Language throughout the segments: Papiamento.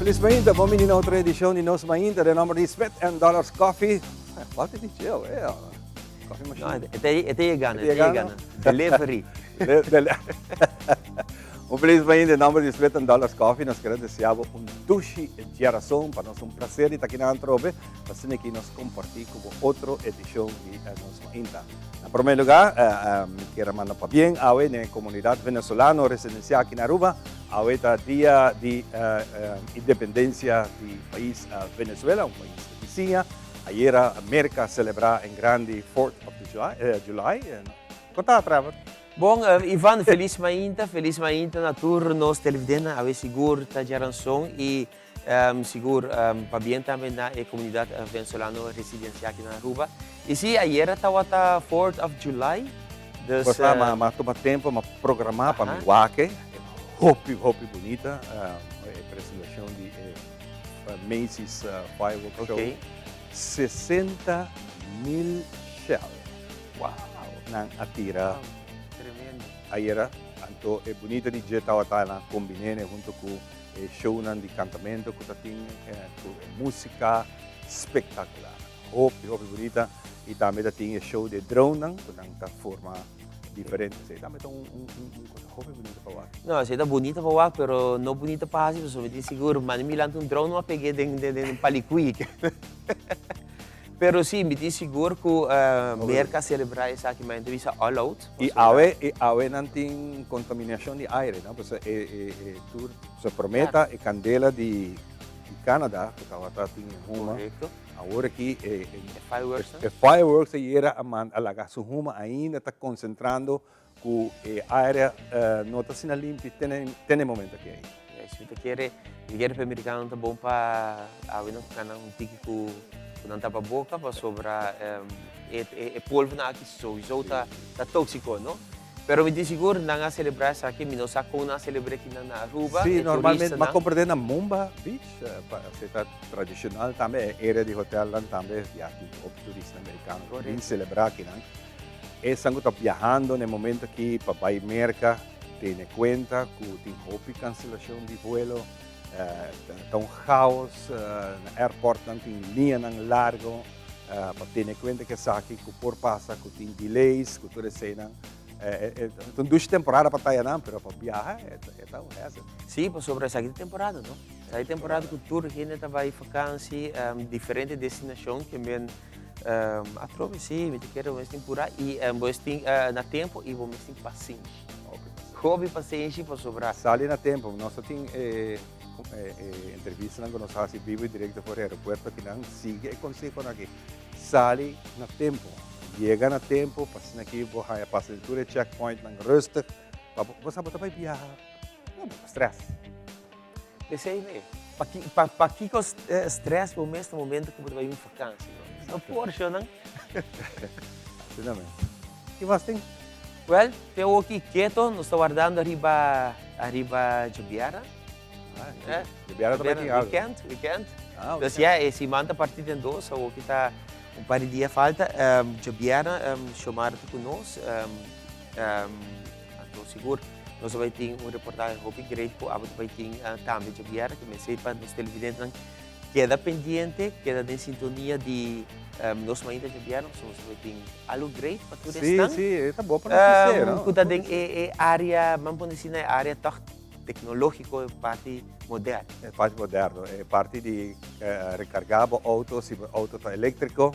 Felis mainta, bon bini na otro edicion di Nos Mainta den nomber di Smith and Dollars Coffee. Falta di gel, eh. Coffee machine. No, e ta yegando, e ta yegando. Delivery. Un felis mainta den nomber di Smith and Dollars Coffee. Nos kere desea bo un dushi diarason. Pa nos un placer di ta aki nan atrobe. Pa asina aki nos comparti cu bo otro edicion di Nos Mainta. Na prome lugar, mi kier a manda pabien awe na e comunidad venezolano residencia aki na Aruba. Awe ta dia di independencia di pais Venezuela, un pais bisiña. Ayera Merca a celebra en grandi Fourth of the July. Con ta, Trevor? Bon, Ivan, felis mainta, felis mainta na tur nos televidentenan. Awe sigur ta djaranson y Sigur, pabien tambe na e comunidad venezolano residencia aki na Aruba. Y si, ayera tawata Fourth of July, dus. Pues na, m'a tuma tempo, m'a programa pa mi wak e. Hopi, hopi bunita e presentacion di e Macy's Fireworks Show. 60,000 shell. Wow! Nan a tira. Tremendo. Ayera, anto e bunita di dje tawata nan combinene hunto cu E shownan di kantamento ku ta tin ku e músika spektakular. Hopi hopi bunita i tambe ta tin e show di e dronenan ku nan ta forma diferente. Esei tambe ta un un un cosa hopi bunita pa wak. No, esei ta bunita pa wak pero no bunita pa hasi pasobra mi tin sigur manda mi lanta un drone no a peg'é den den palikui. Pero si, mi tin sigur ku Merka a selebrá esaki ma nan ta bisa all out. I awe, i awe nan tin kontaminashon di aire, no? Pasobra e, e, e tur, pasobra promé ta e kandela di, di Canada ku tabata tin e huma. Korekto. Awor aki e, e, E fireworks nan. E fireworks ayera a manda, a laga su huma ainda ta konsentrando Ku e area no ta asina limpi te na e momento aki ainda. Yes, mi ta kere, mi kere pa e merikanonan ta bon pa awe nan kana un tiki ku nan tapa boka pasobra e polvonan aki souiso ta toksiko, no? Pero mi tin sigur nan a selebrá esaki, mi no sa kon nan a selebrá aki nan na Aruba, Sí, e normalmente turistanan. m'a komprendé na Mumba Beach, esei ta tradishonal tambe, e area di hotelnan tambe ya tin hopi turista merikano ku bin selebrá akinan. Esnan ku ta biahando na e momento aki pa bai Merka, tene kuenta ku tin hopi kanselashon di vuelo, ta un chaos na airportnan, tin liñanan largo, pa tene kuenta ku esaki ku por pasa ku tin delays, ku tur eseinan. Ta un dushi temporada pa ta ayanan, pero pa biaha e ta un hassle. Sí, pasobra esaki ta temporada, no? Esaki ta temporada ku tur hende ta bai vakansi, diferente destinashon ke men. Atrobe si, mi ta kere bo mes tin pura y bo mes tin na tempo y bo mes tin pasenshi. Hopi pasenshi pasobra. Sali na tempo, nos ta tin e entrevistanan ku nos hasi bibo y direkto for di aeropuerto akinan, sigui e konsehonan aki, sali na tempo, yega na tempo pa asina aki bo haña pasa den tur e checkpointnan rustig, pa bo sa bo ta bai biaha, no bo ta stress. P'esei mi, pakiko stress bo mes na momento ku bo ta bai un fakansi? No por, shownan. Asina mes. Ki mas tin? Well, te awoki keto, nos ta wardando ariba ariba djobièrnè. Ah, djobièrnè ta bai tin algu. Weekend, weekend. Ah, Dus ya, e siman ta parti den dos, awoki ta un par di dia falta. Djobièrnè, Xiomara ta ku nos. Anto sigur nos a bai tin un reportahe hopi great ku abo ta bai tin tambe djabièrnè ku mester pa nos televidentenan keda pendiente, keda den sintonia di nos mainta djabièrnè pasobra nos ta bai tin algu great pa tur esnan. Sí, sí, e ta bo pa nos bis'é, no? Ku ta den e área, ban pone asina, e área tòg teknológiko, e parti moderno. E parti moderno, e parti di rekargá bo outo si bo outo ta eléktriko.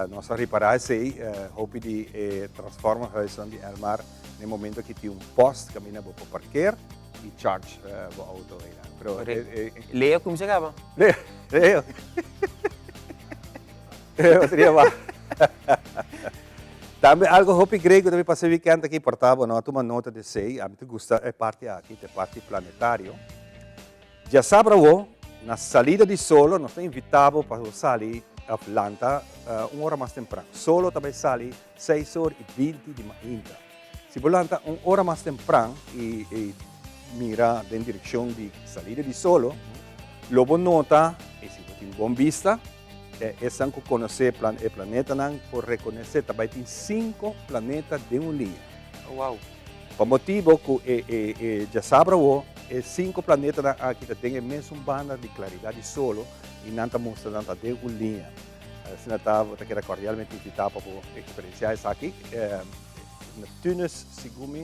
Nos a ripará esei hopi di e transformerhuisnan di Elmar na e momento aki tin un post kaminda bo por parkeer i charge bo auto einan. Pero e Leo kuminsá kaba? Leo, Leo. Leo tria ba. Tambe algo hopi great ku ta bin pasa e weekend aki por ta bo no a tuma nota di esei, ami ta gusta e parti aki, ta e parti planetario. Djasabra awo, na salida di solo, nos ta invitá bo pa bo sali òf lanta un ora mas tempran. Solo ta bai sali seis or i binti di mainta. Si bo lanta un ora mas tempran i mira den direkshon di salida di solo, lo bo nota, i si bo tin bon bista, esnan ku konosé e planetanan por rekonosé ta bai tin sinku planeta den un liña. Oh, wow! Pa motibo ku e djasabra awo. E sinku planetanan aki ta den e mesun banda di klaridat di solo i nan ta mustra nan ta den un liña. Asina ta, bo ta keda kordialmente invitá pa bo eksperensiá esaki. Neptunus, segun mi,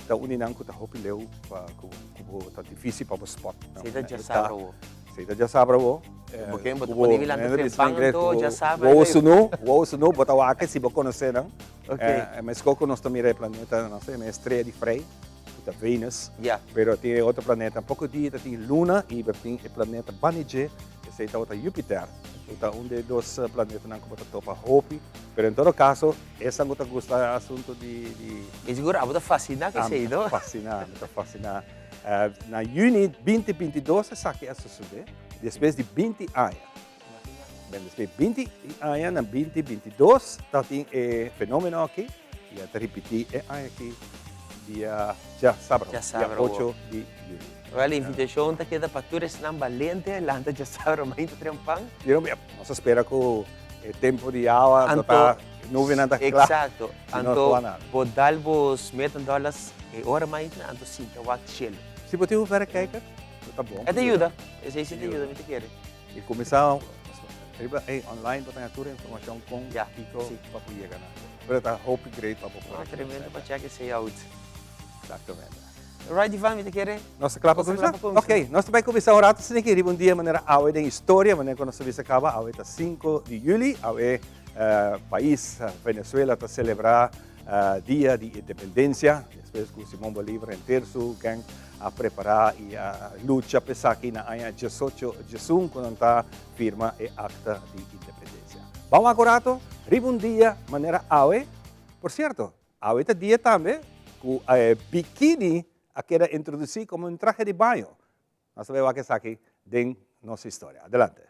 ta un di nan ku ta hopi leu pa ku bo ta difísil pa bo spòt. Esei ta djasabra awo. Esei ta djasabra awo. Bo ken bo ta pone milanta trempan anto djasabra. Wou sunu, wou sunu, bo ta wak si bo konosé nan. Meskos ku nos ta mira e planeta, no sé, e strea di Frey. Ku ta Venus. Ya. Pero tin e otro planeta. Poko dia ta tin luna i bo tin e planeta banda dje, esei tabata Jupiter. Ku ta un di e dos planetanan ku bo ta topa hopi. Pero en todo kaso, esan ku ta gusta e asuntu di di. Mi sigur abo ta fasiná ku esei, no? Mi ta fasiná, mi ta fasiná. Na yüni 2022 esaki a sosodé, despues di 20 aña. Ben, despues di 20 aña, na 2022 ta tin e fenomeno aki. I a ta ripití e aña aki dia djasabra, dia ocho di yüli. Wèl, e invitashon ta keda pa tur esnan balente lanta djasabra mainta trempan. Nos a spera ku e tempu di awa lo ta, nubianan ta kla. Eksakto. Anto bo dal bo smet en dòlars e ora mainta anto sinta wak shelu. Si bo tin un vèrekijker, lo ta bon. E ta yuda. Esei si ta yuda, mi ta kere. I kuminsá riba ey online bo ta haña tur e informashon kon kiko pa por yega na. Pero ta hopi great pa bo por. No, tremendo pa check esey out. Exactamente. Right Ivan, mi ta kere. Nos ta kla pa kuminsá? Ok, nos ta bai kuminsá un rato asina aki riba un dia manera awe den historia, manera ku nos ta bisa kaba, awe ta sinku di yüli, awe pais Venezuela ta selebrá Dia di Independencia, despues cu Simon Bolivar henter su gang a prepara y a lucha pa esaki na aña diesocho diesun cu nan ta firma e Acta di Independencia. Ban wak un rato riba un dia manera awe. Por cierto, awe ta dia tambe cu e bikini a keda introduci como un trahe di baño. Nos ta bay wak esaki den nos historia. Adelante.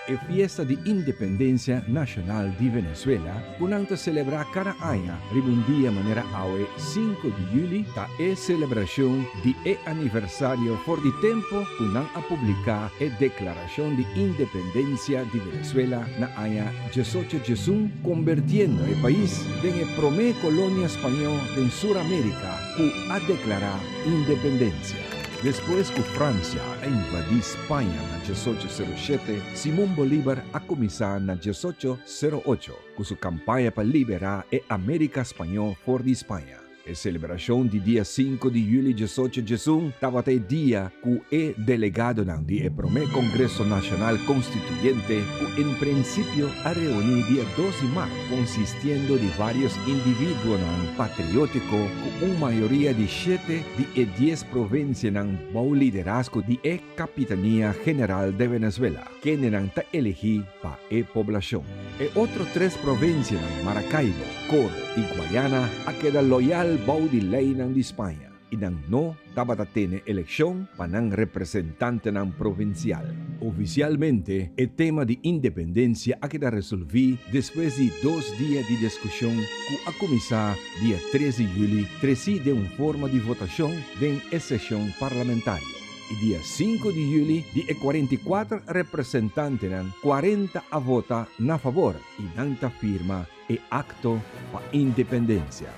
E fiesta di independencia nacional di Venezuela, cu nan ta celebra cada aña riba un dia manera awe sinku di juli, ta e celebracion di e aniversario for di tempo cu nan a publica e Declaracion di Independencia di Venezuela na aña 1811, conbertiendo e pais den e prome colonia spañó den Sur America cu a declara independencia. Despues cu Francia a invadi Spaña na 1807, Simón Bolívar a cuminsa na 1808 cu su campaña pa libera e America Spañó for di Spaña. E celebracion di dia sinku di juli 1811 tabata e dia cu e delegadonan di e prome Congreso Nacional Constituyente cu en principio a reuni dia dos di mart, consistiendo di varios individuonan patriotico cu un mayoria di shete di e dies provincianan bou liderazgo di e Capitanía General de Venezuela, kendenan ta elegi pa e poblacion. E otro tres provincianan, Maracaibo, Coro y Guayana, a keda loyal bou di leynan di Spaña. i nan no tabata tene elekshon pa nan representantenan provinsial. Ofisialmente e tema di independensia a keda resolví despues di dos dia di diskushon ku a kuminsá dia tres di yüli tresí den un forma di votashon den e seshon parlamentario. I dia sinku di yüli di e 44 representantenan, 40 a vota na fabor i nan ta firma e Akto pa Independensia.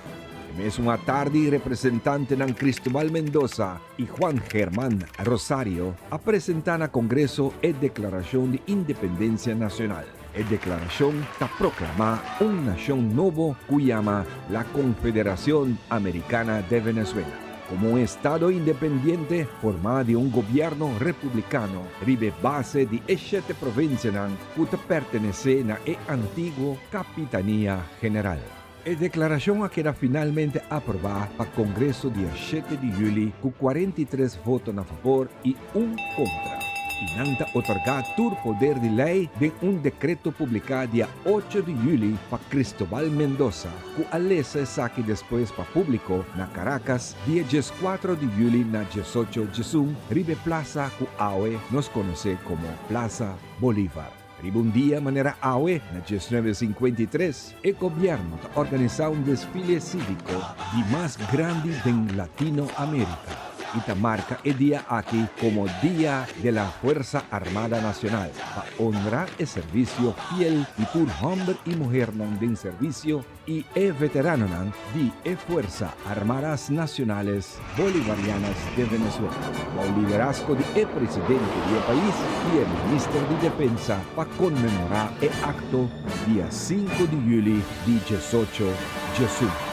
E mesun atardi representantenan Cristobal Mendoza i Juan Germán Rosario a presentá na Kongreso e Deklarashon di Independensia Nacional. E deklarashon ta proklamá un nashon nobo ku yama La Confederación Americana de Venezuela. Komo un estado independiente formá di un gobièrnu republikano riba e base di e shete provinsianan ku ta pertenesé na e antiguo Kapitania General. E deklarashon a keda finalmente aprobá pa Kongreso dia shete di yüli ku 43 voto na fabor i un kontra, i nan ta otorgá tur poder di lei den un dekreto publiká dia ocho di yüli pa Cristobal Mendoza, ku a lesa esaki despues pa públiko na Caracas dia 14 di yüli na 1811 riba e plasa ku awe nos konosé komo Plaza Bolívar. Riba un dia manera awe, na 1953, e gobièrnu ta organisá un desfile síviko di mas grandi den Latinoamérika i ta marka e dia aki komo Dia de la Fuerza Armada Nacional pa honra e servisio fiel di tur hòmber i muhernan den servisio i e veteranonan di e Fuerza Armadas Nacionales Bolivarianas de Venezuela, bou liderazgo di e presidente di e pais i e minister di defensa pa konmemorá e akto dia sinku di yüli di diesocho diesun.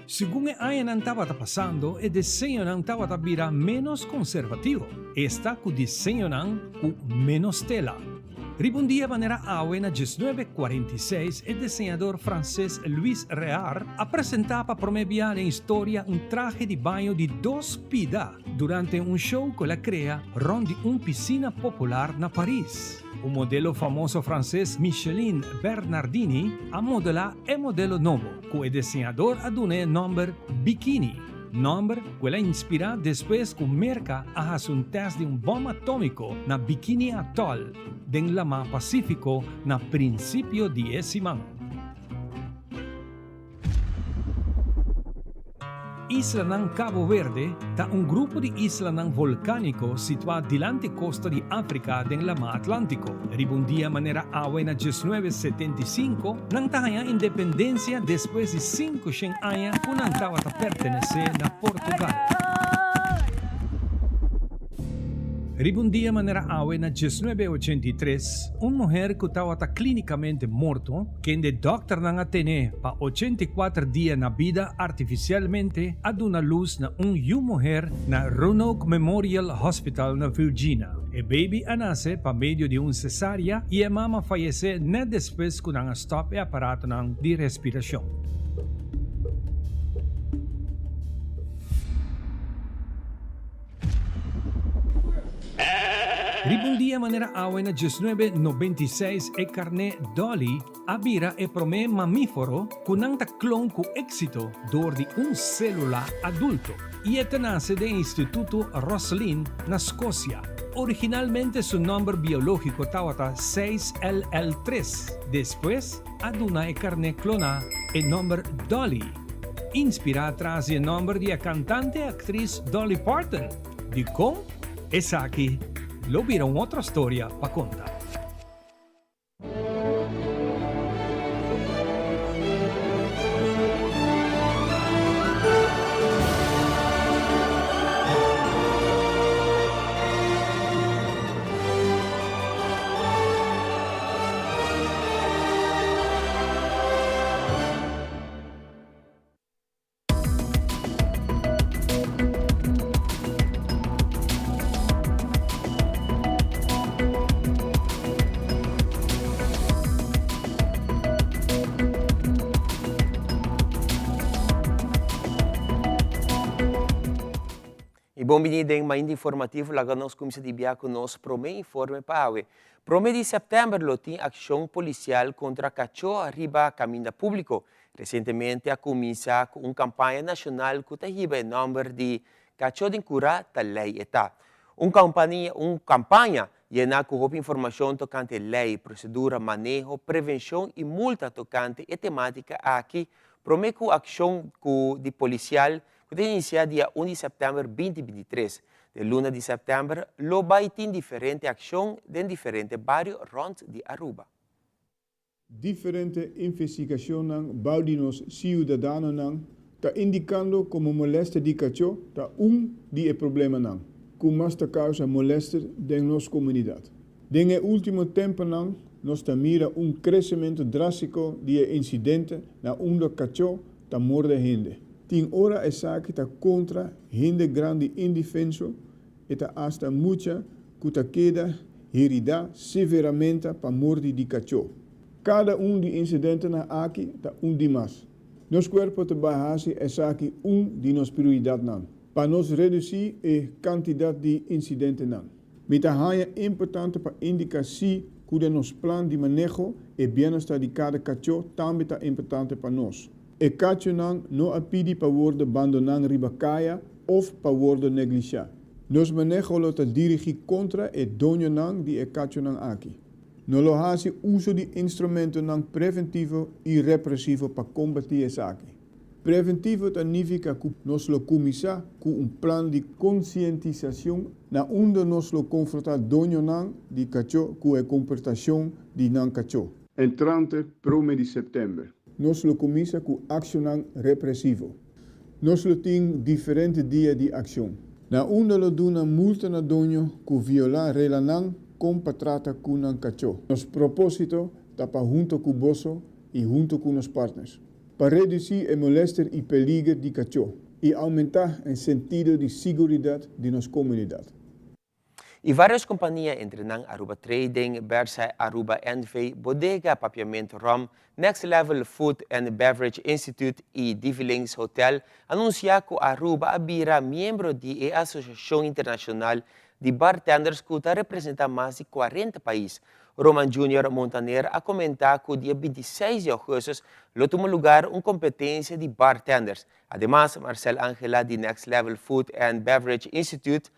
Segun e añanan tabata pasando, e diseñonan tabata bira ménos konservativo, esta ku diseñonan ku ménos tela. Riba un dia manera awe na 1946 e diseñador franses Louis Réard a presentá pa promé bia den historia un trahe di baño di dos pida durante un show ku el a krea rònt di un pisina popular na Paris. Un modelo famoso franses Micheline Bernardini a modelá e modelo nobo ku e diseñador a duna e nòmber Bikini. Nòmber ku el a inspirá despues ku Merka a hasi un tèst di un bòm atómiko na Bikini Atoll den Lamá Pasífiko na prinsipio di e siman. Islanan Cabo Verde ta un grupo di islanan volkániko situá dilanti kosta di Afrika den Lamá Atlántiko. Riba un dia manera awe na 1975, nan ta haña independensia despues di 500 aña ku nan tabata pertenesé na Portugal. Riba un dia manera awe na 1983, un muher ku tabata klínikamente morto, kende dòkternan a tene pa 84 dia na bida artifisialmente, a duna lus na un yu muher na Roanoke Memorial Hospital na Virgina. E baby a nase pa medio di un sesaria i e mama fayesé nèt despues ku nan a stòp e aparatonan di respirashon. Riba un dia manera awe na 1996 e karné Dolly a bira e promé mamífero ku nan ta klon ku éksito dor di un sélula adulto i e ta nase den e Instituto Roslin na Skosia. Originalmente su nòmber biológiko tabata 6LL3, despues a duna e karné kloná e nòmber Dolly, inspirá tras di e nòmber di e kantante i aktris Dolly Parton. Dikon? Esaki lo bira un otro storia pa konta. Y bon bini den Mainta Informativo, laga nos cuminsa di bia cu nos prome informe pa awe. Prome di september lo tin accion policial contra cacho riba caminda publico. Resientemente a kuminsá ku un kampaña nashonal ku ta hiba e nòmber di Kachó den Kurá ta Lei e Ta. Un kampania un kampaña yená ku hopi informashon tokante lei, prosedura, maneho, prevenshon i multa tokante e temátika aki promé ku akshon ku di polisial ku ta inisiá dia un di sèptèmber binti 23. Den luna di sèptèmber lo bai tin diferente akshon den diferente bario rònt di Aruba. Diferente investigacionnan bou di nos ciudadanonan ta indicando como molester di cachó ta un di e problemanan cu mas ta causa molester den nos comunidad. Den e ultimo temponan nos ta mira un crecemento drastico di e incidente na unda cachó ta morde hende. Tin ora esaki ta contra hende grandi indefenso E ta asta mucha ku ta keda heridá severamente pa mordi di kachó. Kada un di insidentenan aki ta un di mas. Nos kuerpo ta bai hasi esaki un di nos prioridatnan pa nos redusí e kantidat di insidentenan. Mi ta haña importante pa indiká sí ku den nos plan di maneho e bienestar di kada kachó tambe ta importante pa nos. E kachonan no a pidi pa worde bandonan riba kaya of pa worde neglishá. Nos maneho lo ta dirigí kontra e doñonan di e kachonan aki. No lo hasi uso di instrumentonan preventivo i represivo pa kombatí esaki. Preventivo ta nifiká ku nos lo kuminsá ku un plan di konsientisashon na unda nos lo konfrontá doñonan di kachó ku e komportashon di nan kachó. Entrante prome di sèptèmber nos lo kuminsá ku akshonnan represivo. Nos lo tin diferente dia di akshon, na unda lo duna multa na doño ku violá reglanan kon pa trata ku nan kachó. Nos propósito ta pa hunto ku boso i hunto ku nos partners, pa redusí e molèster i peliger di kachó i oumentá e sentido di siguridat di nos komunidat. Y varios compania, entre nan Aruba Trading, Bersa Aruba NV, Bodega Papiamento Rum, Next Level Food and Beverage Institute y Divilings Hotel, a anuncia cu Aruba a bira miembro di e Asociacion Internacional di Bartenders cu ta representa mas di 40 pais. Roman Junior Montaner a comenta cu dia 26 di augustus lo tuma lugar un competencia di bartenders. Ademas, Marcel Angela di Next Level Food and Beverage Institute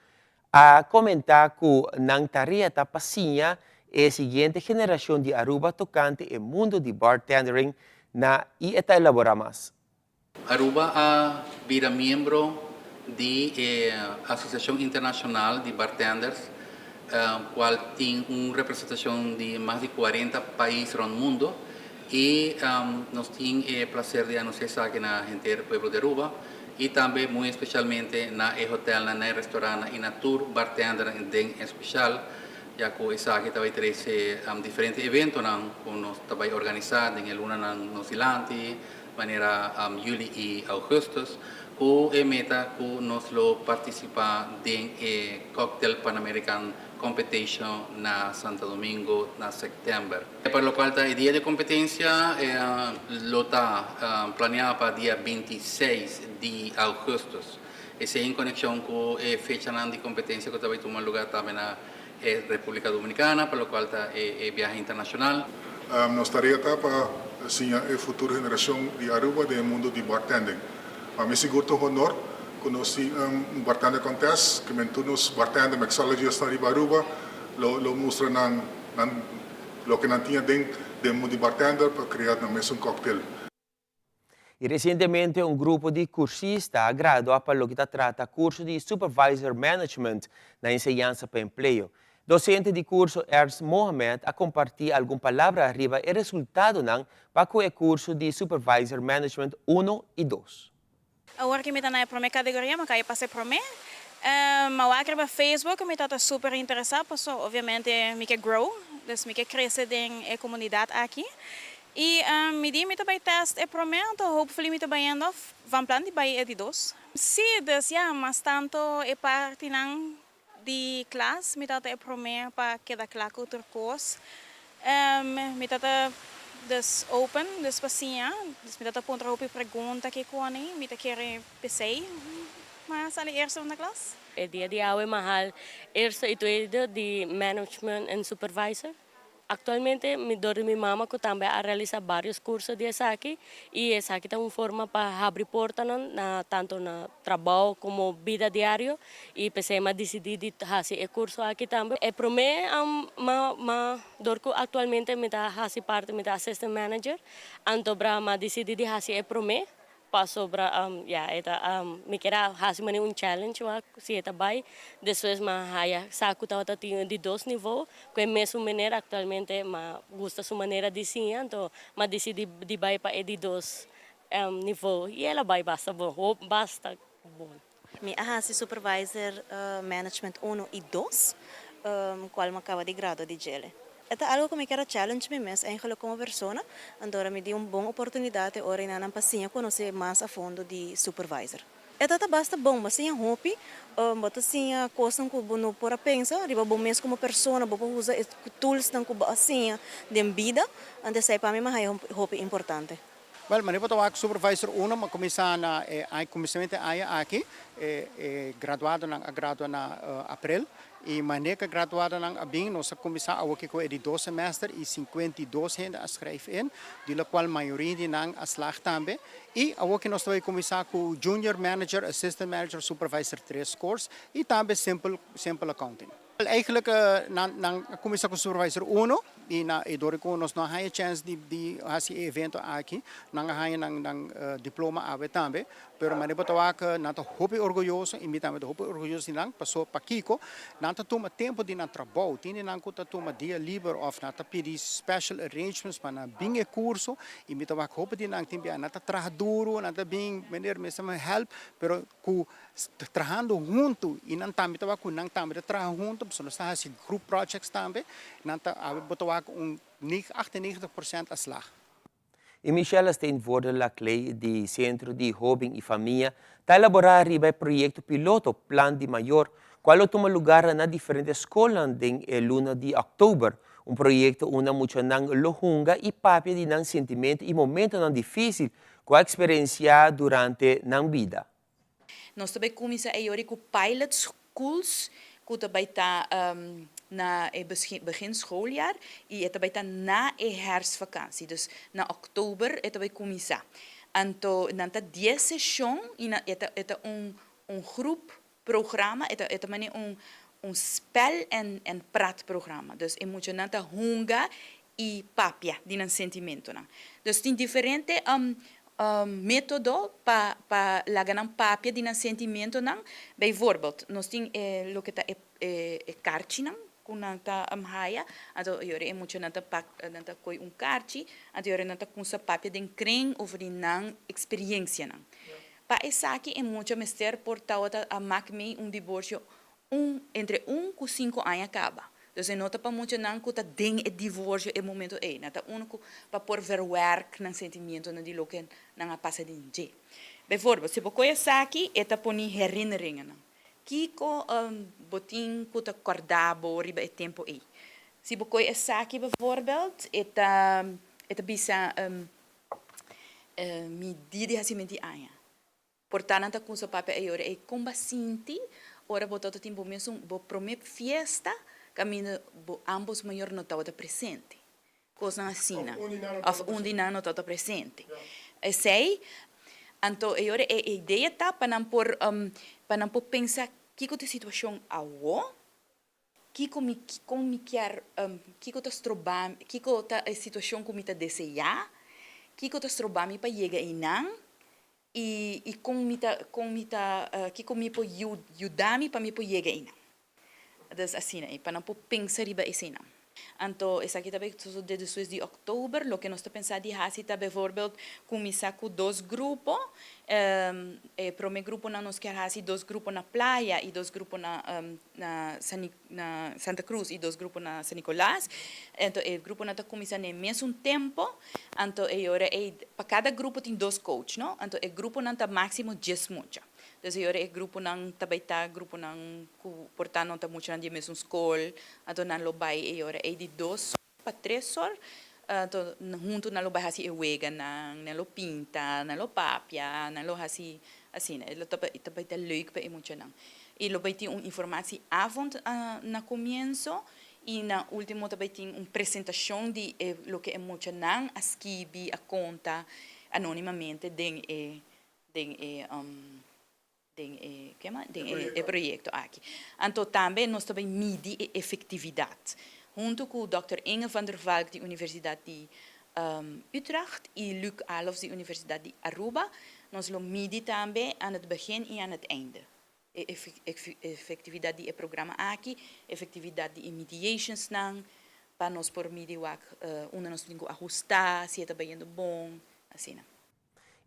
a comenta cu nan tarea ta pa siña e siguiente generacion di Aruba tocante e mundo di bartendering na y e ta elabora mas. Aruba a bira miembro di e Asociacion Internacional di Bartenders, cual tin un representacion di mas di 40 pais rond mundo y nos tin e placer di anuncia esaki na henter pueblo di Aruba y tambe muy especialmente na e hotelnan, na e restaurantnan y na tur bartendernan den especial, ya cu esaki ta bay trece diferente eventonan cu nos ta bay organisa den e lunanan nos dilanti, manera juli y augustus, cu e meta cu nos lo participa den e Cocktail Pan American Competition na Santo Domingo na september. Pa locual ta e dia di competencia lo ta planea pa dia 26 di augustus. Esey en conexion cu e fechanan di competencia cu ta bay tuma lugar tambe na Republica Dominicana, pa locual ta e biahe internacional. Nos tarea ta pa siña e futuro generacion di Aruba den e mundo di bartending. Pa mi sigur ta un honor cu nos tin un bartender contest, cu men tur nos bartender mixologists nan riba Aruba lo mustra nan nan loke nan tin aden den mundo di bartender pa crea nan mesun cocktail. Y recientemente un grupo di cursista a gradua pa loke ta trata curso di Supervisor Management na Enseñansa pa Empleo. Docente di curso Ernst Mohamed a comparti algun palabra riba e resultadonan pa cu e curso di Supervisor Management 1 y 2. Awor cu mi ta na e prome categoria, mi a cay pasa e prome. Mi a wak riba Facebook, mi tabata super interesa paso obviamente mi ke grow, dus mi ke crece den e comunidad aki. Y mi di mi ta bay test e prome, anto hopefully mi ta bayendo of van plan di bay e di dos. Si, dus ya, mas tanto e partinan di klas mi tabata e prome pa keda kla ku tur kos. Mi tabata dus open, dus pa siña, dus mi tabata puntra hopi pregunta kikoni, mi ta kere p'esei m'a sali eerste van de klas. E dia di awe m'a hal eerste y tweede di Management en Supervisor. Actualmente mi dor di mi mama cu tambe a realisa varios curso di esaki y esaki ta un forma pa habri portanan na tanto na trabao como bida diario y p'esey mi a dicidi di haci e curso aki tambe. E prome ma ma dor cu actualmente mi ta haci parti mi ta assistant manager anto bra mi a dicidi di haci e prome Pasobra ya e ta mi kier a hasi manera un challenge wak si e ta bai despues mi a haya sa ku tabata tin un di dos nivo ku e mesun meneer aktualmente mi a gusta su manera di siña anto mi a disidi di bai pa e di dos nivo i el a bai basta bon basta bon. Mi a hasi Supervisor Management uno y dos, cual mi a caba di gradua di djele. E ta algo cu mi kier a challenge mi mes eigenlijk como persona, anto ora mi di un bon oportunidad e ora enanan pa siña conoce mas a fondo di Supervisor. E ta ta basta bon, bo a siña hopi, bo ta siña cosnan cu bo no por a pensa riba bo mes como persona, bo por usa e toolsnan cu bo a siña den bida, anto esey pa mi mi a haya hopi importante. Wel, manera bo ta wak Supervisor uno a kuminsá na e kuminsamentu e aña aki, e e graduadonan a gradua na aprel i manera ku e graduadonan a bin nos a kuminsá awoki ku e di dos semester i 52 hende a schrijf in, di lokual mayoria di nan a slag tambe. I awoki nos ta bai kuminsá ku Junior Manager, Assistant Manager, Supervisor tres course i tambe Simple Simple Accounting. Eigenlijk nan nan a kuminsá ku Supervisor uno i na e dor ku nos no a haña chèns di di hasi e evento aki nan a haña nan nan diploma awe tambe. Pero manera bo ta wak nan ta hopi orguyoso i mi tambe ta hopi orguyoso di nan paso pakiko nan ta tuma tempu di nan trabou. Tin di nan ku ta tuma dia liber òf nan ta pidi special arrangements pa nan bin e kurso i mi ta wak hopi di nan tin bia nan ta traha duru nan ta bin meneer mester help pero ku trahando huntu i nan tambe ta wak ku nan tambe ta traha huntu pasobra nos ta hasi group projects tambe nan ta awe bo ta wak un 98% a slag. I Michelle Steenvoorde-Laclay di Sentro di Hoben i Famia ta elaborá riba e proyekto piloto Plan di Mayor, kual lo tuma lugar na diferente skolnan den e luna di òktober. Un proyekto unda muchanan lo hunga i papia di nan sentimentu i momentonan difísil ku a eksperensiá durante nan bida. Nos ta bai kuminsá e yori ku pilot schools ku ta bai ta na e begin schooljaar i e ta bai ta na e herfstvakantie, dus na òktober e ta bai kuminsá. Anto nan ta dies seshon i nan e ta e ta un un groep programa, e ta e ta manera un un spel en en praatprogramma. Dus e muchanan ta hunga i papia di nan sentimentonan. Dus tin diferente método pa pa laga nan papia di nan sentimentonan. Bijvoorbeeld, nos tin e loke ta e e karchinan ku nan ta haya, anto yora e muchanan ta pak nan ta koi un karchi, anto yora nan ta kumsa papia den kren over di nan eksperiencianan. Pa esaki e mucha mester por tawata a mak mei un diborsio Un, entre un ku sinku aña kaba. Dus e no ta pa muchanan ku ta den e divorsio e momento ei. Nan ta unu ku pa por verwerk nan sentimientonan di loke nan a pasa den dje. Bijvoorbeeld, si bo koe esaki, e ta poni herinneringennan. Kiko bo tin ku ta kòrda bo riba e tempu ei? Si bo koe esaki bijvoorbeeld, e ta e ta bisa mi dia di hasimentu di aña. Por ta nan ta cusa papia e ora ey con ba sinti ora bo tabata tin bo mesun bo prome fiesta caminda bo ambos mayor no tabata presente. Cosnan asina. Of un di nan no tabata presente. Esey anto e ora e idea ta pa nan por pa nan por pensa kico ta e situacion awo. Kiko mi, kon mi kier, kiko ta stroba mi, kiko ta e situashon ku mi ta deseá, kiko ta stroba mi pa yega einan i i kon mi ta, kon mi ta, kiko mi por yuda mi pa mi por yega einan. Dus asina ei, pa nan por pensa riba eseinan. Anto esaki ta bai sosodé despues di òktober. Loke nos ta pensa di hasi ta bijvoorbeeld kuminsá ku dos grupo. E promé gruponan nos kier hasi dos grupo na Playa i dos grupo na na San na Santa Cruz i dos grupo na San Nicolas. Anto e gruponan ta kuminsá na e mesun tempo. Anto e ora ei pa kada grupo tin dos coach no. Anto e gruponan ta máksimo dies mucha. Dus e ora e gruponan ta bai ta gruponan ku por ta no ta muchanan di e mesun skol, anto nan lo bai e ora ei di dos pa tres or, anto huntu nan lo bai hasi e weganan, nan lo pinta, nan lo papia, nan lo hasi asina. E lo ta bai ta bai ta leuk pa e muchanan. I lo bai tin un informatieavond na komienso i na ultimo ta bai tin un presentashon di e loke e muchanan a skibi, a konta anonimamente den e den e den e kema den e proyekto aki. Anto tambe nos ta bai midi e efektividat huntu ku dòkter Inge van der Valk di Universidat di Utrecht i Luc Alofs di Universidat di Aruba. Nos lo midi tambe aan het begin i aan het einde e efektividat di e programa aki, efektividat di e mediationsnan pa nos por midi wak unda nos tin ku ahustá, si e ta bayendo bon, asina.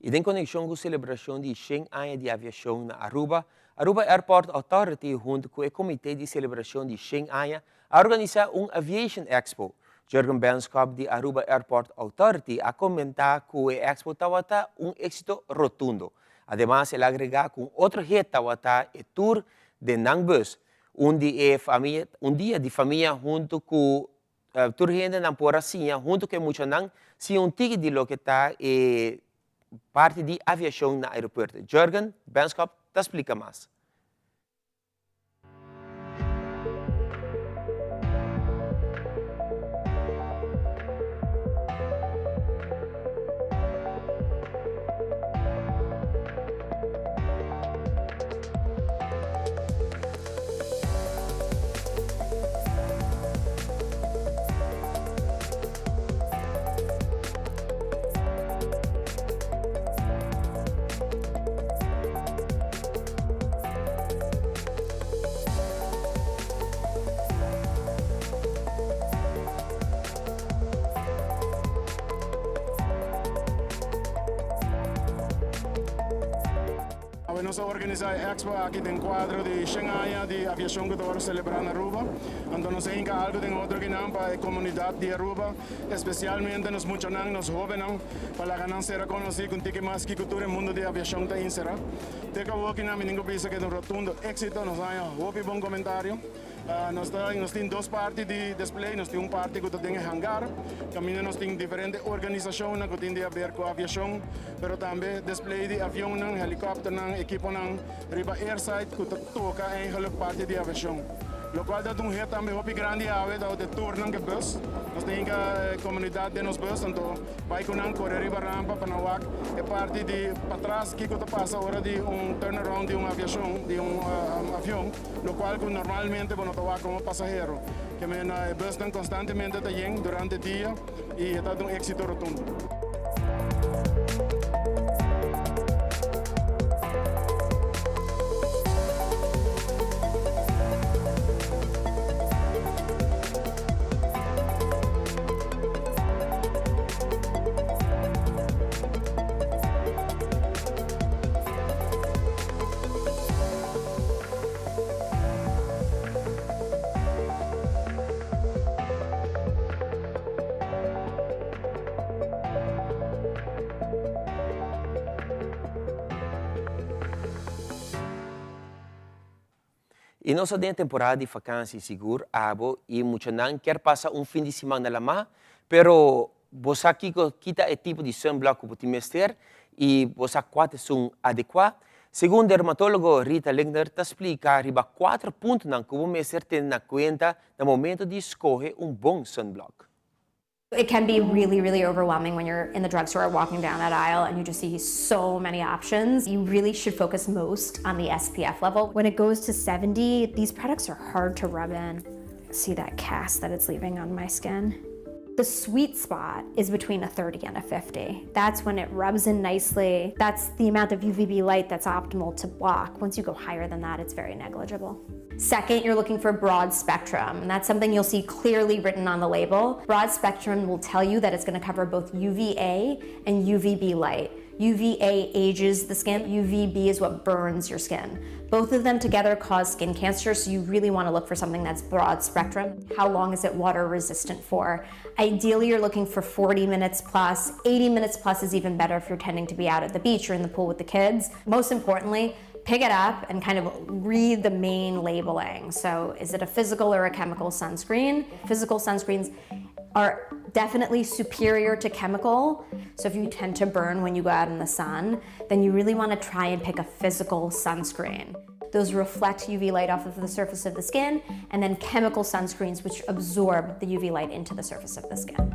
I den konekshon ku selebrashon di shen aña di aviashon na Aruba, Aruba Airport Authority huntu ku e Komité di Selebrashon di shen aña a organisá un Aviation Expo. Jurgen Benschop di Aruba Airport Authority a komentá ku e expo tabata un éksito rotundo. Ademas el a agregá ku un otro hit tabata e tour den nan bus, un di e famia un dia di famia huntu ku Tur hendenan por a siña huntu ku e muchanan siña un tiki di loke ta e parti di aviashon na aeropuerto. Jurgen Benschop ta splika mas. Awe nos a organisa e expo aki den cuadro di shen aña di aviacion cu ta worde celebra na Aruba. Anto nos a hinca algo den otro kinan pa e comunidad di Aruba, especialmente nos muchanan, nos hobennan, pa laga nan sera conoci cu un tiki mas kico tur e mundo di aviacion ta insera. Te cu awo kinan mi tin cu bisa cu e ta un rotundo exito, nos a haña hopi bon comentario. Nos ta nos tin dos parti di display, nos tin un parti cu ta den e hangar, caminda nos tin diferente organisacionnan cu tin di haber cu aviacion, pero tambe display di avionnan, helicopternan, equiponan riba airside cu ta toca eigenlijk parti di aviacion. Locual ta un hit tambe hopi grandi awe ta e tournan cu e bus. Nos ta hinca e comunidad den nos bus, anto Bai ku nan kore riba rampa pa nan wak e parti di patras kiko ta pasa ora di un turnaround di un aviashon, di un avion, lokual ku normalmente bo no ta wak komo pasahero. Ke mena e busnan konstantemente ta yen durante dia i e ta un éksito rotundo. I nos ta den temporada di fakansi, sigur abo i muchanan kier pasa un fin di siman na lamá, pero bo sa kiko ki ta e tipo di sunblock ku bo tin mester i bo sa kua ta esun adekuá? Segun dermatólogo Rita Lindner ta splika riba kuater puntonan ku bo mester tene na kuenta na momento di skohe un bon sunblock. It can be really, really overwhelming when you're in the drugstore walking down that aisle and you just see so many options. You really should focus most on the SPF level. When it goes to 70, these products are hard to rub in. See that cast that it's leaving on my skin? The sweet spot is between a 30 and a 50. That's when it rubs in nicely. That's the amount of UVB light that's optimal to block. Once you go higher than that, it's very negligible. Second, you're looking for broad spectrum, and that's something you'll see clearly written on the label. Broad spectrum will tell you that it's going to cover both UVA and UVB light. UVA ages the skin, UVB is what burns your skin. Both of them together cause skin cancer, so you really want to look for something that's broad spectrum. How long is it water resistant for? Ideally, you're looking for 40 minutes plus. 80 minutes plus is even better if you're tending to be out at the beach or in the pool with the kids. Most importantly, pick it up and kind of read the main labeling. So is it a physical or a chemical sunscreen? Physical sunscreens are definitely superior to chemical. So if you tend to burn when you go out in the sun, then you really want to try and pick a physical sunscreen. Those reflect UV light off of the surface of the skin, and then chemical sunscreens which absorb the UV light into the surface of the skin.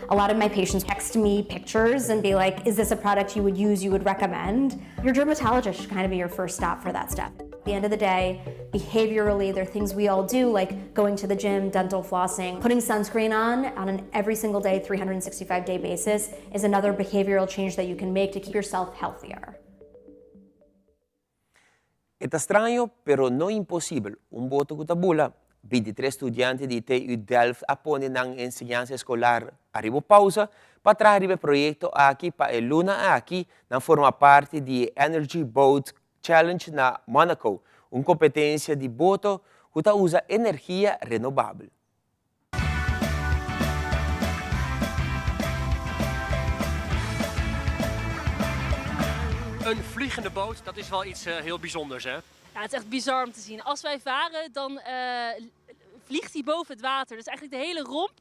A lot of my patients text me pictures and be like, is this a product you would use, you would recommend? Your dermatologist should kind of be your first stop for that step. At the end of the day, behaviorally, there are things we all do, like going to the gym, dental flossing, putting sunscreen on, on an every single day, 365 day basis is another behavioral change that you can make to keep yourself healthier. E ta straño, pero no imposibel, un boto ku ta bula. Bintitres studiante di TU Delft a pone nan enseñansa eskolar ariba pausa pa traha riba e proyekto aki pa e luna aki nan forma parti di e Energy Boat Challenge na Monaco, un kompetensia di boto ku ta usa energia renobabel. Een vliegende boot, dat is wel iets heel bijzonders, hè? Ja, het is echt bizar om te zien. Als wij varen, dan uh, vliegt hij boven het water. Dus eigenlijk de hele romp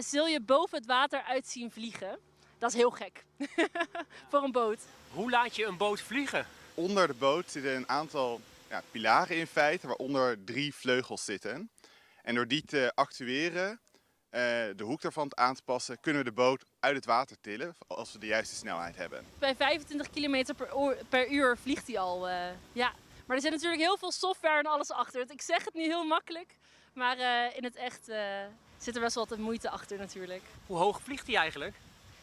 zul je boven het water uit zien vliegen. Dat is heel gek voor een boot. Hoe laat je een boot vliegen? Onder de boot zitten een aantal ja, pilaren in feite, waaronder drie vleugels zitten. En door die te actueren, de hoek daarvan aan te passen, kunnen we de boot uit het water tillen als we de juiste snelheid hebben. Bij 25 kilometer per uur vliegt hij al. Ja. Maar er zit natuurlijk heel veel software en alles achter. Ik zeg het nu heel makkelijk, maar in het echt zit er best wel wat moeite achter natuurlijk. Hoe hoog vliegt hij eigenlijk?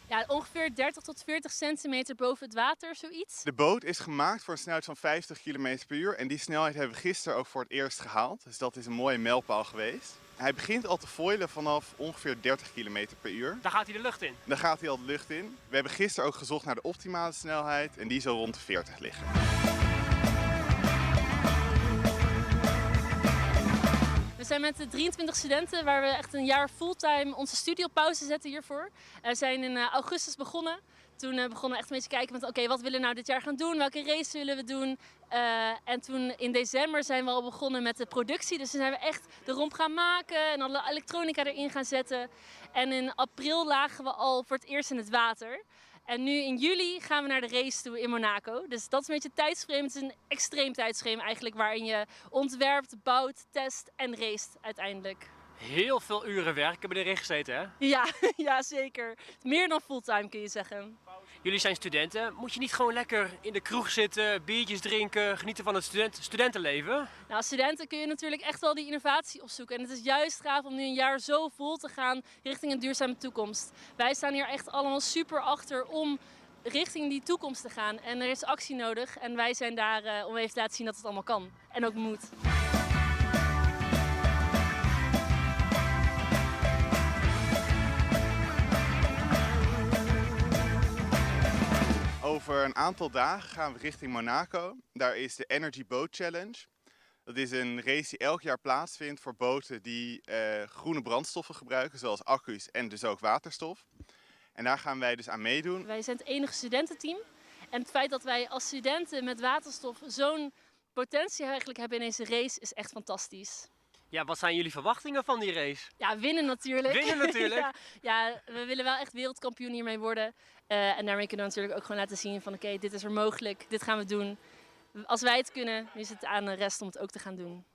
Ja, ongeveer 30 tot 40 centimeter boven het water, zoiets. De boot is gemaakt voor een snelheid van 50 km per uur. En die snelheid hebben we gisteren ook voor het eerst gehaald. Dus dat is een mooie mijlpaal geweest. Hij begint al te foilen vanaf ongeveer 30 km per uur. Daar gaat hij de lucht in? Daar gaat hij al de lucht in. We hebben gisteren ook gezocht naar de optimale snelheid en die zal rond de 40 liggen. We zijn met de 23 studenten waar we echt een jaar fulltime onze studie op pauze zetten hiervoor. We zijn in augustus begonnen. Toen begonnen we echt een beetje kijken met oké, wat willen we nou dit jaar gaan doen? Welke race willen we doen? En toen in december zijn we al begonnen met de productie. Dus toen zijn we echt de romp gaan maken en alle elektronica erin gaan zetten. En in april lagen we al voor het eerst in het water. En nu in juli gaan we naar de race toe in Monaco. Dus dat is een beetje het tijdsframe. Het is een extreem tijdsframe eigenlijk waarin je ontwerpt, bouwt, test en racet uiteindelijk. Heel veel uren werken hebben erin gezeten, hè? Ja, ja, zeker. Meer dan fulltime kun je zeggen. Jullie zijn studenten. Moet je niet gewoon lekker in de kroeg zitten, biertjes drinken, genieten van het studentenleven? Als studenten kun je natuurlijk echt wel die innovatie opzoeken. En het is juist gaaf om nu een jaar zo vol te gaan richting een duurzame toekomst. Wij staan hier echt allemaal super achter om richting die toekomst te gaan. En er is actie nodig en wij zijn daar om even te laten zien dat het allemaal kan. En ook moet. Over een aantal dagen gaan we richting Monaco. Daar is de Energy Boat Challenge. Dat is een race die elk jaar plaatsvindt voor boten die groene brandstoffen gebruiken, zoals accu's en dus ook waterstof. En daar gaan wij dus aan meedoen. Wij zijn het enige studententeam. En het feit dat wij als studenten met waterstof zo'n potentie eigenlijk hebben in deze race is echt fantastisch. Ja, wat zijn jullie verwachtingen van die race? Ja, winnen natuurlijk. Winnen natuurlijk. Ja, we willen wel echt wereldkampioen hiermee worden. En daarmee kunnen we natuurlijk ook gewoon laten zien van oké, dit is er mogelijk, dit gaan we doen. Als wij het kunnen, nu is het aan de rest om het ook te gaan doen.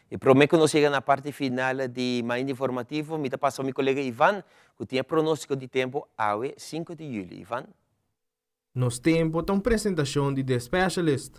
E prome cu nos yega na parti final di Mainta Informativo, mi ta pasa mi colega Ivan, cu tin e pronostico di tempo awe 5 di juli. Ivan? Nos Tempo ta un presentacion di The Specialist.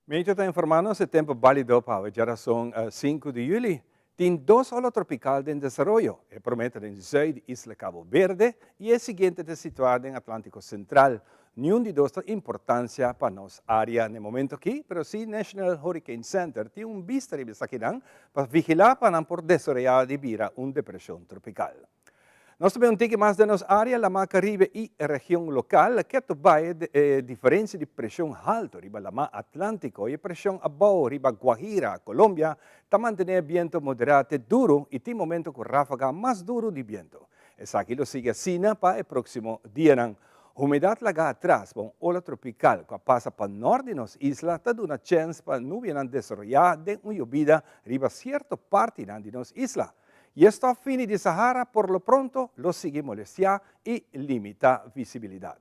Meteo ta informa nos e tempo balido pa awe djarason 5 di juli. Tin dos ola tropical den desaroyo. E prome ta den zuid di isla Cabo Verde y e siguiente ta situa den Atlantico Central. Niun di dos ta importancia pa nos area n'e momento aki, pero si National Hurricane Center tin un bista riba esakinan pa vigila pa nan por desaroya di bira un depresion tropical. Nos ta bay un tiki mas den nos area, Lamá Caribe y region local. Keto bay e diferencia di presion halto riba Lamá Atlantico y e presion abao riba Guajira, Colombia, ta mantene e biento modera te duro y tin momento cu rafaga mas duro di biento. Esaki lo sigui asina pa e proximo dianan. Humedad laga atras pa un ola tropical cu a pasa pa nort di nos isla ta duna chens pa nubianan desaroya den un yobida riba cierto partinan di nos isla. Y e stof fini di Sahara por lo pronto lo sigui molestiá y limita visibilidad.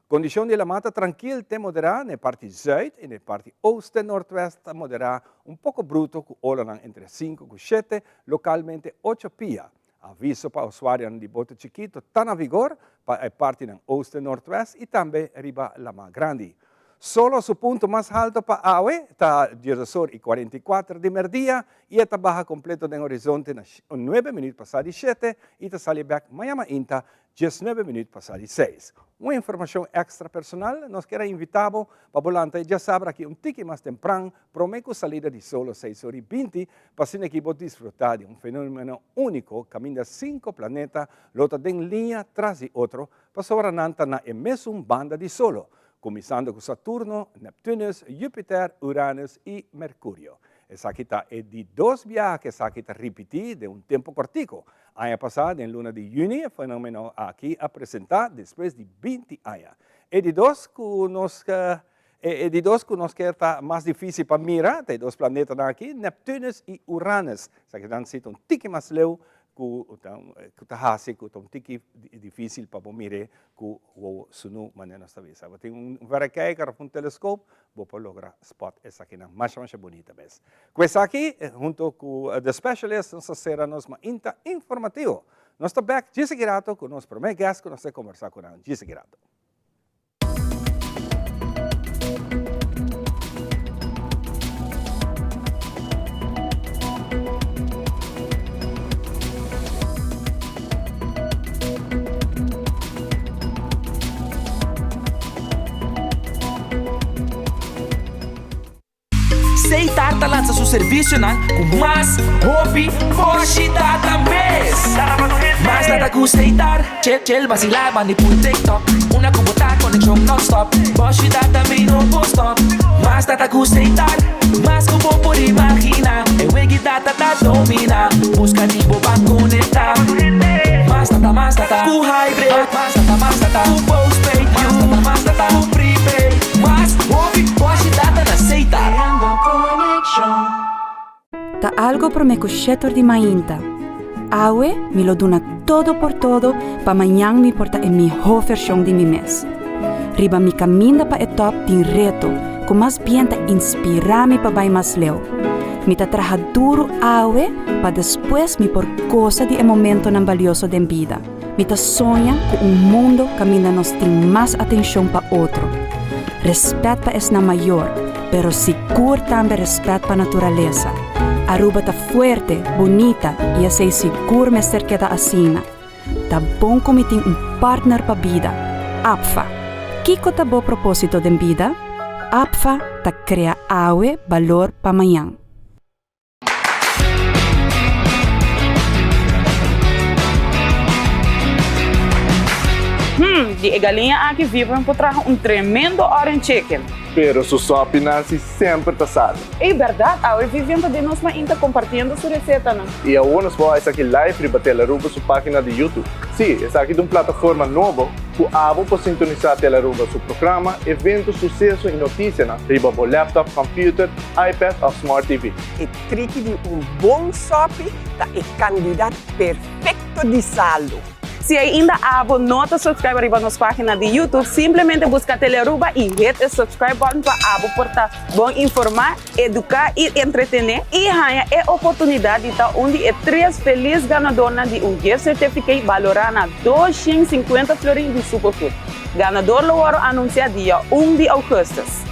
Condicion di lama ta trankil te moderá na e parti zuid y na e parti oost te noordwest ta moderá un poco bruto cu olanan entre sinku cu shete, localmente ocho pia. Aviso pa usuarionan di bote chikito ta na vigor pa e partinan oost te noordwest y tambe riba lama grandi. Solo su punto mas halto pa awe ta diesosor i 44 di merdia i e ta baha kompleto den horizonte na nuebe minuut pasá di shete i ta sali bek maña mainta diesnuebe minuut pasá di seis. Un informashon èkstra personal, nos kier a invitá bo pa bo lanta e djasabra aki un tiki mas tempran promé ku salida di solo seis ora i binti pa asina ki bo disfrutá di un fenómeno úniko kaminda sinku planeta lo ta den liña tras di otro pasobra nan ta na e mesun banda di solo, kuminsando ku Saturno, Neptunus, Jupiter, Uranus i Merkurio. Esaki ta e di dos biaha ku esaki ta ripití den un tempu kòrtiku. Aña pasá den luna di yüni e fenómeno aki a presentá despues di 20 aña. E di dos ku nos e di dos ku nos ke ta mas difísil pa mira ta e dos planetanan aki, Neptunus i Uranus. Esakinan si ta un tiki mas leu ku ku ta hasi ku ta un tiki difísil pa bo mir'é ku wowo sunú manera nos ta bisa. Bo tin un verrekijker òf un teleskop bo por logra spot esakinan masha masha bunita mes. Ku esaki hunto ku The Specialist nos ta sera nos mainta informativo. Nos ta bek djis aki rato ku nos promé guest ku nos ta kombersá ku nan djis aki rato. Seitar ta lansa su servisionan ku mas hopi boshi data mes. Mas data ku Seitar, chel chel basila bandi pul TikTok. Una ku bo ta konekshon nonstop, boshi data mi no por stop. Mas data ku Seitar, mas ku bo por imagina. E wegi data ta domina, buska di bo ban konekta. Mas data, mas data ku hybrid, mas data, mas data ku postpaid, mas data, mas data ku prepaid. Mas hopi boshi data na Seitar. Ta algo prome ku shetor di mainta. Awe mi lo duna todo por todo pa mañan mi por ta e mihó vershon di mi mes. Riba mi kaminda pa e tòp tin reto ku mas bien ta inspirá mi pa bai mas leu. Mi ta traha duru awe pa despues mi por gosa di e momentonan balioso den bida. Mi ta soña ku un mundo kaminda nos tin mas atenshon pa otro, rèspèt pa esnan mayor, pero sigur tambe rèspèt pa naturalesa. Aruba ta fuerte, bunita i esei sigur mester keda asina. Ta bon ku mi tin un partner pa bida, APFA. Kiko ta bo propósito den bida? APFA ta krea awe balor pa mañan. Hmm, di e galiña aki Vivian por traha un tremendo orange chicken. Pero su sopi Nancy semper ta sabi. Ey berdad, awe Vivian ta den nos mainta compartiendo su recetanan. Y awor nos por esaki live riba Telaruba su pagina di YouTube. Sí, esaki ta un plataforma nobo cu abo por sintonisa Telaruba su programa, evento, suceso y noticianan riba bo laptop, computer, iPad of Smart TV. E triki di un bon sòpi ta e kandidat perfekto di salu. Si ainda abo no ta subscribe riba nos pagina di YouTube, simplemente buska Telearuba y hit e subscribe button pa abo por ta bon informa, educa y entretene y haña e oportunidad di ta un di e tres feliz ganadornan di un gift certificate balora na 250 florin di Superfood. Ganador lo wòrdu anunsiá dia un di ougùstùs.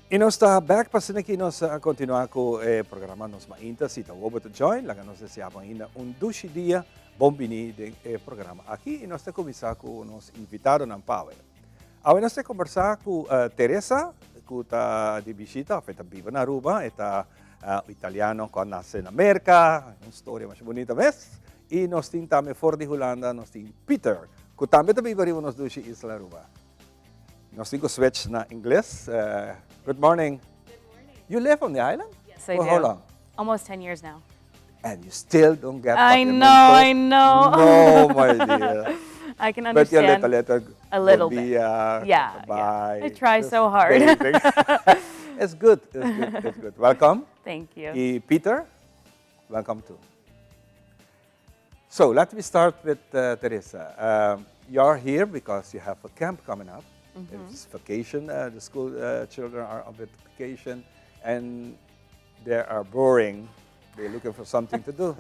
Y nos ta back pa asina ki nos a continua cu e programa Nos Mainta. Si ta wobo ta join, laga nos desea bo ainda un dushi dia. Bon bini den e programa aki y nos ta cuminsa cu nos invitadonan pa awe. Awe nos ta conversa cu Teresa, cu ta di bishita, of e ta biba na Aruba, e ta italiano cu a nace na Merca, un storia masha bunita mes. Y nos tin tambe for di Hulanda, nos tin Peter, cu tambe ta biba riba nos dushi isla Aruba. Nos tin ku switch na Ingles. Good morning. Good morning. You live on the island? Yes, I For do. how long? Almost 10 years now. And you still don't get I know, I know. No, my dear. I can But you're understand. little, little. A little bon bit. dia, Yeah, yeah. Bye. I try Just so hard. basic. It's good, it's good, it's good. Welcome. Thank you. Y Peter, welcome too. So let me start with uh, Teresa. Um, you're here because you have a camp coming up. Mm -hmm. It's vacation. Uh, the school uh, children are on vacation and they are boring. They're looking for something to do.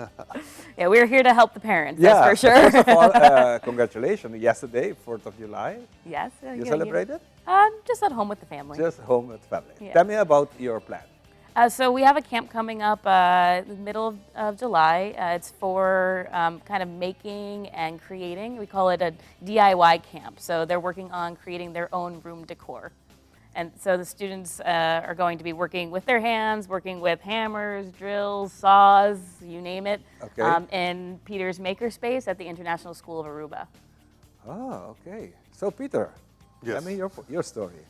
yeah, we're here to help the parents, yeah, that's for sure. First of all, uh, congratulations. Yesterday, 4th of July. Yes. You celebrated? Um, just at home with the family. Just home with family. Yeah. Tell me about your plan. So we have a camp coming up the middle of July. It's for kind of making and creating. We call it a DIY camp. So they're working on creating their own room decor. And so the students are going to be working with their hands, working with hammers, drills, saws, you name it, in Peter's Makerspace at the International School of Aruba. Ah, okay. So, Peter, Yes. tell me your story.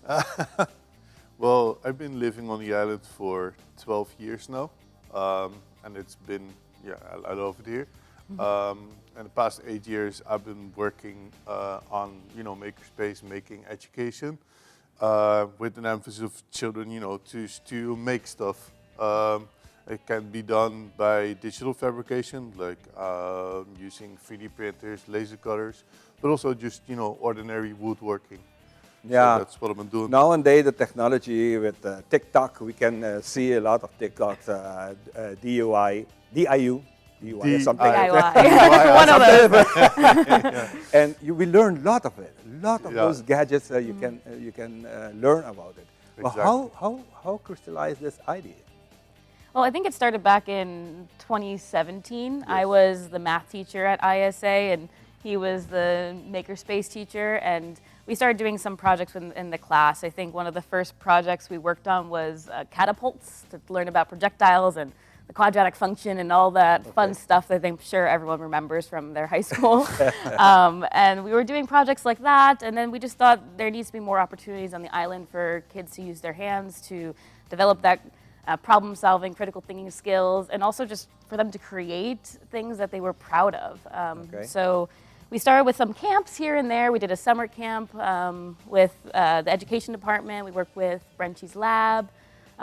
Well, I've been living on the island for 12 years now, and it's been, yeah, I love it here. And the past 8 years, I've been working on makerspace, making education, with an emphasis of children to make stuff. It can be done by digital fabrication, like using 3D printers, laser cutters, but also just ordinary woodworking. So that's what I've been doing. Nowadays, the technology with TikTok, we can see a lot of TikToks, DUI, DIU, DUI or something. DIY. Like that. One of those. And you will learn a lot of it, a lot of those gadgets you can learn about it. But how crystallize this idea? Well, I think it started back in 2017. I was the math teacher at ISA, and he was the makerspace teacher. And we started doing some projects in the class. I think one of the first projects we worked on was catapults to learn about projectiles and the quadratic function and all that fun stuff that I'm sure everyone remembers from their high school. And we were doing projects like that, and then we just thought there needs to be more opportunities on the island for kids to use their hands to develop that problem solving, critical thinking skills, and also just for them to create things that they were proud of. So we started with some camps here and there. We did a summer camp with the education department. We worked with Brenchi's Lab,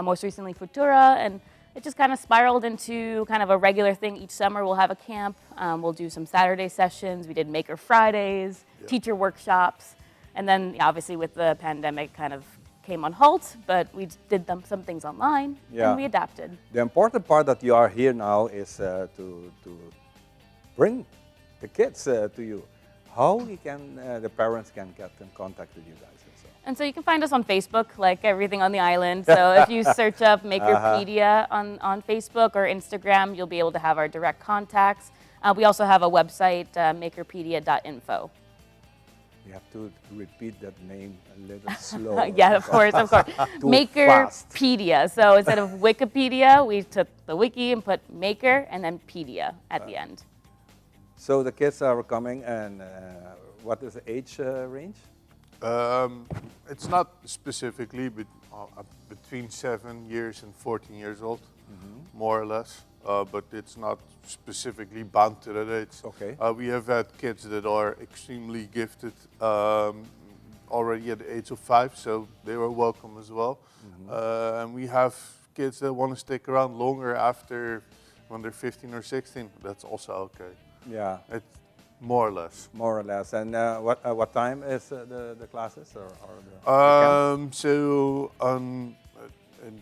most recently Futura, and it just kind of spiraled into kind of a regular thing. Each summer we'll have a camp. We'll do some Saturday sessions. We did Maker Fridays, teacher workshops, and then obviously with the pandemic kind of came on halt, but we did them, some things online and we adapted. The important part that you are here now is to bring the kids to you. How the parents can get in contact with you guys? And so? And so you can find us on Facebook, like everything on the island. So if you search up Makerpedia on Facebook or Instagram, you'll be able to have our direct contacts. We also have a website, makerpedia.info. You have to repeat that name a little slower. Yeah, of course, of course. Too fast. Makerpedia. So instead of Wikipedia, we took the wiki and put maker and then pedia at the end. So the kids are coming, and what is the age range? It's not specifically, but between 7 years and 14 years old, more or less. But it's not specifically bound to that age. We have had kids that are extremely gifted already at the age of 5, so they were welcome as well. And we have kids that want to stick around longer after when they're 15 or 16. That's also okay. It's more or less. More or less. And what time is the classes or the camp? So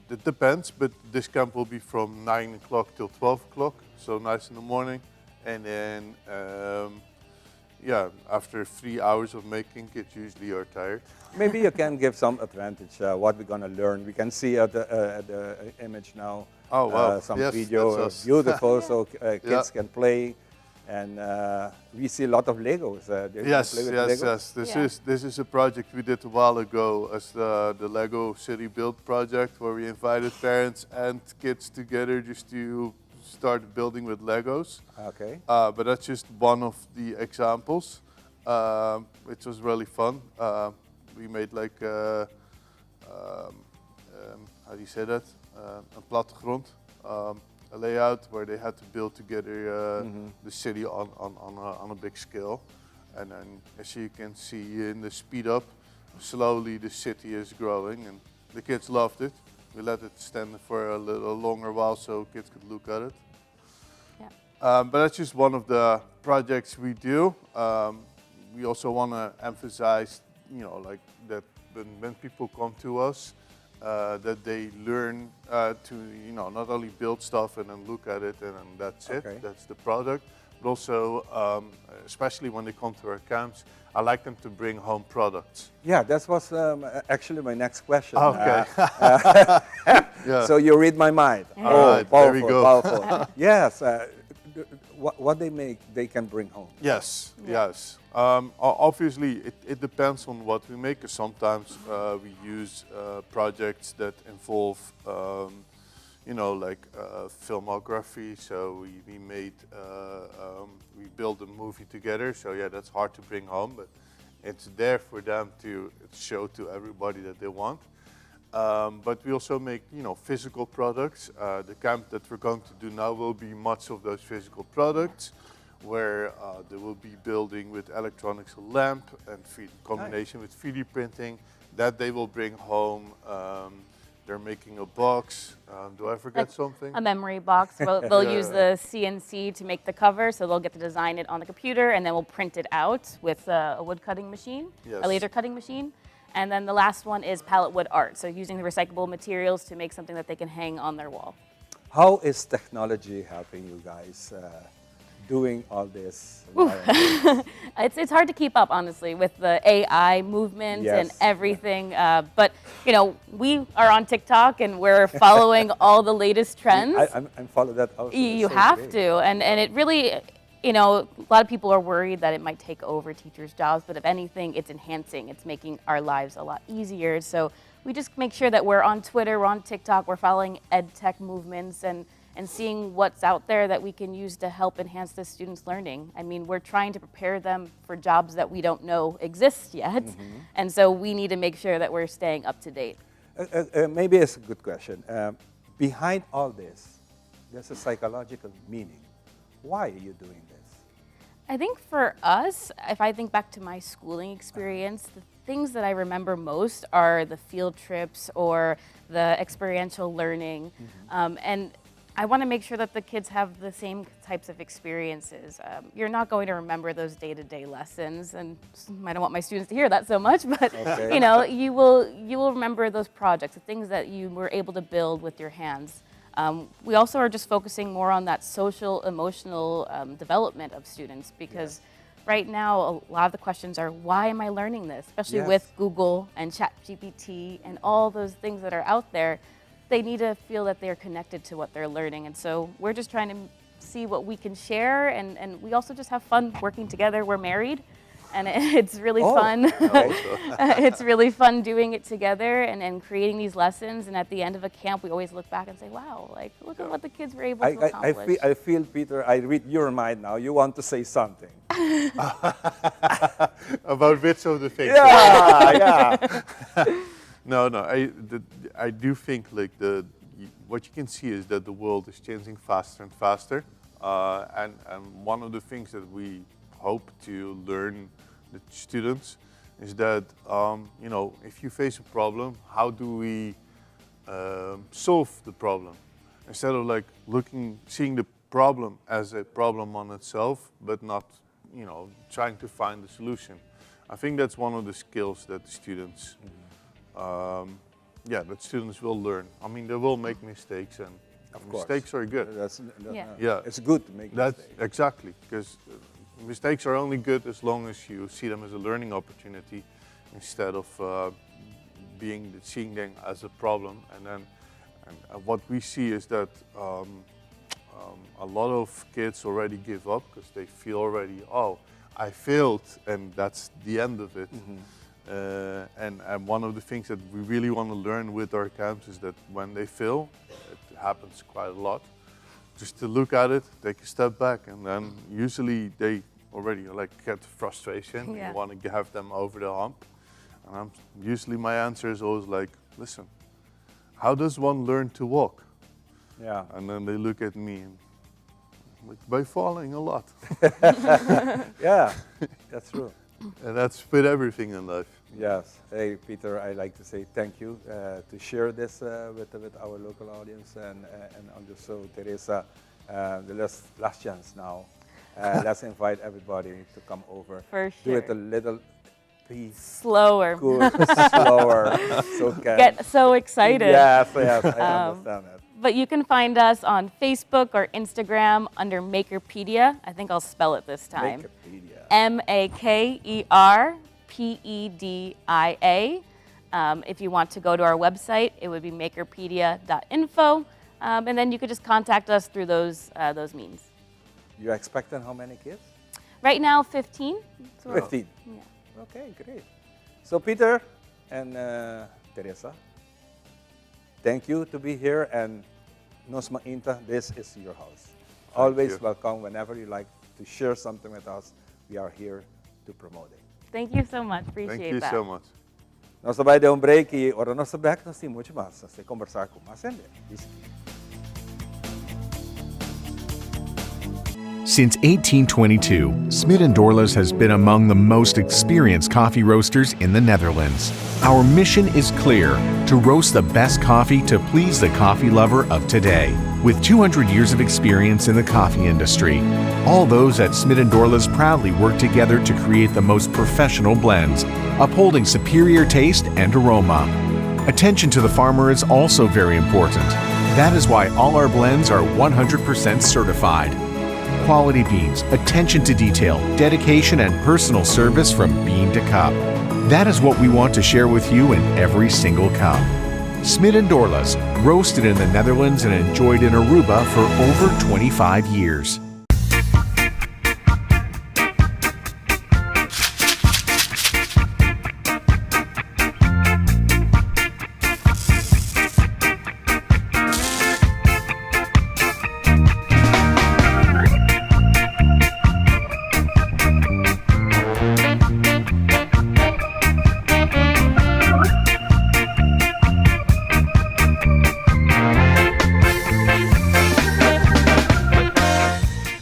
it depends, but this camp will be from 9 o'clock till 12 o'clock, so nice in the morning. And then, yeah, after 3 hours of making, kids usually are tired. Maybe you can give some advantage what we're gonna learn. We can see at the image now. Oh, wow. Some Yes, video, that's us. beautiful, so kids can play. And we see a lot of Legos. They can play with Legos. Yes. This is a project we did a while ago as the Lego City Build project, where we invited parents and kids together just to start building with Legos. But that's just one of the examples, which was really fun. We made like, how do you say that? Een plattegrond, a layout where they had to build together the city on a big scale. And then, as you can see in the speed up, slowly the city is growing, and the kids loved it. We let it stand for a little longer while so kids could look at it. But that's just one of the projects we do. We also want to emphasize, like that when people come to us, that they learn to not only build stuff and then look at it and then that's it, that's the product, but But also, um, especially when they come to our camps, I like them to bring home products. Yeah, that was um, actually my next question. Okay. Uh, yeah. So you read my mind. Yeah. Oh, right, powerful, there we go. powerful. yes, uh, what, what they make, they can bring home. Yes, yeah. yes. Um, obviously, it, it depends on what we make. Sometimes uh, we use uh, projects that involve, um, you know, like uh, filmography. So we, we made, uh, um, we built a movie together. So yeah, that's hard to bring home, but it's there for them to show to everybody that they want. Um, but we also make, you know, physical products. Uh, the camp that we're going to do now will be much of those physical products, where uh, they will be building with electronics a lamp and combination nice. with 3D printing that they will bring home. Um, they're making a box. Um, do I forget like something? A memory box. They'll, they'll yeah. use the CNC to make the cover, so they'll get to design it on the computer, and then we'll print it out with a, a wood cutting machine, yes. a laser cutting machine. And then the last one is pallet wood art, so using the recyclable materials to make something that they can hang on their wall. How is technology helping you guys uh, doing all this? it's, it's hard to keep up, honestly, with the AI movement yes. and everything. Uh, but, you know, we are on TikTok and we're following all the latest trends. I, I'm, I'm follow that also. You so have great. to. And, and it really, you know, a lot of people are worried that it might take over teachers' jobs, but if anything, it's enhancing. It's making our lives a lot easier. So we just make sure that we're on Twitter, we're on TikTok, we're following ed tech movements and, and seeing what's out there that we can use to help enhance the students' learning. I mean, we're trying to prepare them for jobs that we don't know exist yet. Mm-hmm. And so we need to make sure that we're staying up to date. Uh, uh, uh, maybe it's a good question. Um, behind all this, there's a psychological meaning. Why are you doing this? I think for us, if I think back to my schooling experience, the things that I remember most are the field trips or the experiential learning. Mm-hmm. Um, and I want to make sure that the kids have the same types of experiences. Um, you're not going to remember those day-to-day lessons, and I don't want my students to hear that so much, but Okay. you know, you will you will remember those projects, the things that you were able to build with your hands. Um, we also are just focusing more on that social emotional um, development of students because right now a lot of the questions are why am I learning this? Especially Yes. with Google and ChatGPT and all those things that are out there, they need to feel that they're connected to what they're learning. And so we're just trying to see what we can share and, and we also just have fun working together. We're married and it's really Oh, fun. okay. it's really fun doing it together and, and creating these lessons. And at the end of a camp, we always look back and say, wow, like look at what the kids were able I, to I, I, accomplish. feel, I feel, Peter, I read your mind now. You want to say something. About which of the things? Yeah, yeah. no, no. I, the, I do think like the what you can see is that the world is changing faster and faster, uh, and and one of the things that we hope to learn the students is that um, you know if you face a problem, how do we um, solve the problem instead of like looking seeing the problem as a problem on itself, but not you know trying to find the solution. I think that's one of the skills that the students, um, yeah, that students will learn. I mean, they will make mistakes, and Of course. mistakes are good. That's, that- Yeah. Yeah, It's good to make That's mistakes. exactly because mistakes are only good as long as you see them as a learning opportunity instead of uh, being seeing them as a problem. And then, and, uh, what we see is that um, um, a lot of kids already give up because they feel already, oh, I failed, and that's the end of it. Mm-hmm. Uh, and, and one of the things that we really want to learn with our camps is that when they fail, it happens quite a lot, just to look at it, take a step back, and then usually they already like get frustration. Yeah. You want to have them over the hump. And I'm usually my answer is always like, listen, how does one learn to walk? Yeah. And then they look at me and like by falling a lot. Yeah, that's true. And that's with everything in life. Yes. Hey, Peter, I'd like to say thank you uh, to share this uh, with, with our local audience and, uh, and also Teresa, uh, the last, last chance now. Uh, let's invite everybody to come over. For Do it sure. a little piece. Slower. Good, slower. So can Get so excited. Yes, yes, I Um, understand that. But you can find us on Facebook or Instagram under Makerpedia. I think I'll spell it this time. Makerpedia. M A K E R P E D I A. If you want to go to our website, it would be makerpedia.info. And then you could just contact us through those means. You're expecting how many kids? Right now, 15. So 15. Yeah. Okay, great. So Peter and Teresa, thank you to be here and Nos Mainta, this is your house. Always you. welcome whenever you like to share something with us. We are here to promote it. Thank you so much. Appreciate Thank you that. so much. Nos ta bay den un break y ora nos ta back nos tin mucho mas. Nos ta combersa cu mas hende. Since 1822, Smit & Dorlas has been among the most experienced coffee roasters in the Netherlands. Our mission is clear to roast the best coffee to please the coffee lover of today. With 200 years of experience in the coffee industry, all those at Smit & Dorlas proudly work together to create the most professional blends, upholding superior taste and aroma. Attention to the farmer is also very important. That is why all our blends are 100% certified. Quality beans, attention to detail, dedication, and personal service from bean to cup. That is what we want to share with you in every single cup. Smit and Dorlas, roasted in the Netherlands and enjoyed in Aruba for over 25 years.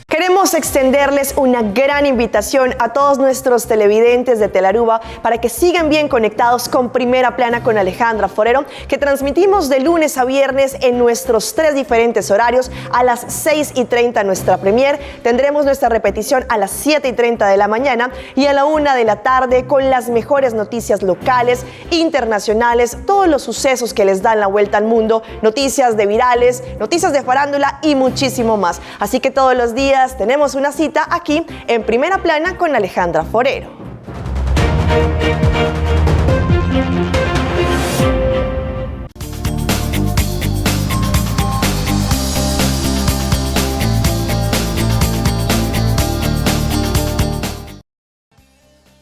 Queremos extenderles una gran invitación a todos nuestros televidentes de Telearuba para que sigan bien conectados con Primera Plana con Alejandra Forero, que transmitimos de lunes a viernes en nuestros tres diferentes horarios. A las 6 y 30 nuestra premier, tendremos nuestra repetición a las 7 y 30 de la mañana y a la 1 de la tarde con las mejores noticias locales, internacionales, todos los sucesos que les dan la vuelta al mundo, noticias de virales, noticias de farándula y muchísimo más. Así que todos los días tenemos una cita aquí en Primera Plana con Alejandra Forero.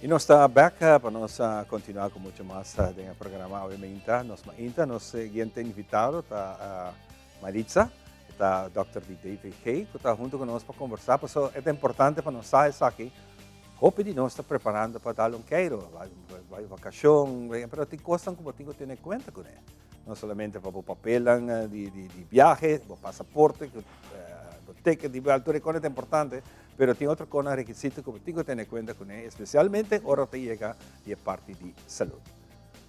Y nos ta back pa nos continua cu mucho mas den e programa Obviamente. Nos mainta, nos siguiente invitado ta Maritza, ta dokter di DVG, cu ta hunto cu nos pa conversa. Paso e ta importante pa nos sa esaki. Hopi di nos ta preparando pa dal un keiro, bay vacacion, pero tin cosnan cu bo tin cu tene cuenta cune. No solamente pa bo papelnan di biahe, bo pasaporte, bo ticket di biahe, tur e cosnan ta importante, pero tin otro cosnan requisito cu bo tin cu tene cuenta cune, especialmente ora ta yega di e parti di salud.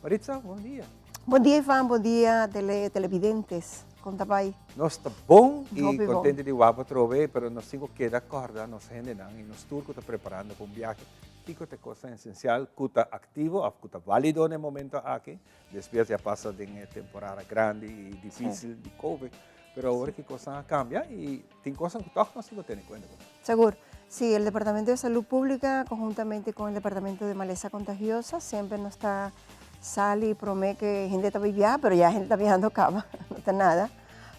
Maritza, bon dia. Bon dia Ivan, bon dia televidentes. Con ta bay? Nos ta bon y contento di wak bo atrobe, pero nos tin cu keda corda nos hendenan y nos tur cu ta preparando pa un biahe, kico ta e cosnan esencial cu ta activo of cu ta valido na e momento aki. Despues ya pasa den e temporada grandi y dificil di covid, pero awor ki cosnan a cambia y tin cosnan cu toch nos tin cu tene cuenta cu nan. Segur. Si, el Departamento de Salud Pública conjuntamente con el Departamento de Maleza Contagiosa semper nos ta sali prome cu hende ta bay biaha, pero ya hende ta biahando caba, no ta nada,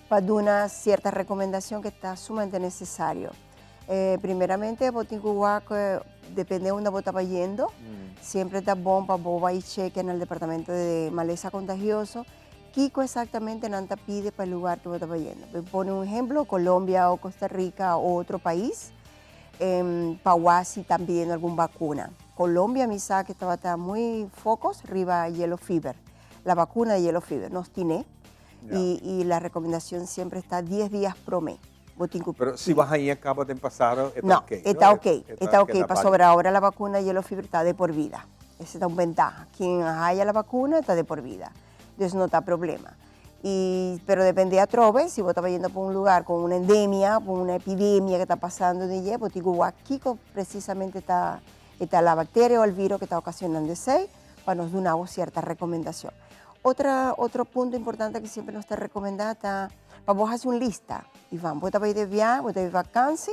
pa duna cierta recomendacion cu ta sumamente necesario. Primeramente bo tin cu wak depende unda bo ta bayendo, siempre ta bon pa bo bay cheque na el Departamento de Maleza Contagioso kico exactamente nan ta pide pa e lugar cu bo ta bayendo. Bo pone un ehemplo, Colombia o Costa Rica o otro pais, pa wak si tan pidiendo algun vacuna. Colombia mi sa cu tabata muy focos riba yellow fever, la vacuna de yellow fever, nos tine y la recomendacion siempre esta dies dias prome. Bo tin cu. Pero si bo haña caba den pasado e ta No, ok, e ta ok, e ta ok, keda pasobra válido. ahora la vacuna yellow fever ta de por vida. Ese ta un ventaha. Quien haya la vacuna ta de por vida. Dus no ta problema. Y, pero depende atrobe, si bo ta bayendo pa un lugar con una endemia, con una epidemia que ta pasando den dje, bo tin cu wak kico precisamente ta, e ta la bacteria o el viro que ta ocasionando esey, pa nos duna bo cierta recomendacion. Otra, otro punto importante que siempre nos ta recomenda ta. Pa bo hasi un lista, Ivan. Bo ta bai de viahe, bo ta bai vakansi,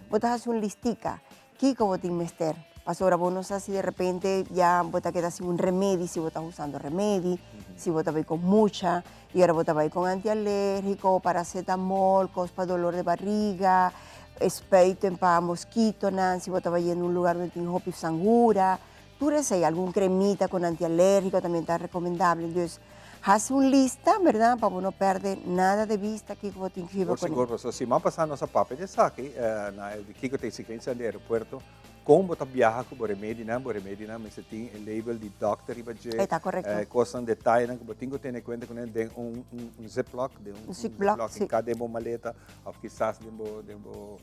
bo ta hasi un listica. Kiko bo tin mester? Pasobra bo no sa si de repente ya bo ta keda sin un remedi, si bo ta usando remedi, si bo ta bai con mucha, y ora bo ta bai con antialergico, paracetamol, cos pa dolor de bariga, spuiten pa mosquitonan, si bo ta bayendo un lugar donde tin hopi sangura, tur esey, algun cremita con antialergico también ta recomendable. Dus, hasi un lista, berdad, pa bo no perde nada de vista kiko bo tin ki hiba Por con sigur, pasobra siman pasá nos a papia di esaki, na e di kiko ta exigencianan di aeropuerto, Kon bo ta biaha ku bo remedinan? Bo remedinan mester tin e label di dòkter riba dje. E ta korekto. E kosnan, detayenan ku bo tin ku tene kuenta kuné den un un ziplock, den un ziplock si. Hinká den bo maleta òf kisas den bo den bo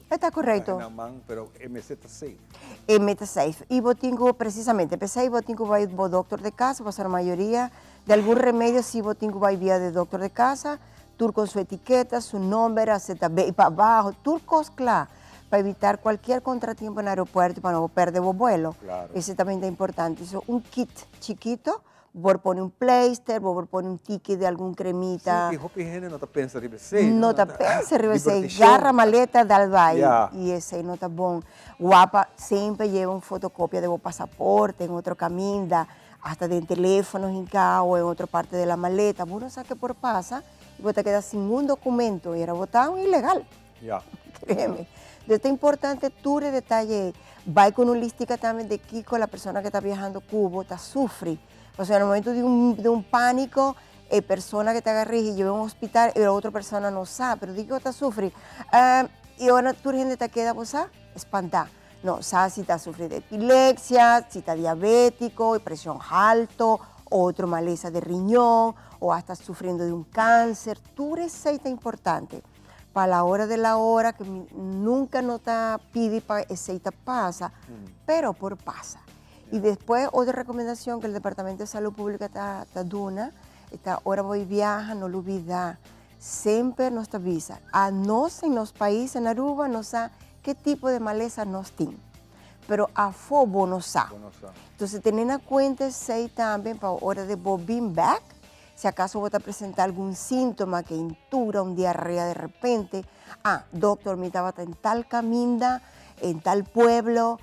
E ta korekto. na man, pero e mester ta safe. E mester safe. I bo tin ku presisamente p'esei bo tin ku bai bo dòkter di kas, pasobra mayoria di algun remedio si bo tin ku bai via di dòkter di kasa, tur kon su etiketa, su nomber, aseta bei pa abaho, tur kos kla. pa evitar cualkier contratiempo na aeropuerto y pa no bo perde bo vuelo. Ese también ta importante. So un kit chikito, bo por pone un pleister, bo por pone un tiki de algun cremita. Sí, y hopi hende no ta pensa riba esey. No ta pensa riba esey. Garra maleta dal bay. Y esey no ta bon. Wapa semper lleva un fotocopia de bo pasaporte en otro caminda, hasta den telefono hinca o en otro parte de la maleta. Bo no sa ke por pasa y bo ta keda sin un documento y era bo ta un ilegal. Ya. Créeme. Entonces ta importante tur e detaye ei. Bai con un listica tambe de kico la persona que ta viajando cu bo ta sufri. Pasobra na momento di un, di un panico, e persona que ta agarra y lleva un hospital, e otro persona no sa, pero di kico ta sufri. Y ora tur hende ta keda, bo sa, espanta. No sa si ta sufri di epilepsia, si ta diabetico, presion halto, otro malesa de riñon, o hasta sufriendo di un cáncer. Tur esey ta importante. Pa la hora de la hora que mi nunca no ta pidi pa esey ta pasa, pero por pasa. Y despues otro recomendacion que el Departamento de Salud Publica ta ta duna ta ora bo viaha no lubida semper nos ta bisa a nos en nos pais en Aruba nos sa ke tipo de malesa nos tin pero afo bo no sa. Entonces tene na cuenta esey tambe pa ora de bo bin bek Si acaso bo ta presenta algun sintoma, keintura, un diarrea de repente, ah, doctor mi tabata en tal caminda, en tal pueblo,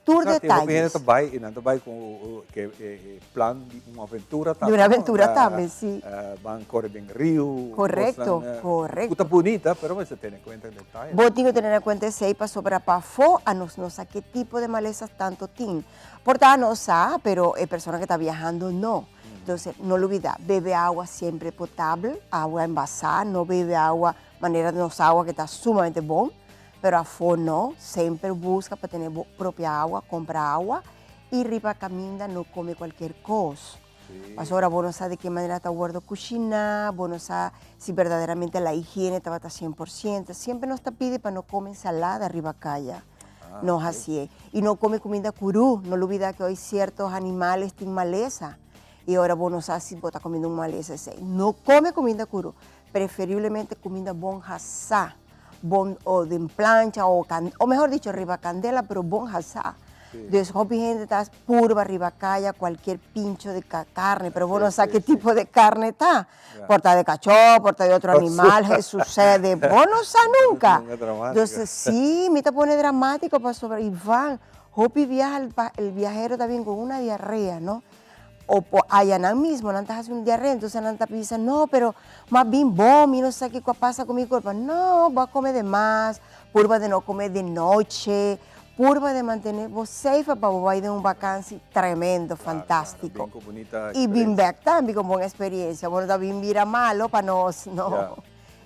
tur Sa, tin hopi hende detalles. ta bai y nan ta bai cu e plan di un aventura Di un aventura tambe, si. Ban core den riu, Correcto, cosnan correcto. cu ta bunita, pero mester tene cuenta e detaye. Bo tin cu tene na cuenta esey pasobra pafo anos no sa ke tipo de malesas tanto tin. Por ta nos sa, pero e persona cu ta viahando no. Entonces, no lubida, bebe agua siempre potable, agua envasá, no bebe agua manera nos agua que ta sumamente bon, pero afó no, semper busca pa tene bo propia agua, compra agua y riba caminda no come cualkier cos. Pasobra bo no sa de ke manera ta wordo cushiná, bo no sa si berdaderamente la higiene tabata 100%. Siempre nos ta pidi pa no come ensalada riba caya. No hacié. Y no come cuminda curú. No lubida que hoy ciertos animales tin maleza. Y ora bo no sa si bo ta comiendo un maleza esey. No come cuminda curú. Preferiblemente cuminda bon hasá. Bon o den plancha o can, o mehor dicho riba candela, pero bon hasá. Dus hopi hende ta purba riba caya cualkier pincho di carne, pero bo no sa ke tipo de carne ta. Por ta de cachó, por ta de otro animal, Jesús sucede, bo no sa nunca. Entonces, sí, mi ta pone dramático pasobra Iván, hopi biaha el, el viajero ta bin con una diarrea, no? O po aya nan mismo, nan ta haci un diarrea, entonces nan ta bisa, no, pero m'a bin bon, mi no sa kico a pasa cu mi curpa. No, bo a come de mas, purba de no come de noche, Purba de mantene bo safe pa bo bai den un vakansi tremendo, fantastico. Y bin bek tambe con bon experiencia. Bo no ta bin bira malo pa nos, no.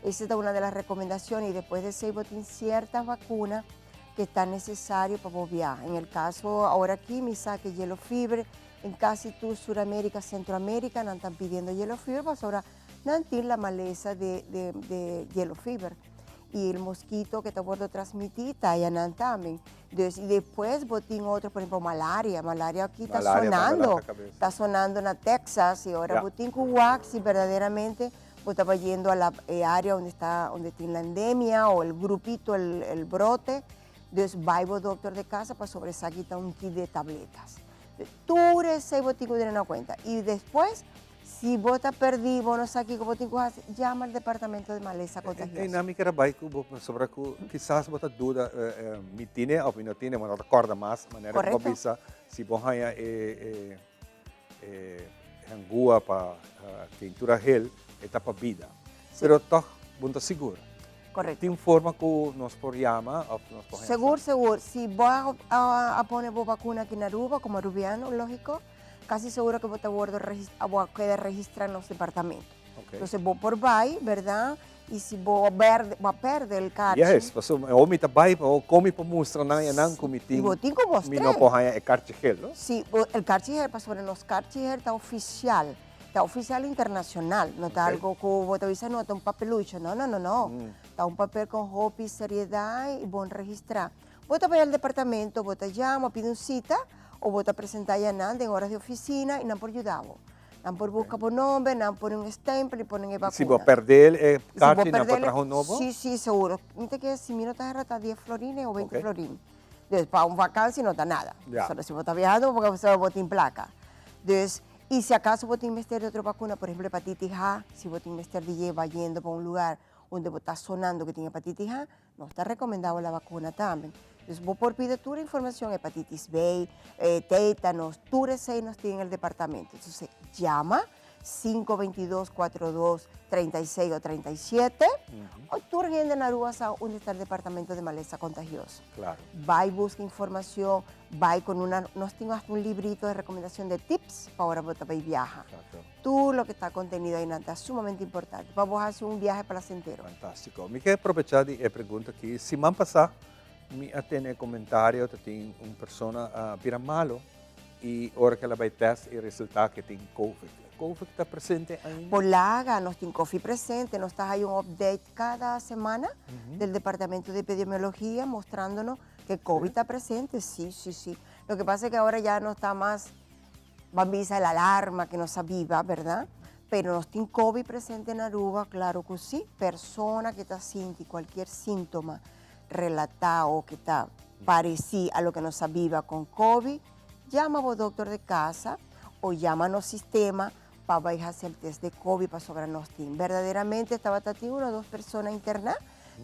Esa ta una de las recomendaciones. Y despues de esey bo tin cierta vacuna que ta necesario pa bo biaha. En el caso ahora aki mi sa que yellow fever en casi tur Suramerica, Centroamerica nan ta pidiendo yellow fever pasobra nan tin la malesa de de yellow fever. Y el mosquito que ta wordo transmiti ta aya nan tambe. Dus y despues bo tin otro, por ejemplo, malaria. Malaria aki ta Malaria tambe sonando. lanta cabeza. Ta sonando na Texas y ora Ja. bo tin cu wak si verdaderamente bo ta bayendo a la e area donde sta, donde tin la endemia o el grupito, el el brote. Dus bay bo doctor de casa pasobra esaki ta un kit de tabletas. Tur esey bo tin cu tene na cuenta. Y despues. Si bo ta perdí, bo no sa kiko bo tin ku hasi, yama el departamento di malesa kontagioso. Einan mi kier a bai ku bo pasobra ku kisas bo ta duda mi tine òf mi no tine, bo no ta kòrda mas manera ku bo bisa si bo haña e hangua pa keintura hel e ta pa bida. Pero tòg bo no ta sigur. Korekto. Tin forma ku nos por yama òf nos por haña sa? Segur, segur. Si bo a pone bo bakuna aki na Aruba komo arubiano, lógiko. Casi seguro que bo ta wordo bo a keda registra nos departamento. Okay. Entonces bo por bai, verdad? Y si bo a berde, bo a perde el karchi. Yes, paso o mi ta bai o kon mi por mustra nan e nan ku mi tin. Y bo tin ku Mi no por haña e karchi gel, no? Si, bo el karchi gel pasobra nos karchi gel ta oficial, ta oficial internacional, no ta algo ku bo ta bisa no ta un papelucho, no no no no. Ta un papel con hopi seriedad y bon registra. Bo ta bai al departamento, bo ta yama, pidi un cita o bo ta presenta ya nan den horas di oficina y nan por yuda bo. Nan por busca bo nomber, nan pone un stempel y ponen e Si bo vacuna. perde e Si bo karchi, nan por perde traha un nobo? Si, si, seguro. Mi ta kere si mi no ta erra ta dies florines o beinti Ok. florin. Dus pa un vakantie no ta nada. Ya. Solo si bo ta viahando bo por bo tin placa. Dus, y si acaso bo tin mester di otro vacuna, por ehemplo hepatitis A, si bo tin mester di yeba yendo pa un lugar unda bo ta sonando cu tin hepatitis A, Nos ta recomenda bo la vacuna tambe. Dus bo por pidi tur informacion, hepatitis B, tétanos, tur esey nos tin en el departamento. Entonces, llama 522 42 36 o 37 o tur hende na Aruba sa unda ta el departamento de maleza contagiosa. Claro. Bay busca informacion, bay con una, nos tin hasta un librito de recomendacion de tips pa ora bo ta bay viaha. Exacto. Tur loke ta contenido aynan ta sumamente importante pa bo haci un biahe placentero. Fantástico. Mi ke aprovechá di e pregunta aki. Siman pasá mi a tene e comentario ta tin un persona a bira malo y ora ke el a bai test y resulta ke tin covid. Covid ta presente ainda? Por laga nos tin covid presente. Nos ta haci un update cada semana del departamento de epidemiologia mostrándonos ke covid ta presente. Sí, sí, sí. Lo que pasa es que ahora ya no ta mas. Ban bisa el alarma que nos a biba, verdad? Pero nos tin COVID presente na Aruba? Claro cu si. Persona que ta sinti cualkier sintoma relata o que ta pareci a loke nos a biba con COVID, yama bo doctor de casa o yama nos sistema pa bay haci el test de COVID pasobra nos tin. Verdaderamente tabata tin uno o dos persona interna,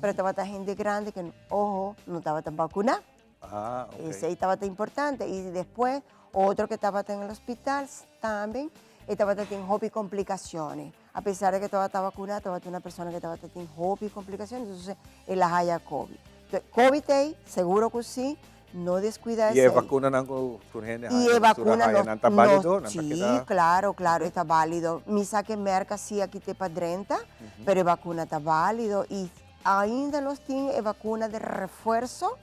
pero tabata hende grande que, ojo, no tabata vacuna. Ah, ok. Esey tabata importante. Y despues otro que tabata en el hospital tambe, e tabata tin hopi complicaciones. A pesar de que tabata vacuna, tabata una persona que tabata tin hopi complicaciones, entonces el a haya COVID. Entonces, COVID ey, seguro cu si, no descuida Y e esey. vacunanan cu tur hende Y haya, e nos tur a vacuna haya, nos, nan ta nos, válido? Nan ta sí, keda? claro, claro, e ta válido. Mi sa que Merca sí a kite pa drenta, pero e vacuna ta válido y Ainda nos tin e vacuna de refuerzo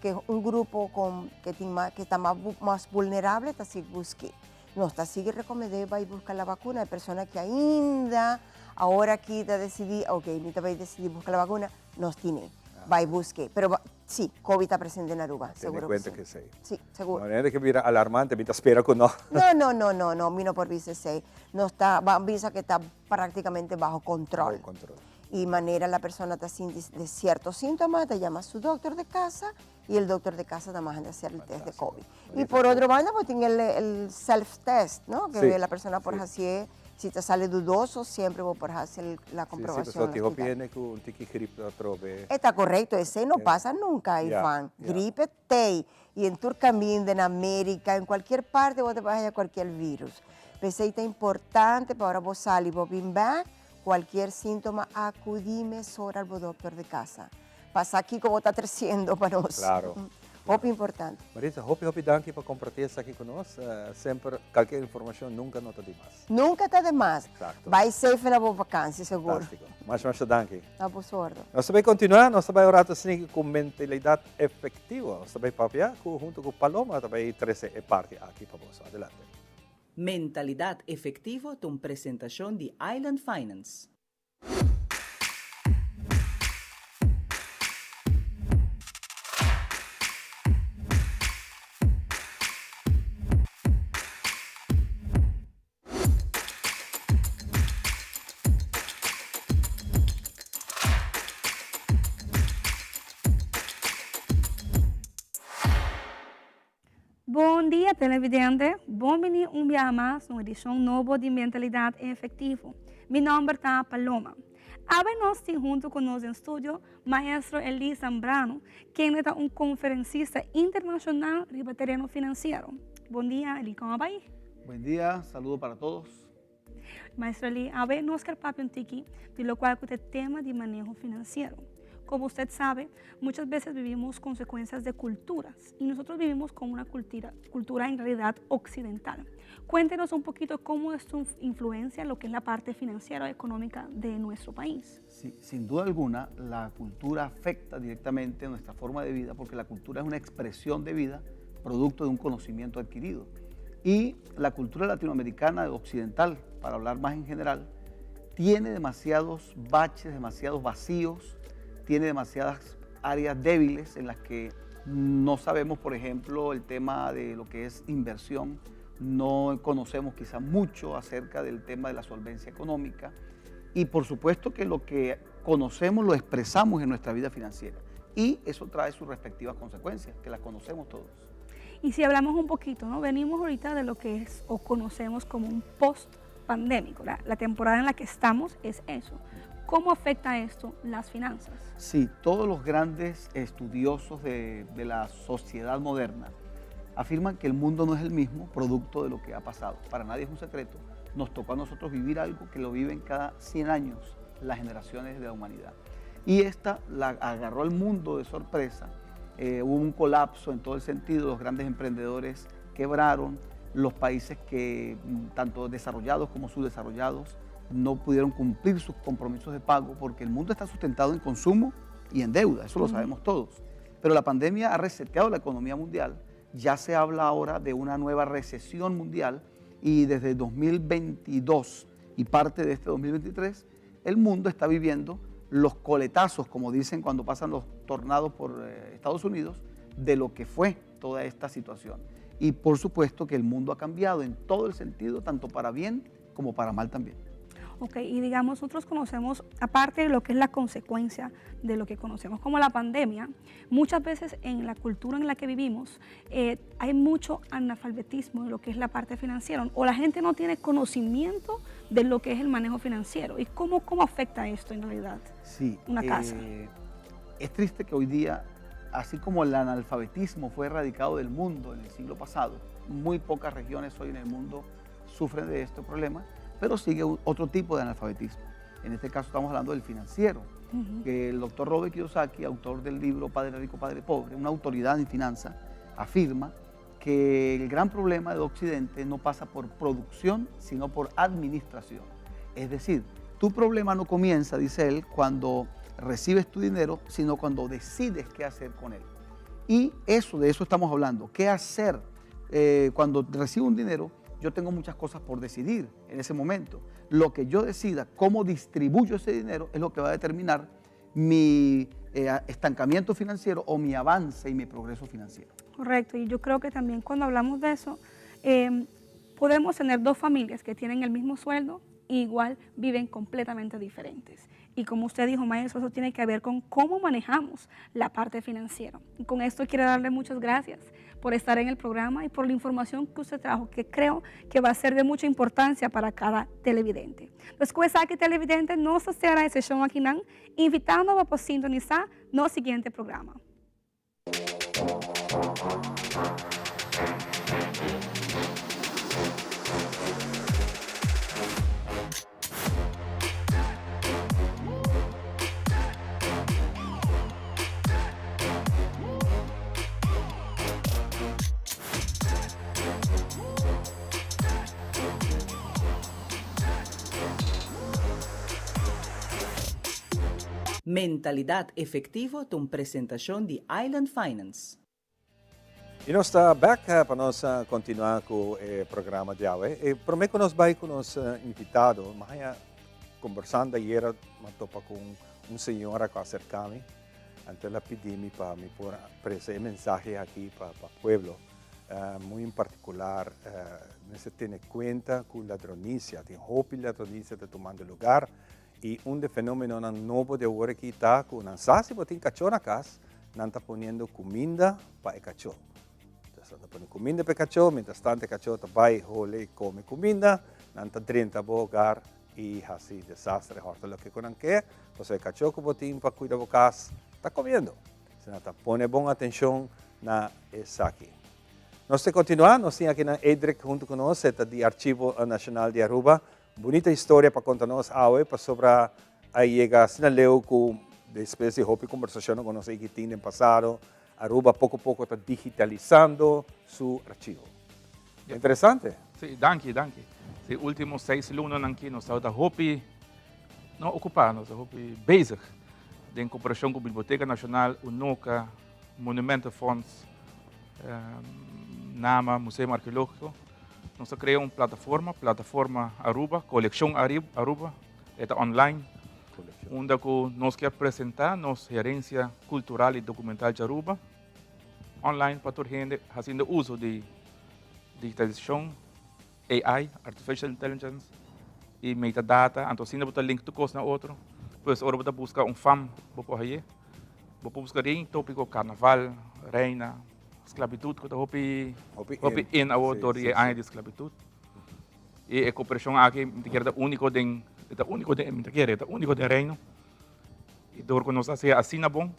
que un grupo con que tin mas que ta mas vulnerable ta sigui busque. Nos ta sigui recomende bay busca la vacuna. E persona que ainda awor aki ta decidi ok mi ta bay decidi busca la vacuna, nos tine. Bay busque. Pero si, covid ta presente na Aruba, Tene seguro que cuenta si. que esey. Si, seguro. No manera que bira alarmante, mi ta spera cu no. No, no, no, no, no, mi no por bisa esey. Nos ta, ban bisa que ta practicamente bajo control. Bajo control. Y manera la persona ta sinti de cierto síntoma, ta llama su doctor de casa y el doctor de casa ta manda hacer el test de COVID. Y por otro banda, bo tin el, el self-test, ¿no? Que la persona por hacié, si te sale dudoso, siempre bo por hacer la Sí, sí, comprobación pasobra en el tin hopi hospital. hende cu un tiki gripe atrobe. Eta correcto, esey no pasa nunca, Iván. Gripe tey, y en tur caminda, en America, en cualquier parte bo ta por haya cualquier virus. P'esey ta importante pa ora bo sali bo bin bek, Cualkier sintoma acudi mesora al bo doctor de casa. Pa sa kico bo ta treciendo pa nos. Claro. Hopi importante. Maritza, hopi hopi danki pa comparti esaki cu nos. Semper calkier informacion nunca no ta di mas. Nunca ta de mas. Exacto. Bay safe na bo vakantie seguro. Fantastico. Masha masha danki. Na bo sordo. Nos ta bay continua, nos ta bay un rato asina cu mentalidad efectivo. Nos ta bay papia cu hunto cu Paloma ta bay trece e parti aki pa boso. Adelante. Mentalidat Efectivo ta un presentashon di Island Finance. Bon. Bon dia televidente, bon bini un biaha mas na un edicion nobo di Mentalidad Efectivo. Mi nomber ta Paloma. Awe nos tin hunto cu nos den studio Maestro Eli Zambrano, kende ta un conferencista internacional riba tereno financiero. Bon dia Eli, como a bay? Buen dia, saludo para todos. Maestro Eli, awe nos ker papia un tiki di locual cu ta e tema di maneho financiero. Como usted sabe, muchas veces vivimos consecuencias de culturas y nosotros vivimos con una cultura, cultura en realidad occidental. Cuéntenos un poquito cómo esto influencia lo que es la parte financiera o económica de nuestro país. Sí, sin duda alguna, la cultura afecta directamente nuestra forma de vida porque la cultura es una expresión de vida producto de un conocimiento adquirido. Y la cultura latinoamericana occidental, para hablar más en general, tiene demasiados baches, demasiados vacíos, tiene demasiadas áreas débiles en las que no sabemos, por ejemplo, el tema de lo que es inversión, no conocemos quizá mucho acerca del tema de la solvencia económica y por supuesto que lo que conocemos lo expresamos en nuestra vida financiera y eso trae sus respectivas consecuencias, que las conocemos todos. Y si hablamos un poquito, ¿no? Venimos ahorita de lo que es o conocemos como un post pandémico. La, la temporada en la que estamos es eso. ¿Cómo afecta esto las finanzas? Sí, todos los grandes estudiosos de, de la sociedad moderna afirman que el mundo no es el mismo producto de lo que ha pasado. Para nadie es un secreto. Nos tocó a nosotros vivir algo que lo viven cada 100 años las generaciones de la humanidad. Y esta la agarró al mundo de sorpresa. Eh, hubo un colapso en todo el sentido, los grandes emprendedores quebraron, los países que, mm, tanto desarrollados como subdesarrollados, no pudieron cumplir sus compromisos de pago porque el mundo está sustentado en consumo y en deuda, eso lo sabemos todos. Pero la pandemia ha reseteado la economía mundial, ya se habla ahora de una nueva recesión mundial y desde 2022 y parte de este 2023, el mundo está viviendo los coletazos, como dicen cuando pasan los tornados por eh, Estados Unidos, de lo que fue toda esta situación. Y por supuesto que el mundo ha cambiado en todo el sentido, tanto para bien como para mal también. Ok, y digamos, nosotros conocemos, aparte de lo que es la consecuencia de lo que conocemos como la pandemia, muchas veces en la cultura en la que vivimos eh, hay mucho analfabetismo en lo que es la parte financiera, o la gente no tiene conocimiento de lo que es el manejo financiero. ¿Y cómo, cómo afecta esto en realidad sí, una casa? Eh, es triste que hoy día, así como el analfabetismo fue erradicado del mundo en el siglo pasado, muy pocas regiones hoy en el mundo sufren de este problema, pero sigue otro tipo de analfabetismo. En este caso estamos hablando del financiero, que el doctor Robert Kiyosaki, autor del libro Padre Rico, Padre Pobre, una autoridad en finanzas, afirma que el gran problema de Occidente no pasa por producción, sino por administración. Es decir, tu problema no comienza, dice él, cuando recibes tu dinero, sino cuando decides qué hacer con él. Y eso, de eso estamos hablando. ¿Qué hacer eh, cuando recibo un dinero? Yo tengo muchas cosas por decidir en ese momento. Lo que yo decida, cómo distribuyo ese dinero, es lo que va a determinar mi eh, estancamiento financiero o mi avance y mi progreso financiero. Correcto, y yo creo que también cuando hablamos de eso, em, podemos tener dos familias que tienen el mismo sueldo, igual viven completamente diferentes. Y como usted dijo, maestro, eso tiene que ver con cómo manejamos la parte financiera. Y con esto quiero darle muchas gracias por estar en el programa y por la información que usted trajo, que creo que va a ser de mucha importancia para cada televidente. Despues aki televidente nos ta sera e seshon akinan, invitando bo pa sintonisa nos siguiente programa. Mentalidad Efectivo ta un presentacion di Island Finance. Y nos ta bek pa nos continua cu e programa di awe. E prome cu nos bay cu nos invitado, mi haya conversando ayera, mi a topa cu un señora cu a acerca mi, anto el a pidi mi pa mi por presa e mensahe aki pa pueblo. Muy en particular mester tene cuenta cu ladronicia, tin hopi ladronicia ta tumando lugar Y un de fenomenonan nobo di awor aki ta cu nan sa si bo tin cacho na cas, nan ta poniendo cuminda pa e cacho. Nan ta pone kuminda pa e kachó, mientras tanto e kachó ta bai hole i kome kuminda, nan ta drenta bo hogar i hasi desastre, hòrta loke ku nan ke, pasobra e kachó ku bo tin pa kuida bo kas ta komiendo. Asina ta pone bon atenshon na esaki. Nos ta kontinuá, nos tin akinan Edric huntu ku nos, e ta di Archivo Nashonal di Aruba. Bunita historia pa konta nos awe pasobra a yega asina leu ku despues di hopi kombersashonnan ku nos a tin den pasado, Aruba poko poko ta digitalisando su archivo. Interesante. Sí, danki, danki. Sí, último seis lunanan aki nos tabata hopi no okupá, nos ta hopi bezig den koperashon ku Biblioteka Nashonal, UNOCA, Monumentenfonds, NAMA, Museum Arkeológiko. Nos a krea un plataforma, Plataforma Aruba, Kolekshon Aruba, e ta online, unda ku nos kier presentá nos herensia kultural i dokumental di Aruba online pa tur hende hasiendo uso di digitalisashon, AI, Artificial Intelligence, i metadata, anto asina bo ta link tur kos na otro. Pues ora bo ta buska un fam bo por haye, bo por buska den topiko karnaval, reina, sklabitut ku ta hopi hopi in awor dor di e aña di sklabitut. I e koperashon aki mi ta kere ta úniko den e ta úniko den mi ta kere e ta úniko den reino. I dor ku nos a hasi asina bon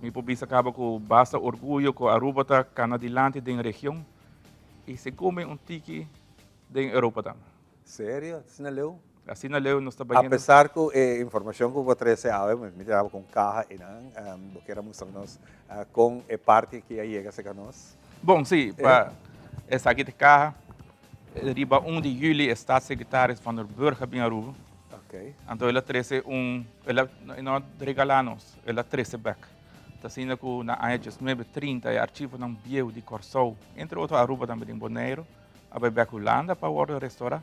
mi por bisa kaba ku basta orguyo ku Aruba ta kana dilanti den region i segun mi un tiki den Europa tambe. Serio? Asina leu? Asina leu nos ta bayendo. Apesar ku e informashon ku bo trese awe, mi ta daba ku un kaha einan, bo kier a mustra nos kon e parti aki a yega serka nos? Bon, si, pa esaki ta kaha. Riba un di juli e staatssecretaris Van der Burg a bin Aruba. Anto el a trese un, el a, e no a regala nos, el a trese bek. Ta asina ku na aña diesnuebe trinta e archivonan bieu di Kòrsou, entre otro Aruba tambe den Boneiru, a bai bek Hulanda pa wòrdu restorá,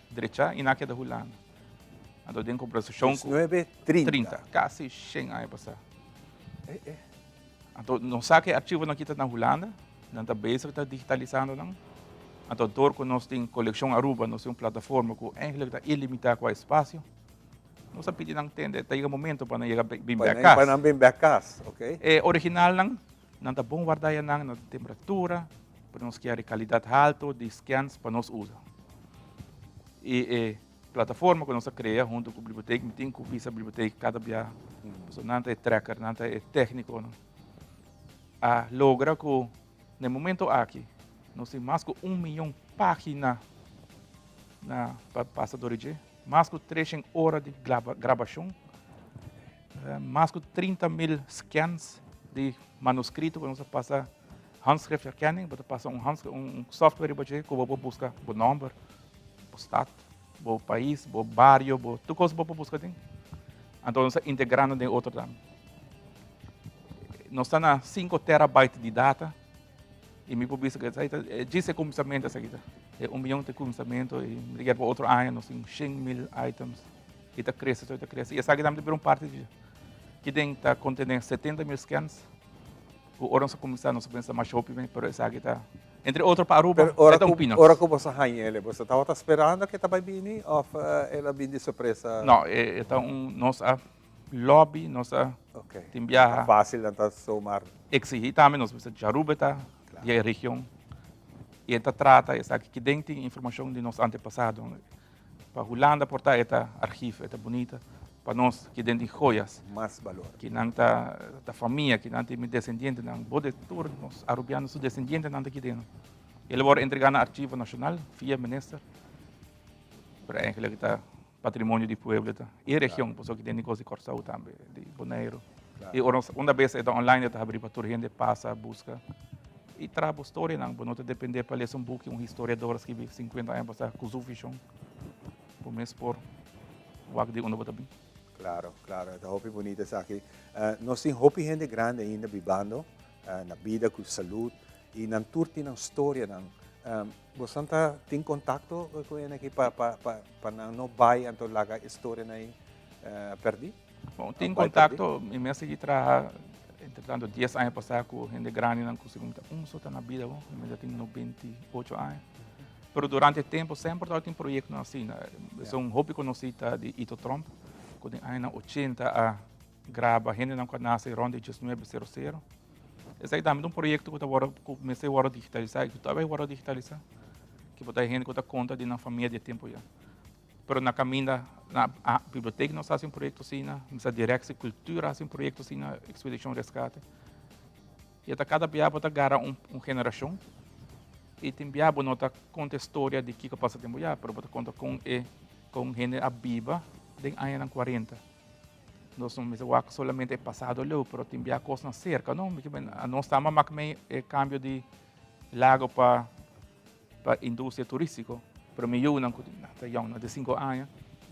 drechá i nan a keda Hulanda. Anto den kombersashon ku. 1930. Trinta, kasi shen aña pasá. Anto nos sa ku e archivonan aki ta na Hulanda, nan ta bezig ta digitalisando nan. Anto dor ku nos tin Kolekshon Aruba, nos tin un plataforma ku eigentlik ta ilimitá ku espasio, nos a pidi nan tende, ta yega momento pa nan yega bin bek kas. Pa nan bin bek kas, ok. E originalnan, nan ta bon wardá nan na temperatura, pa nos kier e kalidat halto di scans pa nos usa. I e plataforma ku nos a krea huntu ku bibliotek, mi tin ku bisa bibliotek kada bia, pasobra nan ta e trekker, nan ta e teknikonan, a logra ku na e momento aki nos tin mas ku un miyon pagina na pa pasa dor di dje, mas ku treshen ora di grabashon, mas ku 30.000 scans di manuskrito ku nos a pasa handschriftherkenning, bo ta pasa un un software riba dje ku bo por buska bo nòmber, bo stad, bo pais, bo bario, bo tur kos bo por buska den. Anto nos ta integrando den otro tambe. Nos ta na 5 terabyte di data y mi por bisa que esaki ta djis e cuminsamentu esaki ta. E un miyon ta e cuminsamentu y mi ta kere pa otro aña nos tin 100.000 items y ta crece y ta crece. Y esaki tambe ta bira un parti di kiden ta contene 70.000 scans. Ku ora nos a kuminsá nos a pensa masha hopi men, pero esaki ta entre otro pa Aruba Pero ora e ta un ku peanuts. ora ku boso a haña el, boso tabata sperando ku e ta bai bini òf el a bini di sorpresa? No, e e ta un nos a lobby, nos a Ok. tin biaha. Ta fásil nan ta zomaar. Eksihí tambe nos bisa djaruba e ta di e region i e ta trata esaki kiden tin informashon di nos antepasado. Pa Hulanda por ta e ta archief, e ta bunita. Pa nos ki den tin joyas. Mas balor. Ki nan ta ta famia, ki nan tin mi descendientenan. Bo de tur nos Arubiano su descendientenan ta ki den. El a worde entrega na Archivo Nacional via minister. Pero eigenlijk ta patrimonio di pueblo ta. Y region, pasobra ki den tin cos di Corsou tambe, di Boneiru. Y ora nos unda bes e ta online e ta habri pa tur hende pasa, busca. Y traha bo storianan, bo no ta depende pa lesa un buki un historiador a skibi 50 aña pasá ku su vishon. Bo mes por wak di unda bo ta bin. Claro, claro, ta hopi bunita esaki. Nos tin hopi hende grandi ainda bibando na bida ku salud y nan tur tin nan storianan. Bosan ta tin contacto ku hende aki pa pa pa nan no bai anto laga e storianan ei perdi? Bon, tin contacto, mi mes sigui traha entre tanto 10 aña pasá ku hende grandinan ku segun mi ta un so ta na bida bo, mi ta tin 98 aña. Pero durante e tempo semper tabatin proyectonan asina. Esun hopi konosí ta di Ito Tromp, ku den añanan 80 a graba hendenan ku a nase rond di 1900. Esaki tambe ta un proyecto cu ta worde, cu mester worde digitalisa y cu ta bay worde digitalisa. Cu bo ta hende cu ta conta di nan famia di e tempo ya. Pero na caminda, na biblioteca nos haci un proyecto asina, mester Directie Cultuur haci un proyecto asina, Expedicion Rescate. Y ta cada bia bo ta gara un generacion y tin bia bo no ta conta e storia di kico a pasa tempo ya, pero bo ta conta con e con hende a biba den añanan cuarenta. Nos no mester wak solamente e pasado leu, pero tin bia cosnan cerca, no? Nos ta mak mei e cambio di lago pa pa industria turistico, pero mi yunan cu ta yong, nan ta cinco aña,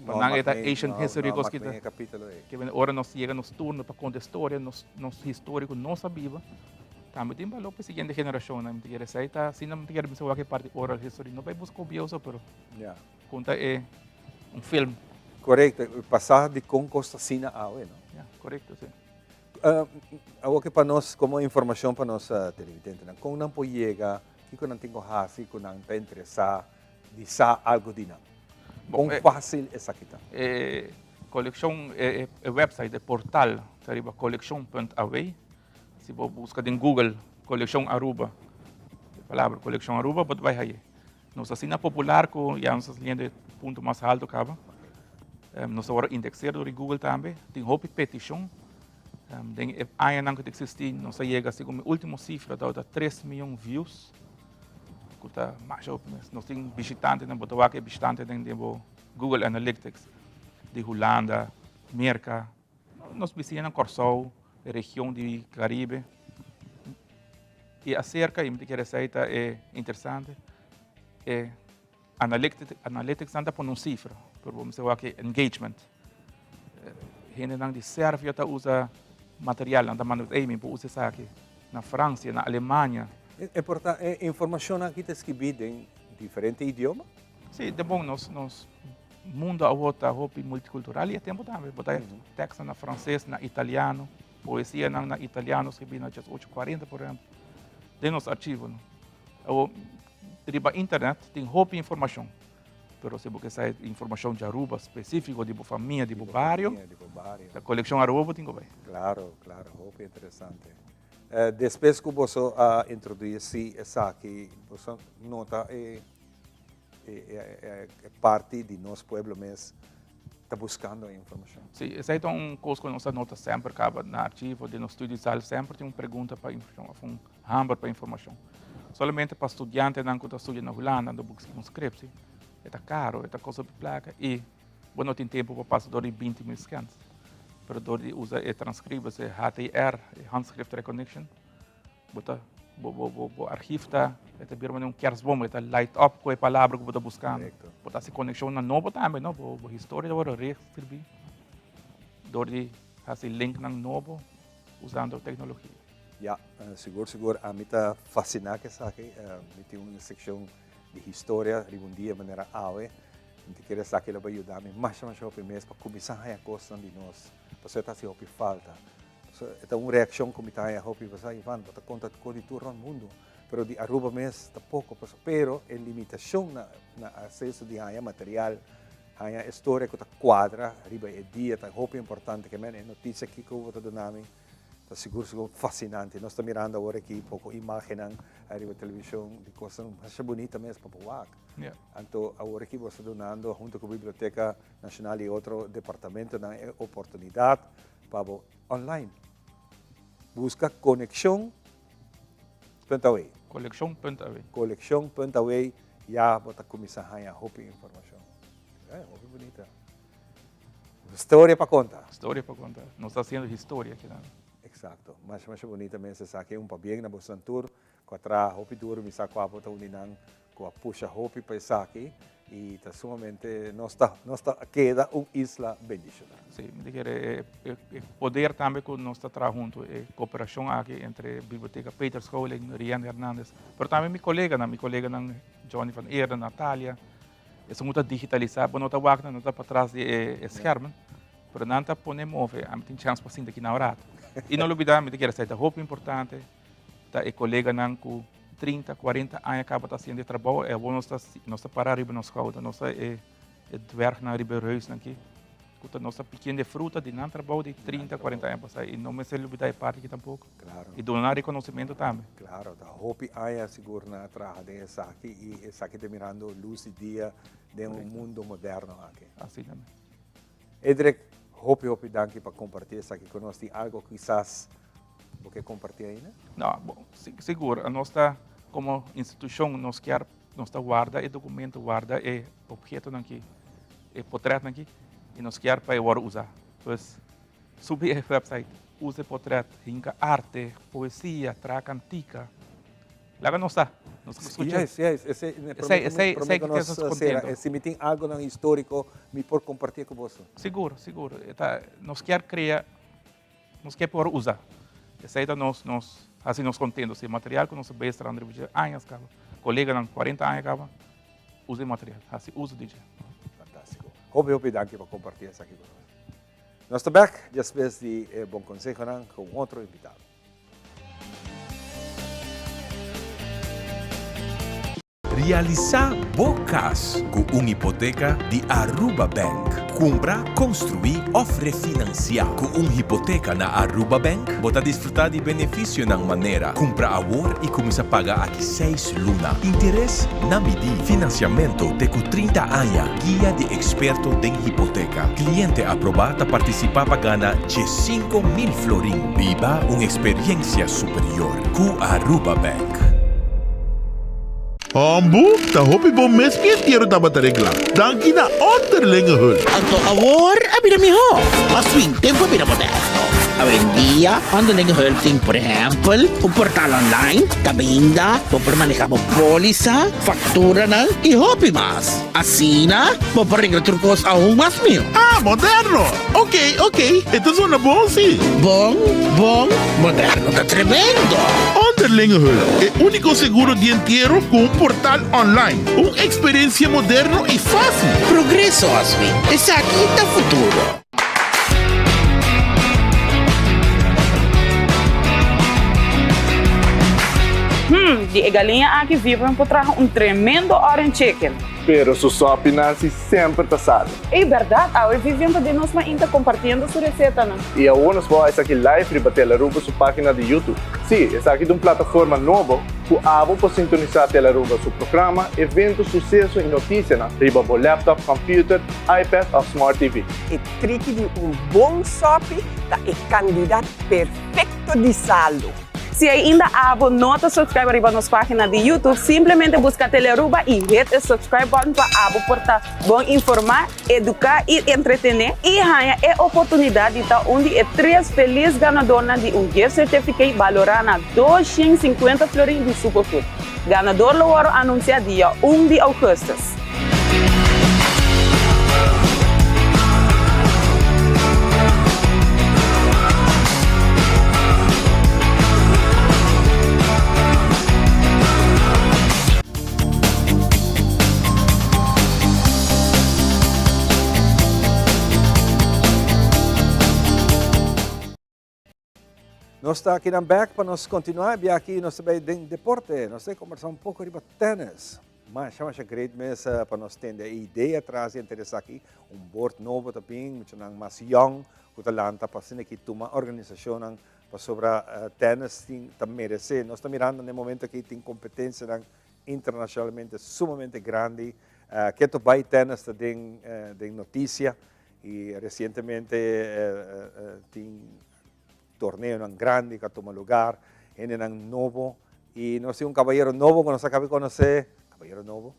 pa nan e ta Asian history cos kita, ke bende ora nos yega nos turno pa conta historia, nos nos historia cu nos a biba, tambe tin balor pa e siguiente generacionnan, mi ta kere esey ta asina mi ta kere bisa wak e parti oral history, no bay busca obioso pero conta e un film. Corecto, pasa di con cos ta asina awe, no? Ya, corecto, si. Awor ke pa nos, komo informashon pa nos televidentenan, kon nan por yega, kiko nan tin ku hasi ku nan ta interesá di sa algu di nan? Kon fásil esaki ta? E kolekshon, e website, e portal ta riba kolekshon punt aw. Si bo buska den Google kolekshon Aruba, e palabra kolekshon Aruba, bo ta bai haye. Nos asina popular ku ya nos ta saliendo e punto mas halto kaba. Nos ta wòrdu indekseer dor di Google tambe. Tin hopi petishon. Den e añanan ku ta eksistí nos a yega, segun mi último sifra, tabata tres mion views, ku ta masha hopi mes. Nos tin bishitantenan, bo ta wak e bishitantenan den bo Google Analytics di Hulanda, Merka, nos bisiñanan Kòrsou, e region di Karibe. I aserka, i mi ta kere esei ta e interesante, e analytics nan ta pone un sifra, pero bo mester wak e engagement. Hendenan di Servia ta usa material, nan ta manda, ey mi por usa esaki, na Francia, na Alemania. E por ta e informashonnan aki ta skibí den diferente idioma? Sí, ta bon, nos nos mundo awor ta hopi multikultural i e tempu tambe bo ta tekstnan na franses, na italiano. Poesianan na italiano skibí na 1840, por ehempel, den nos archivonan. Awor, riba internet tin hopi informashon, pero si bo ke sa informashon di Aruba spesífiko, di bo famia, di bo bario, ta Kolekshon Aruba bo tin ku bai. Klaro, klaro, hopi interesante. Despues ku boso a introdusi esaki, boso nota e parti di nos pueblo mes ta buscando e informacion. Sí, esei ta un cos cu nos ta nota semper caba na archivo, den nos studiezaal, semper tin un pregunta pa informacion of un hamber pa informacion. Solamente pa studiantenan cu ta studia na Hulanda, nan ta busca un scriptie, e ta caro, e ta costa hopi placa y bo no tin tempo pa pasa door di binti mil scans. Pero door di usa e transcribers, e HTR, e handschrift recognition, Bo ta, bo, bo, bo, bo archief ta, e ta bira manera un kerstboom, e ta light up ku e palabra ku bo ta buskando. Correcto. Bo ta hasi konekshonnan nobo tambe, no? Bo, bo historia ta wòrdu reeskribí dor di hasi linknan nobo usando teknologia. Ya, sigur sigur ami ta fasiná ku esaki. Mi tin un sekshon di historia riba un dia manera awe. Mi ta kere esaki lo bai yuda mi masha masha hopi mes pa kuminsá haña kosnan di nos, pasobra e ta hasi hopi falta. E ta un reaccion cu mi ta haya hopi pasobra Ivan bo ta conta cos di tur rond mundo pero di Aruba mes ta poco pasobra pero e limitacion na na acceso di haya material haya e storia cu ta cuadra riba e dia ta hopi importante ke men e noticia aki cu bo ta duna mi ta sigur sigur fascinante nos ta mirando awor aki poco imagennan ariba television di cosnan masha bunita mes pa bo wak anto awor aki bo ta dunando hunto cu biblioteca nacional y otro departamentonan e oportunidad Pa bo online. Buska Konekshon punt aw. Kolekshon punt aw. Kolekshon punt aw ya bo ta kuminsá haña hopi informashon. Eh, hopi bunita. Storia pa konta. Storia pa konta. Nos ta hasiendo historia aki nan. Eksakto. Masha masha bunita mes esaki. Un pabien na boso tur Ku a traha hopi duru, mi sa ku abo ta un di nan ku a pusha hopi pa esaki i ta sumamente nos ta nos ta keda un isla bendishoná. Sí, mi ta kere e e poder tambe ku nos ta traha huntu, e koperashon aki entre Biblioteka Peter Scholing, Rian Hernandez, pero tambe mi koleganan, mi koleganan Johnny van Eerden, Natalia, esun ku ta digitalisá, bo no ta wak nan, nan ta patras di e schermen, pero nan ta pone move, ami tin chèns pa sinta aki na un rato. I no lubidá, mi ta kere esei ta hopi importante. Ta e koleganan ku trinta, kuarenta aña kaba ta hasiendo e trabou e awor nos ta nos ta para riba nos skouder, nos ta e e dwergnan riba e reusnan aki. Ku ta nos ta pikiendo e fruta di nan trabou di 30, 40 aña pasá i no mester lubidá e parti aki tampoko. Claro. I duna nan rekonosementu tambe. Claro, ta hopi aña sigur nan a traha den esaki i esaki ta mirando lus di dia den un mundo moderno aki. Asina mes. Edrick, hopi hopi danki pa kompartí esaki ku nos. Tin algo kisas bo ke kompartí ainda? No, bo, sigur. Nos ta komo institushon nos kier Nos ta warda e documento, warda e obhetonan ki, e potretnan ki, y nos kier pa e worde usa. Pues, subi e website, usa e potret, hinca arte, poesia, traha cantica. Laga nos sa, nos ta scucha. Yes, yes, esey, Esey, esey, esey ki nos contento. Si mi tin algonan historico, mi por comparti cu boso. Sigur, sigur. E ta, nos kier crea Nos ke por usa. Esei ta nos nos hasi nos kontento. Si e material ku nos a bes trahando riba dje añas kaba, koleganan kuarenta aña kaba, usa e material, hasi uso di dje. Fantástiko. Hopi hopi danki pa kompartí esaki ku nos. Nos ta bèk despues di e bon konsehonan ku un otro invitado. Realisá bo kas ku un hipoteka di Aruba Bank. Kumpra, konstruí òf refinansiá. Ku un hipoteka na Aruba Bank, bo ta disfrutá di benefisionan manera, kumpra awor i kuminsá paga aki seis luna, interes na midí, finansiamentu te ku 30 aña, guia di eksperto den hipoteka. Kliente aprobá ta partisipá pa gana 15,000 florin. Biba un eksperiensia superior ku Aruba Bank. Hombu, ta hopi bon mes mi entiero tabata reglá. Danki na Onderlinge Hulp. Anto awor a bira mihó. Mas fin, tempu a bira moderno. Awendia, Onderlinge Hulp tin, por ehèmpel, un portal online kaminda bo por manehá bo pólisa, fakturanan i hopi mas. Asina, bo por regla tur kos aun mas mihó. Ah, moderno! Ok, ok, e ta zona bon si. Bon, bon, moderno ta tremendo! Onderlinge Hulp, e úniko seguro di entiero ku un portal online. Un eksperensia moderno i fásil. Progreso, Oswin. Esaki ta futuro. Hmm, di e galiña aki Vibram por traha un tremendo orange chicken. Pero su sopinan si semper ta sabi. Ey berdad, awe Vivian ta den nos mainta compartiendo su recetanan. Y awor nos por esaki live riba Telaruba su pagina di YouTube. Sí, esaki ta un plataforma nobo cu abo por sintonisa Telaruba su programa, evento, suceso y noticianan riba bo laptop, computer, iPad of Smart TV. E triki di un bon sòpi ta e kandidat perfekto di salu. Si ainda abo no ta subscribe riba nos pagina di YouTube, simplemente busca Telearuba y hit e subscribe button pa abo por ta bon informa, educa y entretene y haña e oportunidad di ta un di e tres feliz ganadornan di un gift certificate balora na 250 florin di Superfood. Ganador lo wòrdu anunsiá dia un di ougùstùs. Nos ta akinan bek pa nos continua e biaha aki nos ta bay den deporte. Nos ta conversa un poco riba tennis. Masha masha great mes pa nos tende e idea tras di henter esaki. Un board nobo ta bin, muchanan mas young cu ta lanta pa asina aki tuma organisacionnan pasobra tennis tin ta merece. Nos ta mirando na e momento aki tin competencianan internacionalmente sumamente grandi. Keto bay tennis ta den den noticia. Y recientemente tin torneonan grandi cu a tuma lugar, hendenan nobo y nos tin un caballero nobo cu nos a caba di conoce, caballero nobo,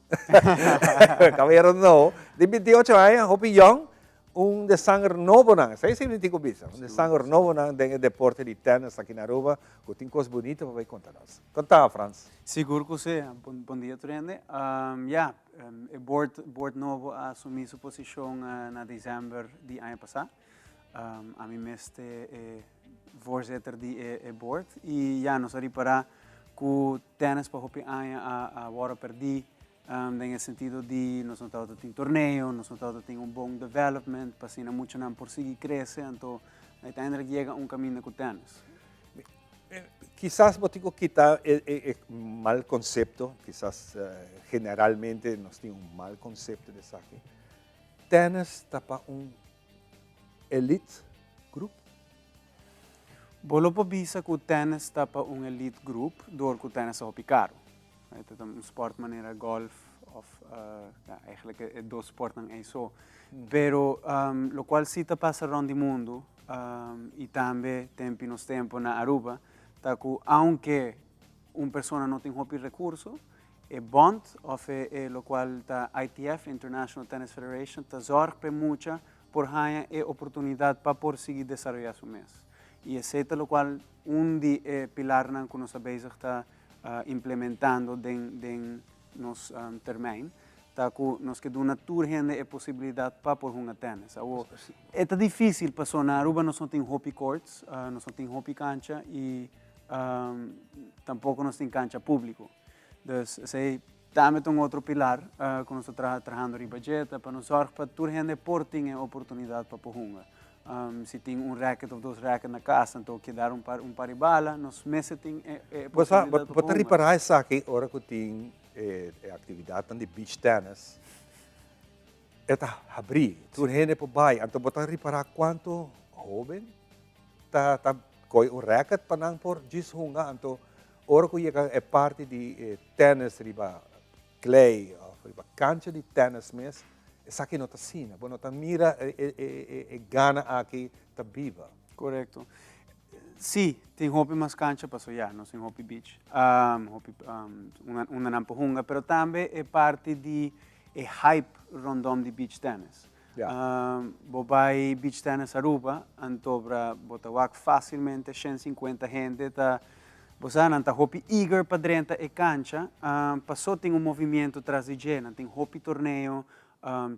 caballero nobo, di 28 aña, hopi young, un de sanger nobonan, esey si mi tin cu bisa, un de sanger nobonan den e deporte di tennis aki na Aruba, cu tin cos bunito pa bay conta nos. Conta, Frans. Sigur cu si, bon dia tur hende. Ya, E board board nobo a asumí su posishon na december di aña pasá. Ami mes ta e voorzitter di e board i ya nos a ripará ku tènis pa hopi aña a wòrdu pèrdí den e sentido di nos no tabata tin torneo, nos no tabata tin un bon development pa asina muchanan por sigui krese anto uiteindelijk yega un kaminda ku tènis. Kisas bo tin ku kita e mal konsepto, kisas generalmente nos tin un mal konsepto di esaki. Tènis ta pa un. elite group? Bo lo por bisa ku tennis ta pa un elite group dor ku tennis ta hopi karu. Ta un sport manera golf of ja eigenlijk e dos sportnan ei so. Pero lokual si ta pasa rond di mundu i tambe tempi nos tempo na Aruba ta ku aunke un persona no tin hopi rekurso e bond of e lokual ta ITF, International Tennis Federation, ta zorg pa e mucha por haña e oportunidat pa por sigui desaroyá su mes. I esei ta lokual un di e pilarnan ku nos ta bezig ta implementando den den nos termijn, ta ku nos ke duna tur hende e posibilidat pa por hunga tènis. Awor, e ta difísil pasobra na Aruba nos no tin hopi courts, nos no tin hopi kancha i tampoko nos tin kancha públiko. Dus esei tambe ta un otro pilar ku nos ta traha trahando riba dje, ta pa nos sòrg pa tur hende por tin e oportunidat pa por hunga. Si tin un rèket òf dos rèket na kas, anto kedar un par un par di bala, nos mester tin e e Bo sa, posibilidat pa bo por ta hunga. ripará esaki ora ku tin e e aktividatnan di beach tennis, e ta habrí, tur hende por bai, anto bo ta ripará kuantu hóben ta ta koi un rèket pa nan por djis hunga, anto Ora ku yega e parti di e tennis riba klei òf riba kancha di tennis mes, esaki no ta asina. Bo no ta mira e gana aki ta biba. Korekto. Sí, tin hopi mas kancha paso ya, nos tin hopi beach, hopi unda nan por hunga, pero tambe e parti di e hype rondom di beach tennis. Bo bai Beach Tennis Aruba, antobra bo ta wak fácilmente 150 hende ta, bo sa, nan ta hopi eager pa drenta e cancha, paso tin un movimiento tras di dje, nan tin hopi torneo,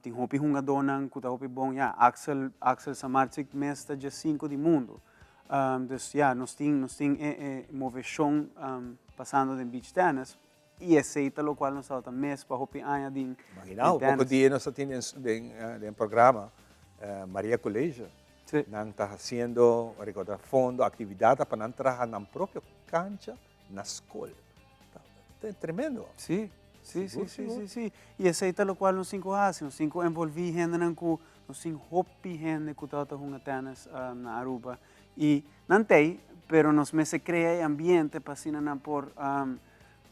tin hopi hungadónan ku ta hopi bon, ya, Axel, Axel Samardzic mes ta dje sinku di mundu. Dus ya, nos tin, nos tin e e moveshon pasando den beach tennis. I esei ta lokual nos tabata mes pa hopi aña den Imagina, tennis. poko dia nos ta tin den programa Maria College. Nan ta hasiendo rekoda fondo, aktividat pa nan traha nan propio kancha na skol. Ta tremendo. Sí, sí, sí, sí, sí, sí. I esei ta lokual nos tin ku hasi. Nos tin ku envolví hendenan ku, nos tin hopi hende ku tabata hunga tennis na Aruba. I nan t'ei, pero nos mester krea e ambiente pa asina nan por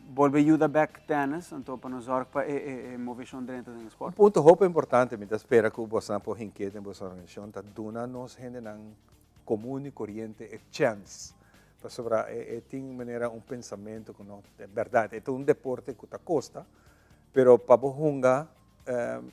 Bolbe yuda bek tennis, anto pa nos zorg pa e moveshon drenta den e sport. Un punto hopi importante mi ta spera ku bosnan por hink'é den boso organisashon ta duna nos hendenan komun i koriente e chèns pasobra e tin manera un pensamentu ku no ta bèrdat e ta un deporte ku ta kosta pero pa bo hunga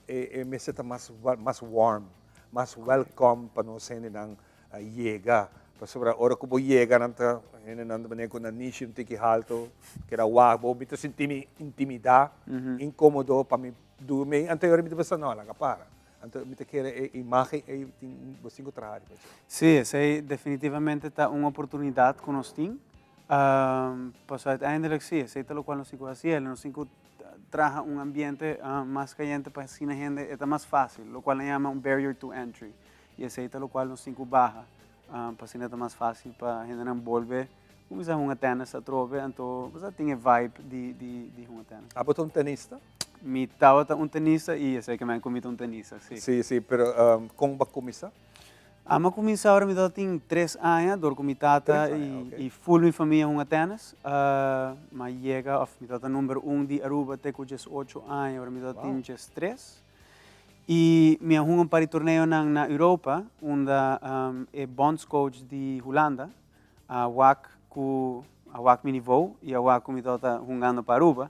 e mester ta mas mas warm mas welcome pa nos hendenan yega pasobra ora ku bo yega nan ta hendenan ta manera ku nan nishi un tiki halto keda wak bo mi ta sinti mi intimida inkomodo pa mi durmi anto e ora mi ta pensa no laga para anto mi ta kere e imagen ei tin bo tin ku traha riba dje. Sí, esei definitivamente ta un oportunidat ku nos tin pasobra uiteindelijk sí esei ta lokual nos tin ku hasi nos tin ku traha un ambiente mas kayente pa asina hende e ta mas fásil, lokual nan yama un barrier to entry. I esei ta lokual nos tin ku baha pa asina ta mas fásil pa hendenan bolbe kuminsá hunga tènis atrobe, anto bo sa tin e vibe di di di hunga tènis. Abo ta un tenista? Mi tabata un tenista i esei ke men ku mi ta un tenista, sí. Sí, sí, pero kon bo a kuminsá? Ami a kuminsá ora mi tabata tin tres aña dor ku mi tata i ful mi famia hunga tènis. Mi a yega òf mi tabata number un di Aruba te ku diesocho aña ora mi tabata tin diestres. I mi a hunga un par di torneonan na Europa unda e bondscoach di Hulanda a wak ku a wak mi nivou i a wak ku mi tabata hungando pa Aruba.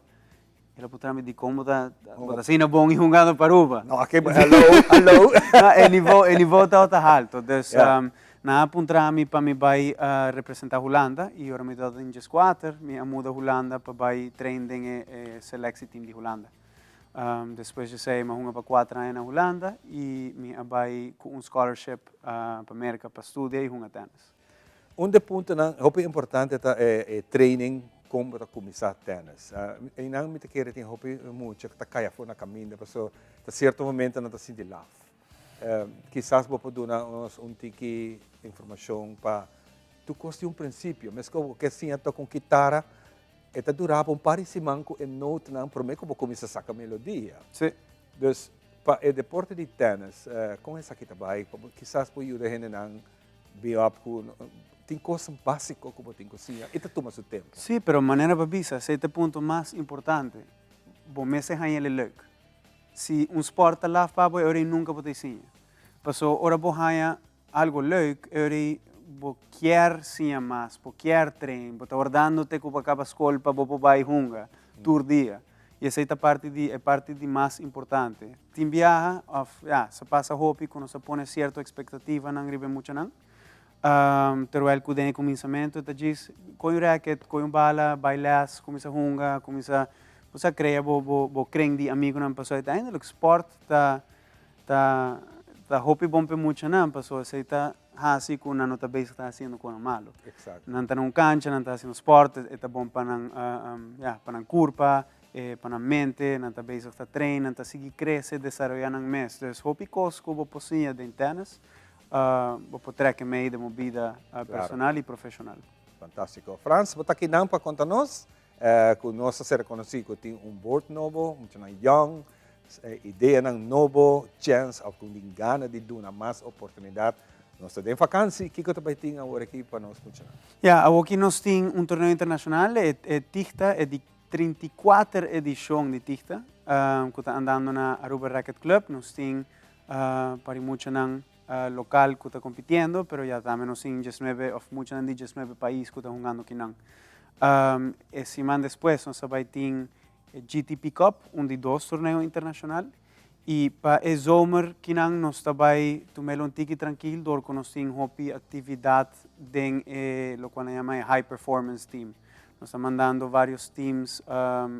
El a puntra mi dikon bo ta bo ta asina bon i hungando pa Aruba. No, aki hello, hello. No, e nivou e nivou tabata halto. Dus nan a puntra mi pa mi bai representa Hulanda i ora mi tabata den dieskuater mi a muda Hulanda pa bai train den e selectieteam di Hulanda. Despues di esei mi a hunga pa kuater aña na Hulanda i mi a bai ku un scholarship pa Merka pa studia i hunga tennis. Un di e puntonan hopi importante ta e training kon bo ta kuminsá tènis. Einan mi ta kere tin hopi mucha ku ta kai afó na kaminda pasobra ta sierto momento nan ta sinti laf. Kisas bo por duna nos un tiki informashon pa tur kos tin un prinsipio. Meskos bo ke siña toka un kitara e ta dura bo un par di siman ku e nootnan promé ku bo kuminsá saka melodia. Sí. Dus. Pa e deporte di tennis, con esaki ta bay? Pa bo kisas por yuda hendenan bin op cu tin cosnan basico cu bo tin cu siña y ta tuma su tempo. Sí, pero manera bo a bisa, esey ta e punto mas importante. Bo mester haña el e leuk. Si un sport ta laf pa bo, e ora ei nunca bo ta e siña. Paso ora bo haña algo leuk, e ora ei bo kier siña mas, bo kier train, bo ta wardando te ku bo a kaba skol pa bo por bai hunga tur dia. I esei ta parti di e parti di mas importante. Tin biaha òf ya, sa pasa hopi ku nos a pone sierto ekspektativanan riba e muchanan, terwijl ku den e kuminsamentu ta djis koi un rèket, koi un bala, bai lès, kuminsá hunga, kuminsá bo sa krea bo bo kren di amigunan pasobra uiteindelijk spòrt ta Ta ta hopi bon p'e muchanan pasobra esei ta hasi ku nan no ta bezig ta hasiendo konan malu. Nan ta na un kancha, nan ta hasiendo spòrt, e ta bon pa nan ya, pa nan kurpa, pa nan mente, nan ta bezig ta train, nan ta sigui krese, desaroyá nan mes. Dus hopi kos ku bo por siña den tènis, bo por trèk e mei den bo bida personal i profeshonal. Fantástiko. Frans, bo ta kinan pa konta nos Ku nos a ser konosí ku tin un board nobo, muchanan yòn, ideanan nobo, chèns òf ku tin gana di duna mas oportunidat. Nos ta den fakansi, kiko ta bai tin awor aki pa nos muchanan? Ya, awoki nos tin un torneo internashonal, e TIGTA, e di 34 edishon di TIGTA, ku ta andando na Aruba Racket Club. Nos tin pari muchanan lokal ku ta kompitiendo, pero ya tambe nos tin diesnuebe òf muchanan di diesnuebe pais ku ta hungando kinan. E siman despues nos a bai tin e GTP Cup, un di dos torneo internashonal, i pa e zomer kinan nos ta bai tum'el un tiki trankil dor ku nos tin hopi aktividat den e lokual nan yama e high performance team. Nos ta mandando varios teams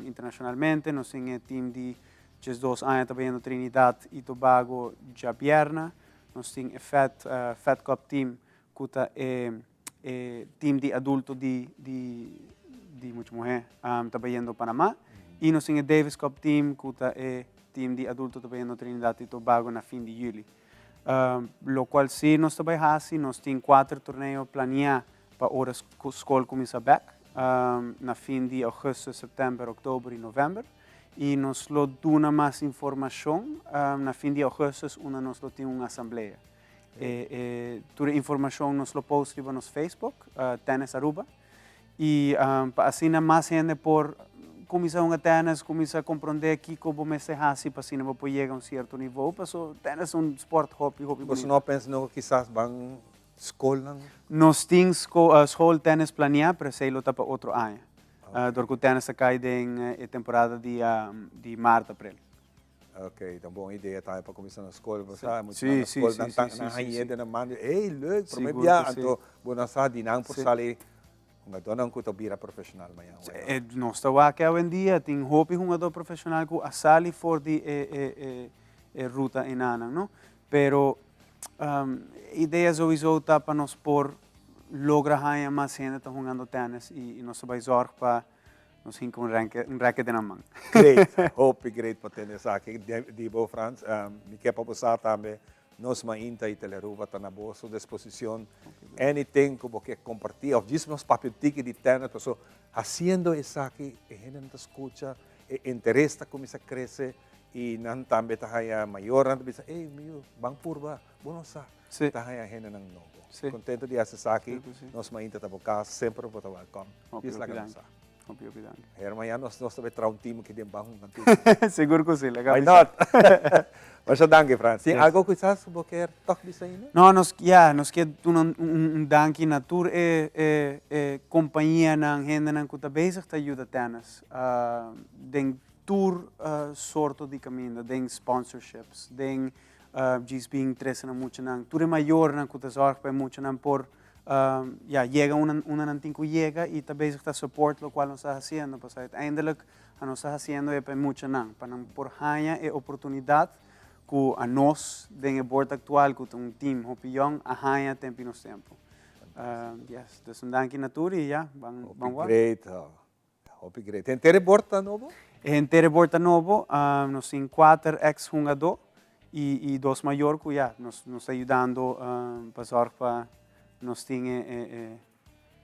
internashonalmente, nos tin e team di 12 aña ta bayendo Trinidad y Tobago djabièrnè. Nos tin e Fed Fed Cup team ku ta e e team di adulto di di di mucha muhé ta bayendo Panamá. Y nos tin e Davis Cup team ku ta e team di adulto ta bayendo Trinidad y Tobago na fin di yüli. Lokual si nos ta bai hasi, nos tin kuater torneo planiá pa ora skol kuminsá bèk na fin di ougùstùs, sèptèmber, òktober i novèmber. I nos lo duna mas informashon na fin di ougùstùs unda nos lo tin un asamblea. E e tur e informashon nos lo post riba nos Facebook, Tennis Aruba. I pa asina mas hende por kuminsá hunga tènis, kuminsá komprondé kiko bo mester hasi pa asina bo por yega un sierto nivou. Paso tènis ta un spòrt hopi, hopi Boso no a pensa nunka kisas ban skolnan? Nos tin school tènis planiá, pero esei lo ta pa otro aña. Dor ku tènis ta kai den e temporada di di mart, aprel. Ok, ta un bon idea tambe pa kuminsá na skol, bo sa, muchanan na skol nan ta nan hañ'é den nan man, ey leuk, promé bia, anto bo nan sa di nan por sali hungadónan ku ta bira profeshonal mañan. Nos ta wak awendia tin hopi hungadó profeshonal ku a sali for di e e ruta enanan, no? Pero idea souiso ta pa nos por logra haña mas hende ta hungando tènis i nos ta bai zòrg pa nos hinka un rèket den nan man. Great, hopi great pa tende esaki di bo Frans. Mi ke pa bo sa tambe nos Mainta i Telearuba ta na boso disposicion. Anything ku bo ke kompartí òf djis nos papia un tiki di tènis paso hasiendo esaki e hendenan ta skucha, e interes ta kuminsá krese I nan tambe ta haña mayornan ta bisa, ey mi yu, ban purba, bo no sa. Ta haña hendenan nobo. Contento di hasi esaki. Nos mainta ta bo cas, semper bo ta welcome. Dios laga nos sa. Hopi, hopi danki. Her mañana nos ta bay traha un team aki den ban hunga un tiki. Sigur cu si, laga Why bisa. not? Masha danki, Frans. Tin algo quizas bo kier toch bisa ainda? No, nos, ya, nos kier duna un, un danki na tur e, e, e compañianan, hendenan cu ta bezig ta yuda tennis den Tur sorto di caminda, den sponsorships, den djis bin trece nan muchanan, tur e mayornan cu ta zorg pa e muchanan por ya yega unda nan tin cu yega y ta bezig ta support locual nos ta haciendo, pasobra uiteindelijk a nos ta haciendo e pa e muchanan, pa nan por haña e oportunidad cu anos den e board actual cu ta un team hopi yong a haña tempo y nos tempo. Yes, dus un danki na tur y ya, ban wak. Hopi great. Hopi great. Henter e bord ta nobo? Henter e bord ta nobo. Nos tin kuater ex hungadó i dos mayor ku ya nos nos ta yudando pa zòrg pa nos tin e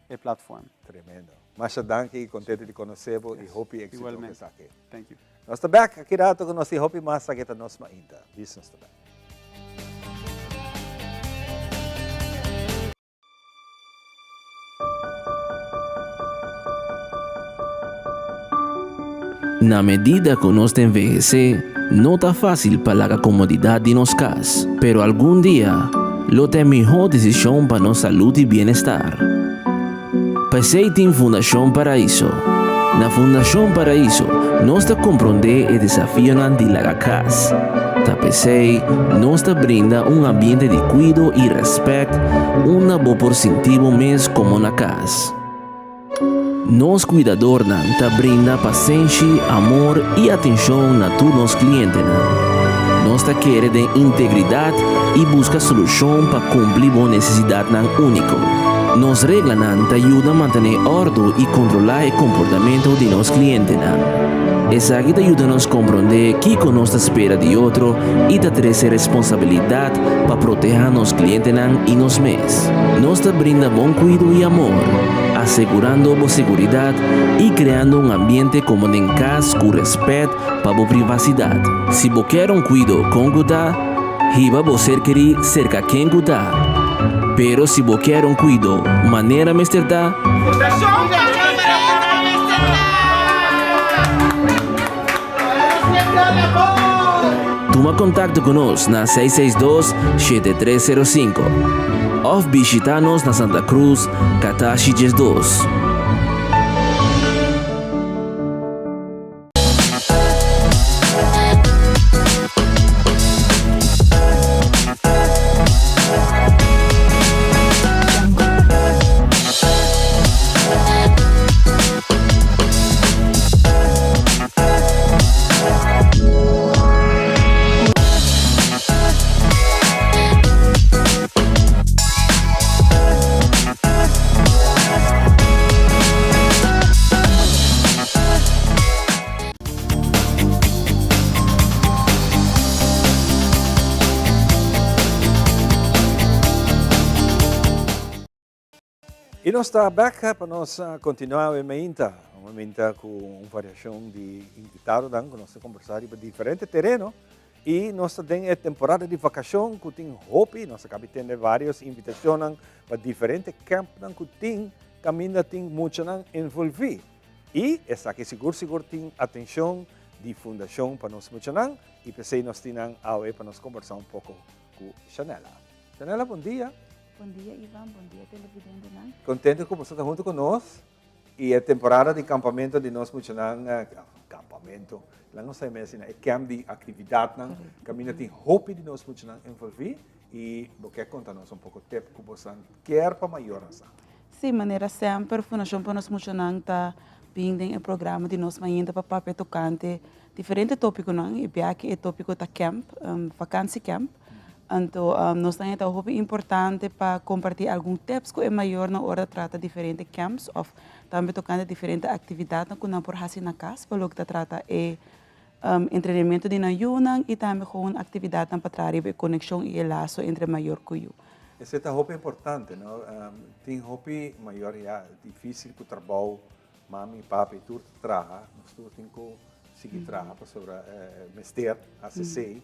e platform. Tremendo. Masha danki i kontento di konosé bo i hopi éksito ku esaki. Thank you. Nos ta bek aki rato ku nos tin hopi mas aki ta Nos Mainta. Business ta bek. Na medida ku nos ta envehesé, no ta fásil pa laga komodidat di nos kas, pero algun dia lo ta e mihó desishon pa nos salud i bienestar. P'esei tin Fundashon Paraiso. Na Fundashon Paraiso nos ta komprondé e desafionan di laga kas. Ta p'esei nos ta brinda un ambiente di kuido i rèspèt unda bo por sinti bo mes komo na kas. Nos kuidadornan ta brinda pasenshi, amor i atenshon na tur nos klientenan. Nos ta kere den integridat i buska solushon pa kumpli bo nesesidatnan úniko. Nos reglanan ta yuda mantené òrdu i kontrolá e komportamentu di nos klientenan. Esaki ta yuda nos komprondé kiko nos ta spera di otro i ta trese responsabilidat pa protehá nos klientenan i nos mes. Nos ta brinda bon kuido i amor, asegurando bo seguridat i kreando un ambiente komo den kas ku rèspèt pa bo privasidat. Si bo kier un kuido kon ku ta, hiba bo ser kerí serka ken ku ta. Pero si bo kier un kuido manera mester ta, Fundashon Manera Mester Ta! Tuma kontakto ku nos na 662 7305 òf bishita nos na Santa Cruz, Katashi 12. Y nos ta bek pa nos continua e meinta, un meinta cu un variacion di invitadonan cu nos ta conversa riba diferente tereno y nos ta den e temporada di vacacion cu tin hopi, nos a cabi tende varios invitacionnan pa diferente campnan cu tin caminda tin muchanan envolvi. Y esaki sigur sigur tin atencion di Fundacion pa nos muchanan y p'esey nos tin nan awe pa nos conversa un poco cu Shanella. Shanella bon dia. Bon dia Ivan, bon dia televidentenan. Contento cu boso ta hunto cu nos y e temporada di campamento di nos muchanan, campamento, laga nos sa mes asina, e camp di actividadnan caminda tin hopi di nos muchanan envolvi y bo kier conta nos un poco tip cu boso kier pa mayornan sa. Sí, manera semper Fundacion pa nos muchanan ta bin den e programa di nos mainta pa papia tocante diferente topiconan y biaha e topico ta camp, vakantie camp. Anto nos ta haya ta hopi importante pa comparti algun tips cu e mayornan ora ta trata diferente camps of tambe tocante diferente actividadnan cu nan por haci na cas pa loke ta trata e entrenamiento di nan yunan y tambe gewoon actividadnan pa traha riba e conexion y e laso entre mayor cu yu. Esey ta hopi importante, no? Tin hopi mayor ya dificil cu trabou, mami, papi tur ta traha, nos tur tin cu sigui traha pasobra mester haci esey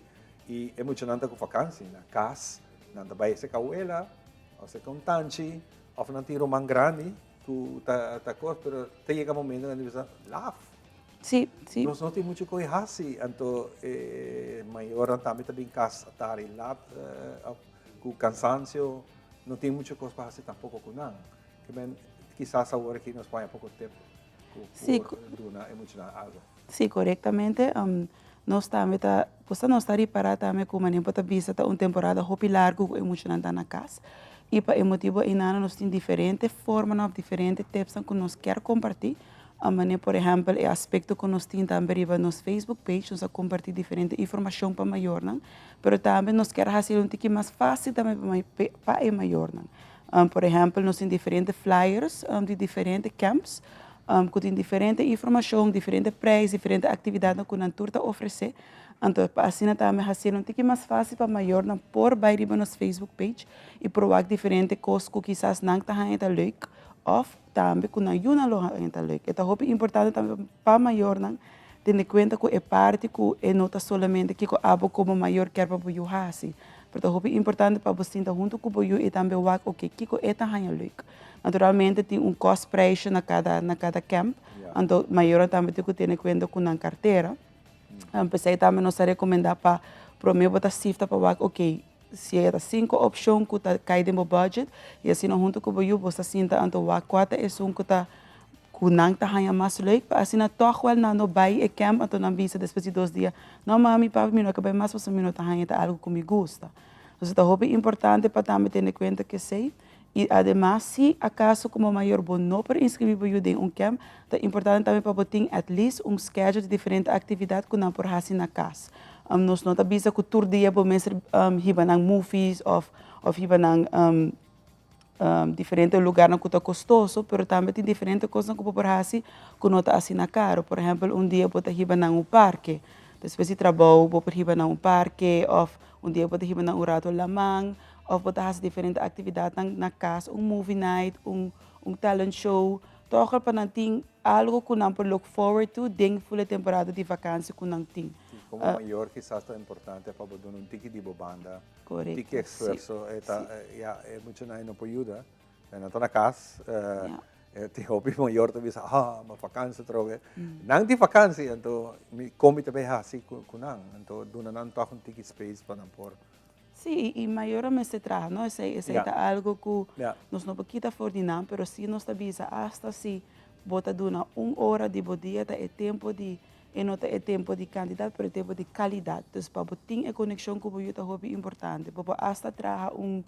y e muchanan ta cu vakantie na cas, nan ta bay esey cu abuela of esey cu un tanchi of nan tin ruman grandi cu ta cos, pero ta yega momento nan ta bisa laf. Sí, sí. Nos no tin mucho koe hasi, anto e mayornan tambe ta bin kas atari lat ku kansansio, no tin mucho kos pa hasi tampoko ku nan. Ke men kisas awor aki nos por haña poko tep ku por duna e muchanan algo. Sí, korektamente. Nos tambe ta, pues nos ta ripará tambe ku manera bo ta bisa ta un temporada hopi largu ku e muchanan ta na kas. I pa e motibu einan nos tin diferente formanan òf diferente tipsnan ku nos kier kompartí. Manera por ehèmpel e aspekto ku nos tin tambe riba nos Facebook page, nos a kompartí diferente informashon pa mayornan, pero tambe nos kier hasi un tiki mas fásil tambe pa e mayornan. Por ehèmpel nos tin diferente flyers di diferente camps ku tin diferente informashon, diferente preis, diferente aktividatnan ku nan tur ta ofresé. Anto pa asina tambe hasiel un tiki mas fásil pa mayornan por bai riba nos Facebook page i por wak diferente kos ku kisas nan ta haña ta leuk òf Tambe ku nan yunan lo haña ta leuk. E ta hopi importante tambe pa mayornan tene kuenta ku e parti ku e no ta solamente kiko abo komo mayor kier pa bo yu hasi, pero ta hopi importante pa bo sinta huntu ku bo yu i tambe wak oke kiko e ta haña leuk. Naturalmente tin un kostprijsje na kada na kada kèmp, anto mayornan tambe tin ku tene kuenta ku nan kartera. P'esei tambe nos ta rekomendá pa promé bo ta sifta pa wak oke si e ta sinku opshon ku ta kai den bo budget i asina huntu ku bo yu bo ta sinta anto wak kua ta esun ku ta ku nan ta haña mas leuk pa asina tòg wèl nan no bai e kèmp anto nan bisa despues di dos dia no mami papi mi no ke bai mas pasobra mi no ta haña ta algu ku mi gusta. Entonces ta hopi importante pa tambe tene kuenta ku esei i ademas si akaso komo mayor bo no por inskribí bo yu den un kèmp ta importante tambe pa bo tin at least un schedule di diferente aktividat ku nan por hasi na kas. Nos no ta bisa ku tur dia bo mester hiba nan movies òf òf hiba nan diferente lugarnan ku ta kostoso, pero tambe tin diferente kosnan ku bo por hasi ku no ta asina karo. Por ehèmpel, un dia bo ta hiba nan un parke, despues di trabou bo por hiba nan un parke òf un dia bo ta hiba nan un rato laman òf bo ta hasi diferente aktividatnan na kas, un movie night, un un talent show, tòg pa nan tin algu ku nan por look forward to den ful e temporada di vakansi ku nan tin. Komo mayor kisas ta importante pa bo duna un tiki di bo banda. Correcto. Tiki esfuerzo, e ta, ya, e muchanan e no por yuda. E nan ta na cas, e tin hopi mayor ta bisa, ah, mi vakantie atrobe. Nan tin vakantie, anto mi con mi ta bay haci cu nan? Anto duna nan toch un tiki space pa nan por. Sí, y mayornan mester traha, no? Esey, esey ta algo cu nos no por kita for di nan, pero sí nos ta bisa hasta si bo ta duna un ora di bo dia ta e tempo di E no ta e tempo di kantidat pero e tempo di kalidat. Dus pa bo tin e konekshon ku bo yu ta hopi importante. Bo por asta traha un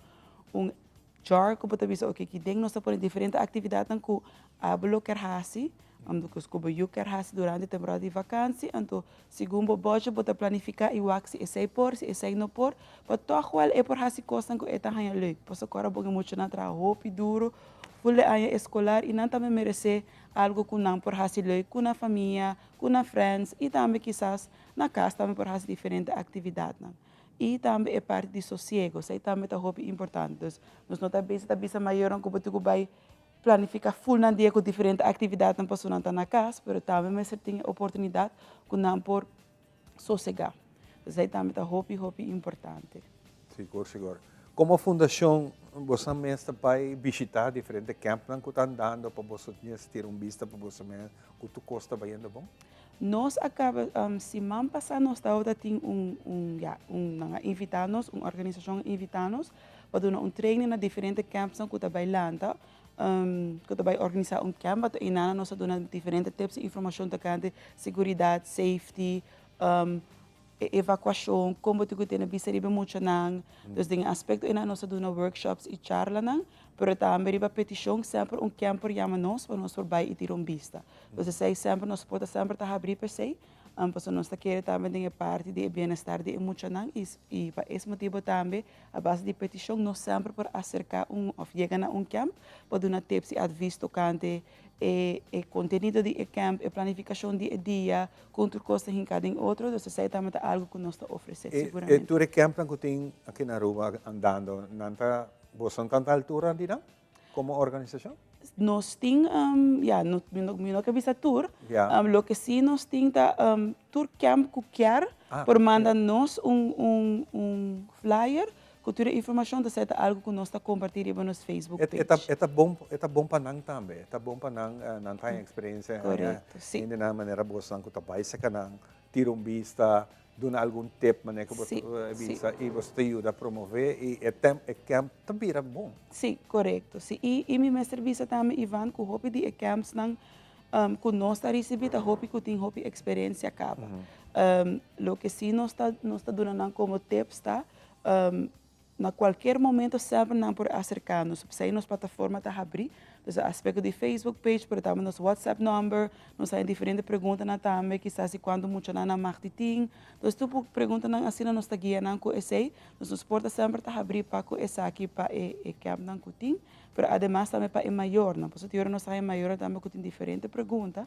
un jar ku bo ta bisa oke ki den nos ta pone diferente aktividatnan ku abo lo ker hasi, ku bo yu ker hasi durante temporada di vakansi. Anto segun bo budget bo ta planifiká i wak si esei por, si esei no por. Pa tòg wèl e por hasi kosnan ku e ta haña leuk. Pasobra ora bo e muchanan traha hopi duru ful e aña eskolar i nan tambe meresé Algo ku nan por hasi leuk ku nan famia, ku nan friends i tambe kisas na kas tambe por hasi diferente aktividatnan. I tambe e parti di sosiego, esei tambe ta hopi importante. Dus nos no ta bisa ta bisa mayornan ku bo tin ku bai planifiká ful nan dia ku diferente aktividatnan pasobra nan ta na kas, pero tambe mester tin e oportunidat ku nan por sosegá. Esei tambe ta hopi hopi importante. Sigur sigur. Komo fundashon boso mes ta bai bishitá diferente kèmpnan ku ta andando pa boso mes tira un bista pa boso mes ku tur kos ta bayendo bon? Nos a kaba siman pasá nos tabata tin un un ya un nan a invitá nos un organisashon a invitá nos pa duna un training na diferente kèmpsnan ku ta bai lanta ku ta bai organisá un kèmp anto einan nos a duna diferente tips i informashon tokante seguridat, safety, e evakuashon, kon bo tin ku tene bista riba e muchanan. Dus den e aspekto einan nos a duna workshops i charlanan, pero tambe riba petishon semper un kèmp por yama nos pa nos por bai i tira un bista. Dus esei semper nos porta semper ta habrí pa esei, pasobra nos ta kere tambe den e parti di e bienestar di e muchanan i pa es motibu tambe A base di petishon nos semper por aserká un òf yega na un kèmp pa duna tips i advis tokante e e kontenido di e kèmp, e planifikashon di e dia, kon tur kos ta hinká den otro. Dus esei tambe ta algu ku nos ta ofresé siguramente. E tur e kèmpnan ku tin aki na Aruba andando, nan ta, boso ta na altura di nan komo organisashon? Nos tin, ya, mi no ke bisa tur. Loke sí nos tin ta tur kèmp ku kier por manda nos un flyer ku tur e informashon ta esei ta algu ku nos ta kompartí riba nos Facebook page. E ta bon, e ta bon pa nan tambe, e ta bon pa nan, nan ta haña eksperensia, haña hendenan manera bosonan ku ta bai seka nan, tira un bista, duna algun tip manera ku bo ta bisa i boso ta yuda promove i e tem e camp ta bira bon. Sí, korekto. Sí, i i mi mester bisa tambe Ivan ku hopi di e campsnan ku nos ta risibí ta hopi ku tin hopi eksperensia kaba. Loke sí nos ta nos ta duna nan komo tips ta Na cualkier momento semper nan por acerca nos. P'esey nos plataforma ta habri. Dus e aspecto di Facebook page, pero tambe nos WhatsApp number. Nos haña diferente preguntanan tambe, kisas di cuanto muchanan nan mag di tin. Dus tur preguntanan asina nos ta guia nan cu esey. Dus nos porta semper ta habri pa cu esaki pa e e campnan cu tin, pero ademas tambe pa e mayornan. Pasobra tin ora nos ta haña mayornan tambe cu tin diferente pregunta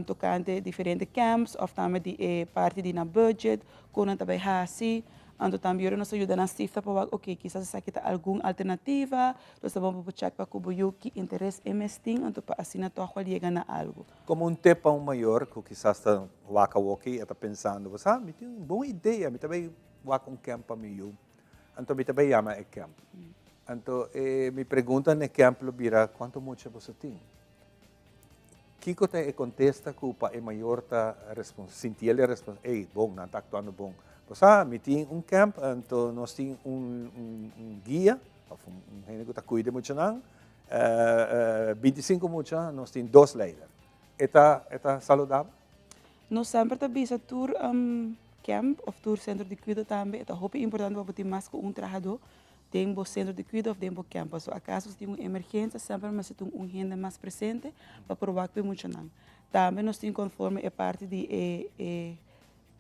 tocante diferente camps of tambe di e parti di nan budget, con nan ta bay haci. Anto tambe ora nos ta yuda nan sifta pa wak ok kisas esaki ta algun alternativa, nos ta bon pa bo chèk pa ku bo yu ki interes e mes tin anto pa asina tòg wal yega na algu. Komo un tip pa un mayor ku kisas ta wak awoki e ta pensando, bo sa mi tin un bon idea, mi ta bai wak un kèmp pa mi yu, anto mi ta bai yama e kèmp. Anto e mi pregunta na e kèmp lo bira kuantu mucha boso tin? Kiko ta e kontesta ku pa e mayor ta sinti el e respons, ey, bon, nan ta aktuando bon. Bo sa, mi tin un kèmp, anto nos tin un un guia, òf un hende ku ta kuida e muchanan, 25 mucha, nos tin dos leider. E ta e ta saludabel? Nos semper ta bisa tur kèmp òf tur sentro di kuido tambe, e ta hopi importante pa bo tin mas ku un trahadó Den bo sentro di kuido òf den bo kèmp. Pasobra akaso si tin un emergensia semper mester tin un hende mas presente pa por wak ku e muchanan. Tambe nos tin konforme e parti di e e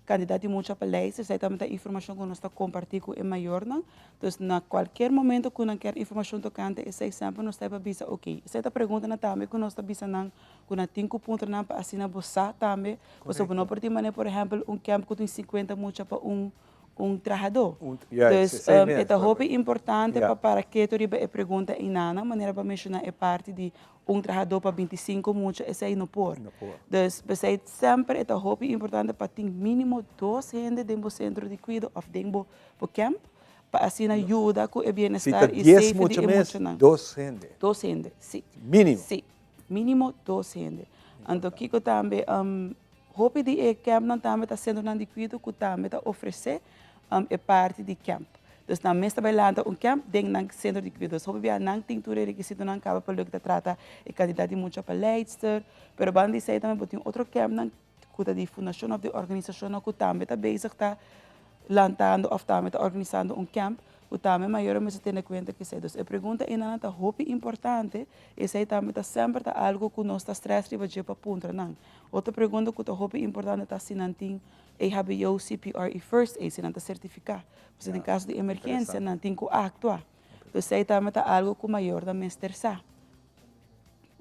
kantidat di mucha pa lijst, esei tambe ta informashon ku nos ta kompartí ku e mayornan. Dus na kualkier momento ku nan kier informashon tokante esei semper nos ta pa bisa oke. Esei ta preguntanan tambe ku nos ta bisa nan ku nan tin ku puntra nan pa asina bo sa tambe. Pasobra bo no por tin manera por ehèmpel un kèmp ku tin sinkuenta mucha pa un un trahadó. Dus e ta hopi importante pa para ketu riba e pregunta einan, manera bo a menshoná e parti di un trahadó pa 25 mucha, esei no por. Dus p'esei semper e ta hopi importante pa tin mínimo dos hende den bo sentro di kuido òf den bo kèmp pa asina yuda ku e bienestar i safety di e muchanan. Dos hende? Dos hende, si. Mínimo? Si, mínimo dos hende. Anto kiko tambe Hopi di e campnan tambe ta centronan di cuido cu tambe ta ofrece e parti di camp. Dus nan mes ta bay lanta un camp den nan centro di cuido. Dus hopi bia nan tin tur e requisitonan caba pa loke ta trata e cantidad di mucha pa leidster. Pero banda di esey tambe bo tin otro campnan cu ta di fundacion of di organisacionnan cu tambe ta bezig ta lantando of tambe ta organisando un camp cu tambe mayornan mester tene cuenta cu esey. Dus e pregunta eynan ta hopi importante. Esey tambe ta semper ta algo cu nos ta stress riba dje pa puntra nan. Otro pregunta cu ta hopi importante ta si nan tin EHBO, CPR y First Aid, si nan ta certifica. Pasobra den caso di emergencia nan tin cu actua. Esey tambe ta algo cu mayornan mester sa.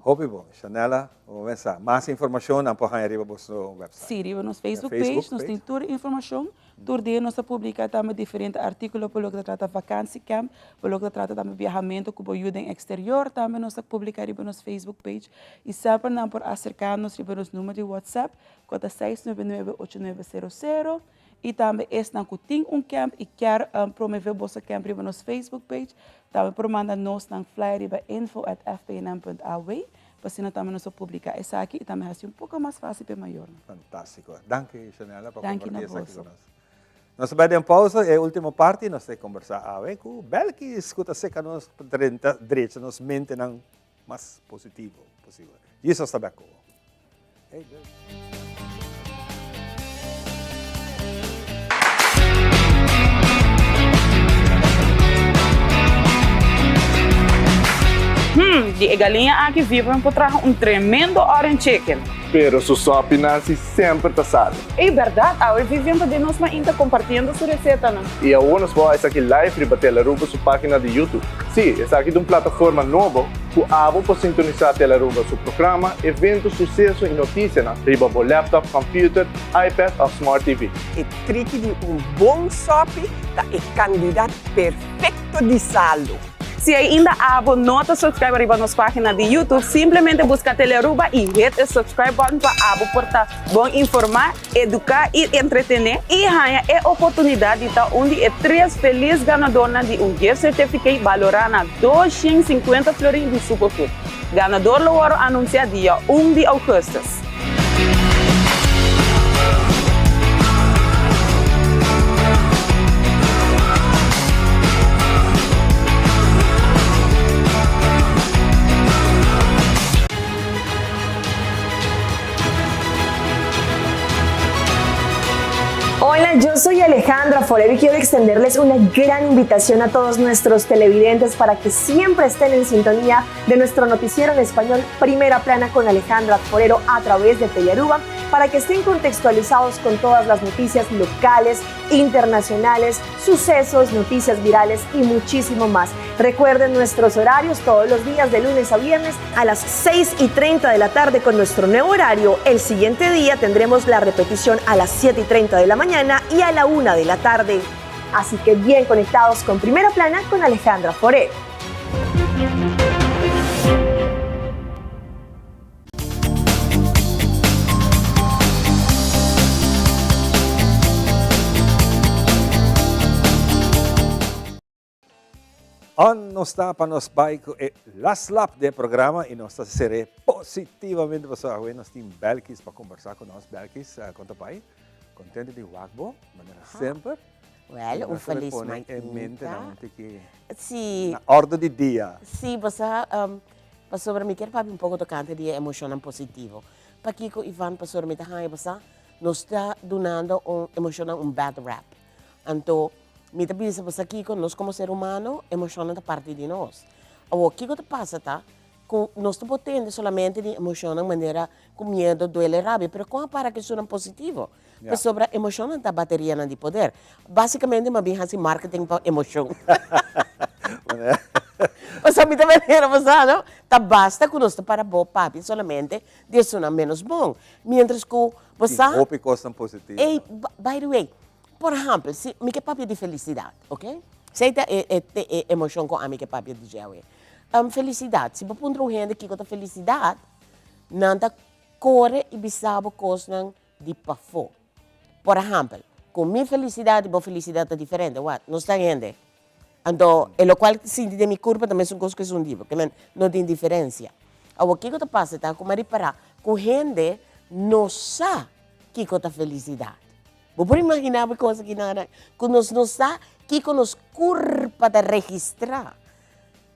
Hopi bon. Shanella, bo mester sa. Mas informacion nan por haña riba boso website. Si, riba nos Facebook page nos tin tur e informacion. Tur dia nos ta publica tambe diferente articulo pa loke ta trata vakantiecamp, pa loke ta trata tambe biahamento cu bo yu den exterior tambe nos ta publica riba nos Facebook page y semper nan por acerca nos riba nos numero di WhatsApp cu ta seis nuebe nuebe ocho nuebe sero sero y tambe esnan cu tin un camp y kier promove boso camp riba nos Facebook page tambe por manda nos nan flyer riba info at fpnm punt aw pa asina tambe nos por publica esaki y tambe haci un poco mas facil pa e mayornan. Fantástico. Danki Shanella pa Danki na comparti esaki boso. cu nos. Nos ta bai den pausa, e ultimo parti nos ta conversa awe cu Belkis cu ta seca nos pa drenta drecha nos mentenan mas positivo posibel. Jesus ta bek cu bo. Hey, Belkis. Hmm, di e galiña aki Vivian por traha un tremendo orange chicken. Pero su sopi Nancy semper ta sali. Ey berdad, awe Vivian ta den nos mainta compartiendo su recetanan. Y awor nos por esaki live riba Telaruba su pagina di YouTube. Sí, esaki ta un plataforma nobo cu abo por sintonisa Telaruba su programa, evento, suceso y noticianan riba bo laptop, computer, iPad of Smart TV. E triki di un bon sopi ta e kandidat perfekto di salu. Si ainda abo no ta subscribe riba nos pagina di YouTube, simplemente busca Telearuba y hit e subscribe button pa abo por ta bon informa, educa y entretene y haña e oportunidad di ta un di e tres feliz ganadornan di un gift certificate balora na 250 florin di Superfood. Ganador lo wòrdu anunsiá dia un di ougùstùs. Hola, yo soy Alejandra Forero y quiero extenderles una gran invitación a todos nuestros televidentes para que siempre estén en sintonía de nuestro noticiero en español Primera Plana con Alejandra Forero a través de Telearuba para que estén contextualizados con todas las noticias locales, internacionales, sucesos, noticias virales y muchísimo más. Recuerden nuestros horarios todos los días de lunes a viernes a las 6 y 30 de la tarde con nuestro nuevo horario. El siguiente día tendremos la repetición a las 7 y 30 de la mañana y a la 1 de la tarde. Así que bien conectados con Primera Plana con Alejandra Forero. On nos ta pa nos bai ku e last lap den e programa i nos ta ser'é positivamente pasobra awe nos tin Belkis pa kombersá ku nos. Belkis, kon ta bai? Kontento di wak bo, manera semper. Wel, un felis pone e mentenan un tiki Si. na ordo di dia. Si, bo sa, pasobra mi kier papia un poko tokante di e emoshonnan positivo. Pakiko, Ivan? Pasobra mi ta haña, bo sa, nos ta dunando un emoshonnan un bad rap. Anto, mi ta bisa bo sa kiko, nos komo ser humano, emoshonnan ta parti di nos. Awor, kiko ta pasa ta ku nos ta por tende solamente di emoshonnan manera ku miedo, duele, rabia, pero kon a para ku esunnan positivo? Pasobra emoshonnan ta baterianan di poder. Basikamente mi a bin hasi marketing pa emoshon. Pasobra mi ta manera bo sa, no? Ta basta ku nos ta para bo papia solamente di esunnan menos bon. Mientras ku bo sa. Tin hopi kosnan positivo. Ey, by the way, por ehèmpel, si mi ke papia di felisidat, oke? Esei ta e e emoshon ku ami ke papia di dje awe. Felisidat, si bo puntra un hende kiko ta felisidat, nan ta kore i bisa bo kosnan di pafó. Por ehèmpel, ku mi felisidat i bo felisidat ta diferente, wak, nos ta hende. Anto, e lokual ta sinti den mi kurpa ta mesun kos ku esun di bo, ke men no tin diferensia. Awor, kiko ta pasa ta ku mi a ripará ku hende no sa kiko ta felisidat. Bo por imaginá bo e kos aki nan, ku nos no sa kiko nos kurpa ta registrá.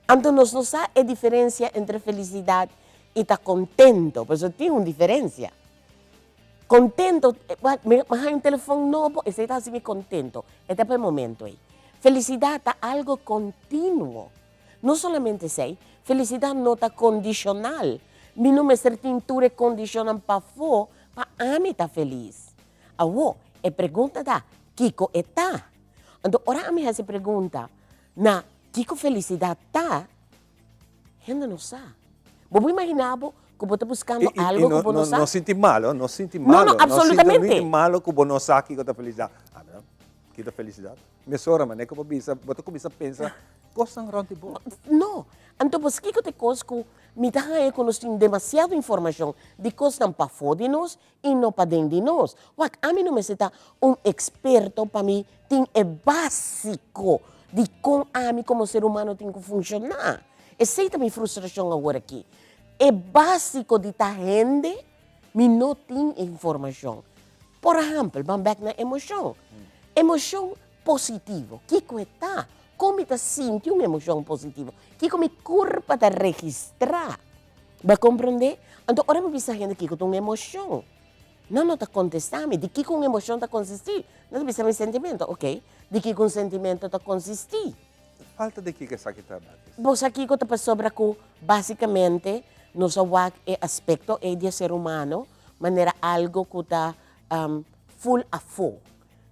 Anto nos no sa e diferensia entre felisidat i ta kontento, pasobra tin un diferensia. Contento, mi a haña un telefon nobo, esei ta hasi mi contento, e ta pa e momento ei. Felicidad ta algo continuo. No solamente esei, felicidad no ta condicional. Mi no mester tin tur e condicionnan pafó pa ami ta feliz. Awor, e pregunta ta, kiko e ta? Anto ora ami hasi e pregunta na kiko felicidad ta, Hende no sa. Bo por imagina bo ku bo ta buskando algo ku bo no sa? No sinti malo, no sinti malo. No, no, absolutamente. No sinti malo ku bo no sa kiko ta felisidat. A mi no, kiko ta felisidat? Mesora manera ku bo bisa, bo ta kuminsa pensa kosnan rònt di bo. No. Anto bo sa kiko ta e kos ku mi ta haña ku nos tin demasiado informashon di kosnan pafó di nos i no paden di nos. Wak, ami no mester ta un eksperto pa mi tin e básiko di kon ami komo ser humano tin ku funshoná. Esei ta mi frustrashon awor aki. E básiko di ta hende, mi no tin e informashon. Por ehèmpel, ban bèk na emoshon. Emoshon positivo, kiko e ta? Kon mi ta sinti un emoshon positivo? Kiko mi kurpa ta registrá? Bo a komprondé? Anto ora mi bisa hende kiko ta un emoshon, nan no ta kontestá mi. Di kiko un emoshon ta konsistí? Nan ta bisa mi sentimentu. Oké, di kiko un sentimentu ta konsistí? Falta di kiko esaki ta, Belkis? Bo sa kiko ta pasobra ku basikamente nos a wak e aspekto ei di e ser humano manera algu ku ta ful afó.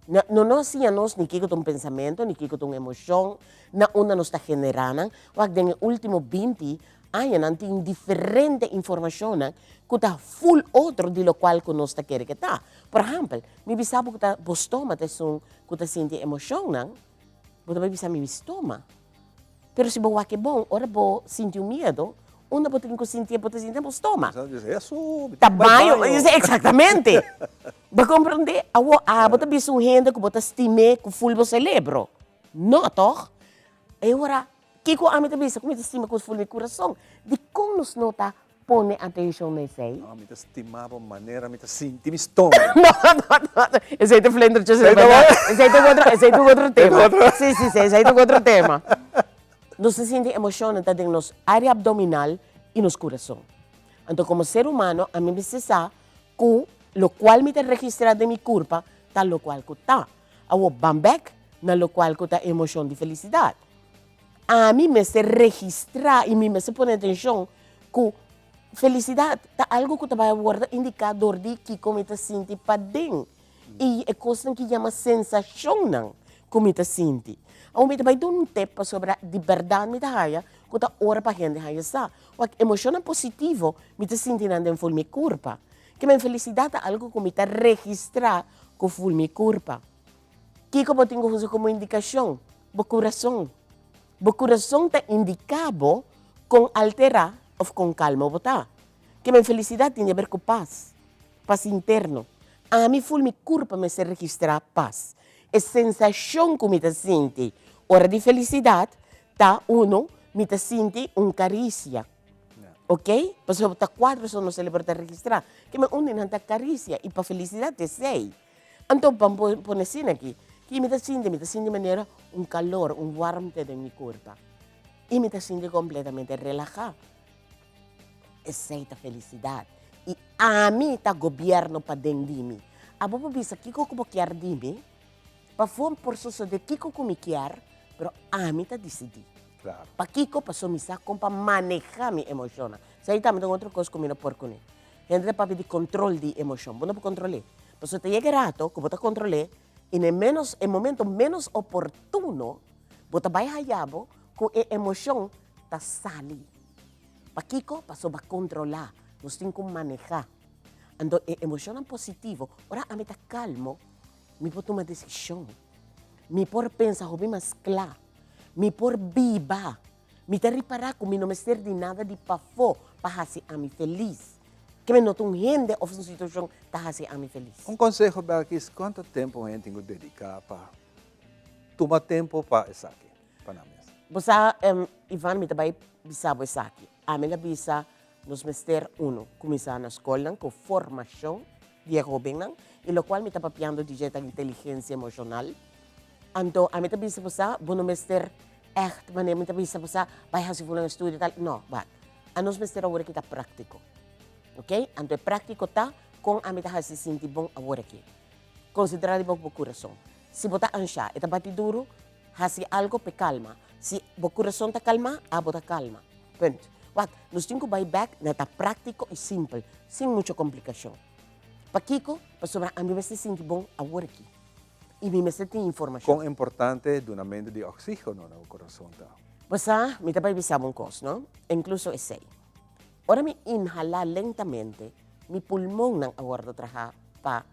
No no a siña nos ni kiko ta un pensamentu, ni kiko ta un emoshon, na unda nos ta generá nan. Wak den e último binti añanan tin diferente informashonnan ku ta ful otro di lokual ku nos ta kere ke ta. Por ehèmpel, mi bisa bo ku ta bo stoma ta esun ku ta sinti emoshonnan, bo ta bai bisa mi mi stoma. Pero si bo wak e bon, ora bo sinti un miedo, unda bo tin ku sintié? Bo ta sinti na bo stoma. Ta baño, exactamente. Bo komprondé? Awor, abo ta bisa un hende ku bo ta stim'é ku ful bo selebro? No, tòg? E ora, kiko ami ta bisa ku mi ta stima ku ful mi kurason? Dikon nos no ta pone atenshon na esei? No, mi ta stima bo manera mi ta sinti mi stoma. No, no, no. Esei ta flentertje sin berdad. Esei ta un otro, esei ta un otro tema. Sí, sí, sí, esei ta un otro tema. Nos ta sinti emoshonnan ta den nos área abdominal i nos kurason. Anto komo ser humano ami mester sa ku lokual mi ta registrá den mi kurpa ta lokual ku ta. Awor ban bèk na lokual ku ta emoshon di felisidat. Ami mester registrá i mi mester pone atenshon ku felisidat ta algu ku ta bai wòrdu indiká dor di kiko mi ta sinti paden i e kosnan ki yama sensashonnan ku mi ta sinti. Awor mi ta bai duna un tep pasobra di bèrdat mi ta haya ku ta ora pa hende haya sa. Wak emoshonnan positivo mi ta sinti nan den ful mi kurpa. Ke men felisidat ta algu ku mi ta registrá ku ful mi kurpa. Kiko bo tin ku usa komo indikashon? Bo kurason. Bo kurason ta indiká bo kon alterá òf kon kalmo bo ta. Ke men felisidat tin di aber ku pas, pas interno. Ami ful mi kurpa mester registrá pas. E sensashon ku mi ta sinti ora di felisidat ta, uno, mi ta sinti un karisia. Ok? Pasobra ta kuatro so nos selebre ta registrá. Ke men un di nan ta karisia i pa felisidat esei. Anto ban pone asina aki, ki mi ta sinti? Mi ta sinti manera un kalor, un warmte den mi kurpa. I mi ta sinti kompletamente relahá. Esei ta felisidat. I ami ta gobièrnu paden di mi. Abo por bisa kiko ku bo kier di mi, pafó por sosodé kiko ku mi kier, pero ami ta disidí. Pakiko? Pasobra mi sa kon pa manehá mi emoshonnan. Esei tambe ta un otro kos ku mi no por kuné. Hende ta papia di control di emocion. Bo no por control'é. Pasobra ta yega e rato cu bo ta control'é y na e menos, e momento menos oportuno bo ta bay haya bo cu e emocion ta sali. Pakico? Pasobra bo a controla. Nos tin cu maneha. Anto e emocionnan positivo, ora ami ta calmo, mi por tuma decision. Mi por pensa hopi mas cla. Mi por biba. Mi ta ripará ku mi no mester di nada di pafó pa hasi ami felis. Ke mi no ta un hende òf un situashon ta hasi ami felis. Un konseho, Belkis, kuantu tempu un hende tin ku dediká pa tuma tempu pa esaki, pa nan mes? Bo sa, Ivan, mi ta bai bisa bo esaki. Ami la bisa nos mester, unu, kuminsá na skolnan ku formashon di e hóbennan, i lokual mi ta papiando di dje ta inteligensia emoshonal. Anto ami ta bisa bo sa, bo no mester ègt manera mi ta bisa bo sa, bai hasi fulan estudio tal, no, wak. Anos mester awor aki ta práktiko. Ok? Anto e práktiko ta kon ami ta hasi sinti bon awor aki. Konsentrá riba bo kurason. Si bo ta anshá, e ta bati duru, hasi algo p'e kalma. Si bo kurason ta kalmá, abo ta kalma. Punt. Wak, nos tin ku bai bèk na ta práktiko i simpel, sin mucho komplikashon. Pakiko? Pasobra ami mester sinti bon awor aki. i mi mester tin informashon. Kon importante dunamentu di oksígeno na bo kurason ta? Bo sa, mi ta bai bisa bo un kos, no? Inkluso esei. Ora mi inhalá lentamente, mi pulmonnan a wòrdu trahá pa,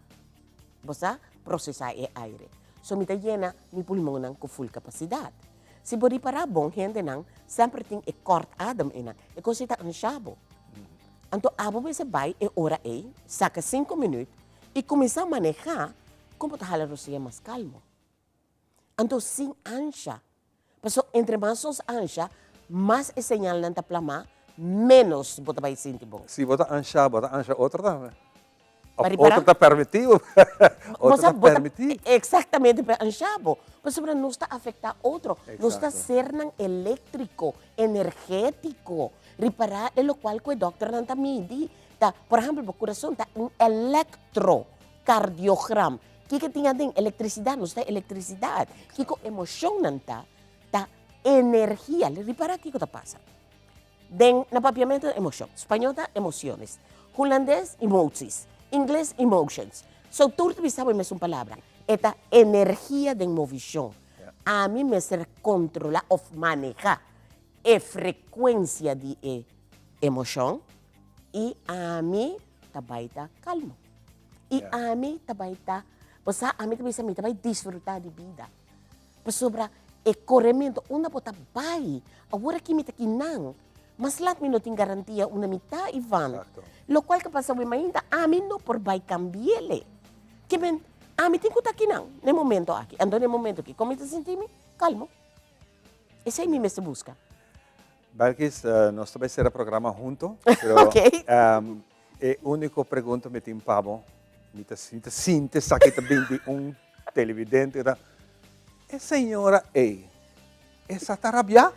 bo sa, prosesá e aire. So mi ta yena mi pulmonnan ku ful kapasidat. Si bo ripará bon, hendenan semper tin e kòrt adem einan. E kos ei ta anshá bo. Anto abo mester bai e ora ei, saka sinku minüt i kuminsá manehá Kon bo ta hala rosea mas kalmo? Anto sin ansha. Paso entre mas nos ansha, mas e señalnan ta plamá, ménos bo ta bai sinti bon. Si bo ta ansha, bo ta ansha otro tambe. Pa Of ripará? otro ta permití bo. Bo Otro sa, ta bo ta permití. exactamente pa ansha bo. Pasobra nos ta afektá otro. Nos ta Exacto. sernan eléktriko, energétiko. Ripará e lokual ku e dòkternan ta midi. Ta, por ehèmpel, bo kurason ta un elektro. Cardiogram. Kiko tin aden? Electricidad. Nos ta electricidad. Kiko emocionnan ta? Ta energia. Ripara kiko ta pasa. Den na papiamento emocion. Spañó ta emociones. Hulandes emoties. Ingles emotions. So tur ta bisa bo e mesun palabra. E ta energia den movishon. Ami mester controla of maneha e frecuencia di e emocion y ami ta bai ta calmo. I ami ta bai ta, bo sa, ami ta bisa mi ta bai disfrutá di bida. Pasobra e korementu, unda bo ta bai, awor aki mi ta kinan, mas lat mi no tin garantia unda mi ta, Ivan. Lokual ke pasa awe mainta, ami no por bai kambi'el. Ke men, ami tin ku ta kinan na e momento aki. Anto na e momento aki, kon mi ta sinti mi? Kalmo. Esei mi mester buska. Belkis, nos ta bai sera programa hunto, pero e úniko pregunta mi tin pa bo, mi ta mi ta sinti esaki ta bin di un televidente ta, e señora ei, e sa ta rabiá?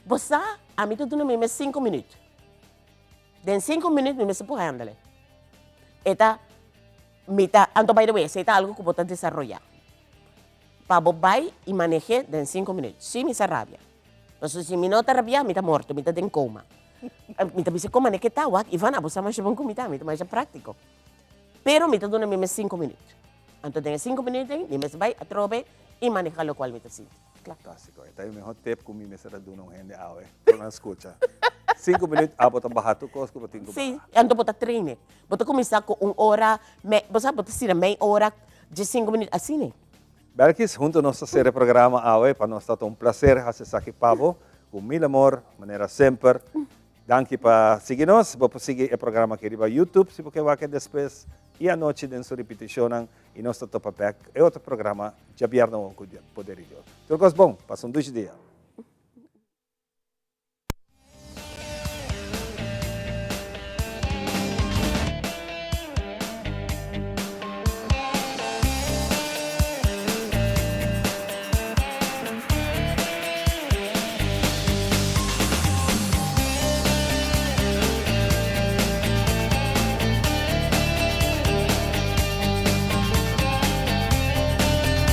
Bo sa, ami ta duna mi mes sinku minüt. Den sinku minüt mi mester por handle. E ta, mi ta, anto by the way, esei ta algu ku bo ta desaroyá. Pa bo bai i maneh'é den sinku minüt. Si mi sa rabia. Pasobra si mi no ta rabiá, mi ta morto, mi ta den koma. Mi ta bisa koma ke ta wak, Ivan abo sa masha bon ku mi ta, mi ta masha práktiko. Pero mi ta duna mi mes sinku minüt. Anto den e sinku minüt ei, mi mes bai atrobe i manehá lokual mi ta sinti. Kla. Fantástiko. E ta e mehó tep ku mi mester a duna un hende awe, ku nan skucha. Sinku minüt abo ta baha tur kos ku bo tin ku baha. Sí, anto bo ta train e. Bo ta kuminsá ku un ora, bo sa bo ta sira mei ora, dje sinku minüt, asina. Belkis, hunto nos ta sera e programa awe, pa nos ta un placer hasi esaki pa bo, ku mil amor, manera semper. Danki pa sigui nos, bo por sigui e programa aki riba YouTube si bo ke wak e despues i anochi den su ripitishonnan i nos ta topa bek e otro programa djabièrnè ku poder di Dios. Tur kos bon, pasa un dushi dia.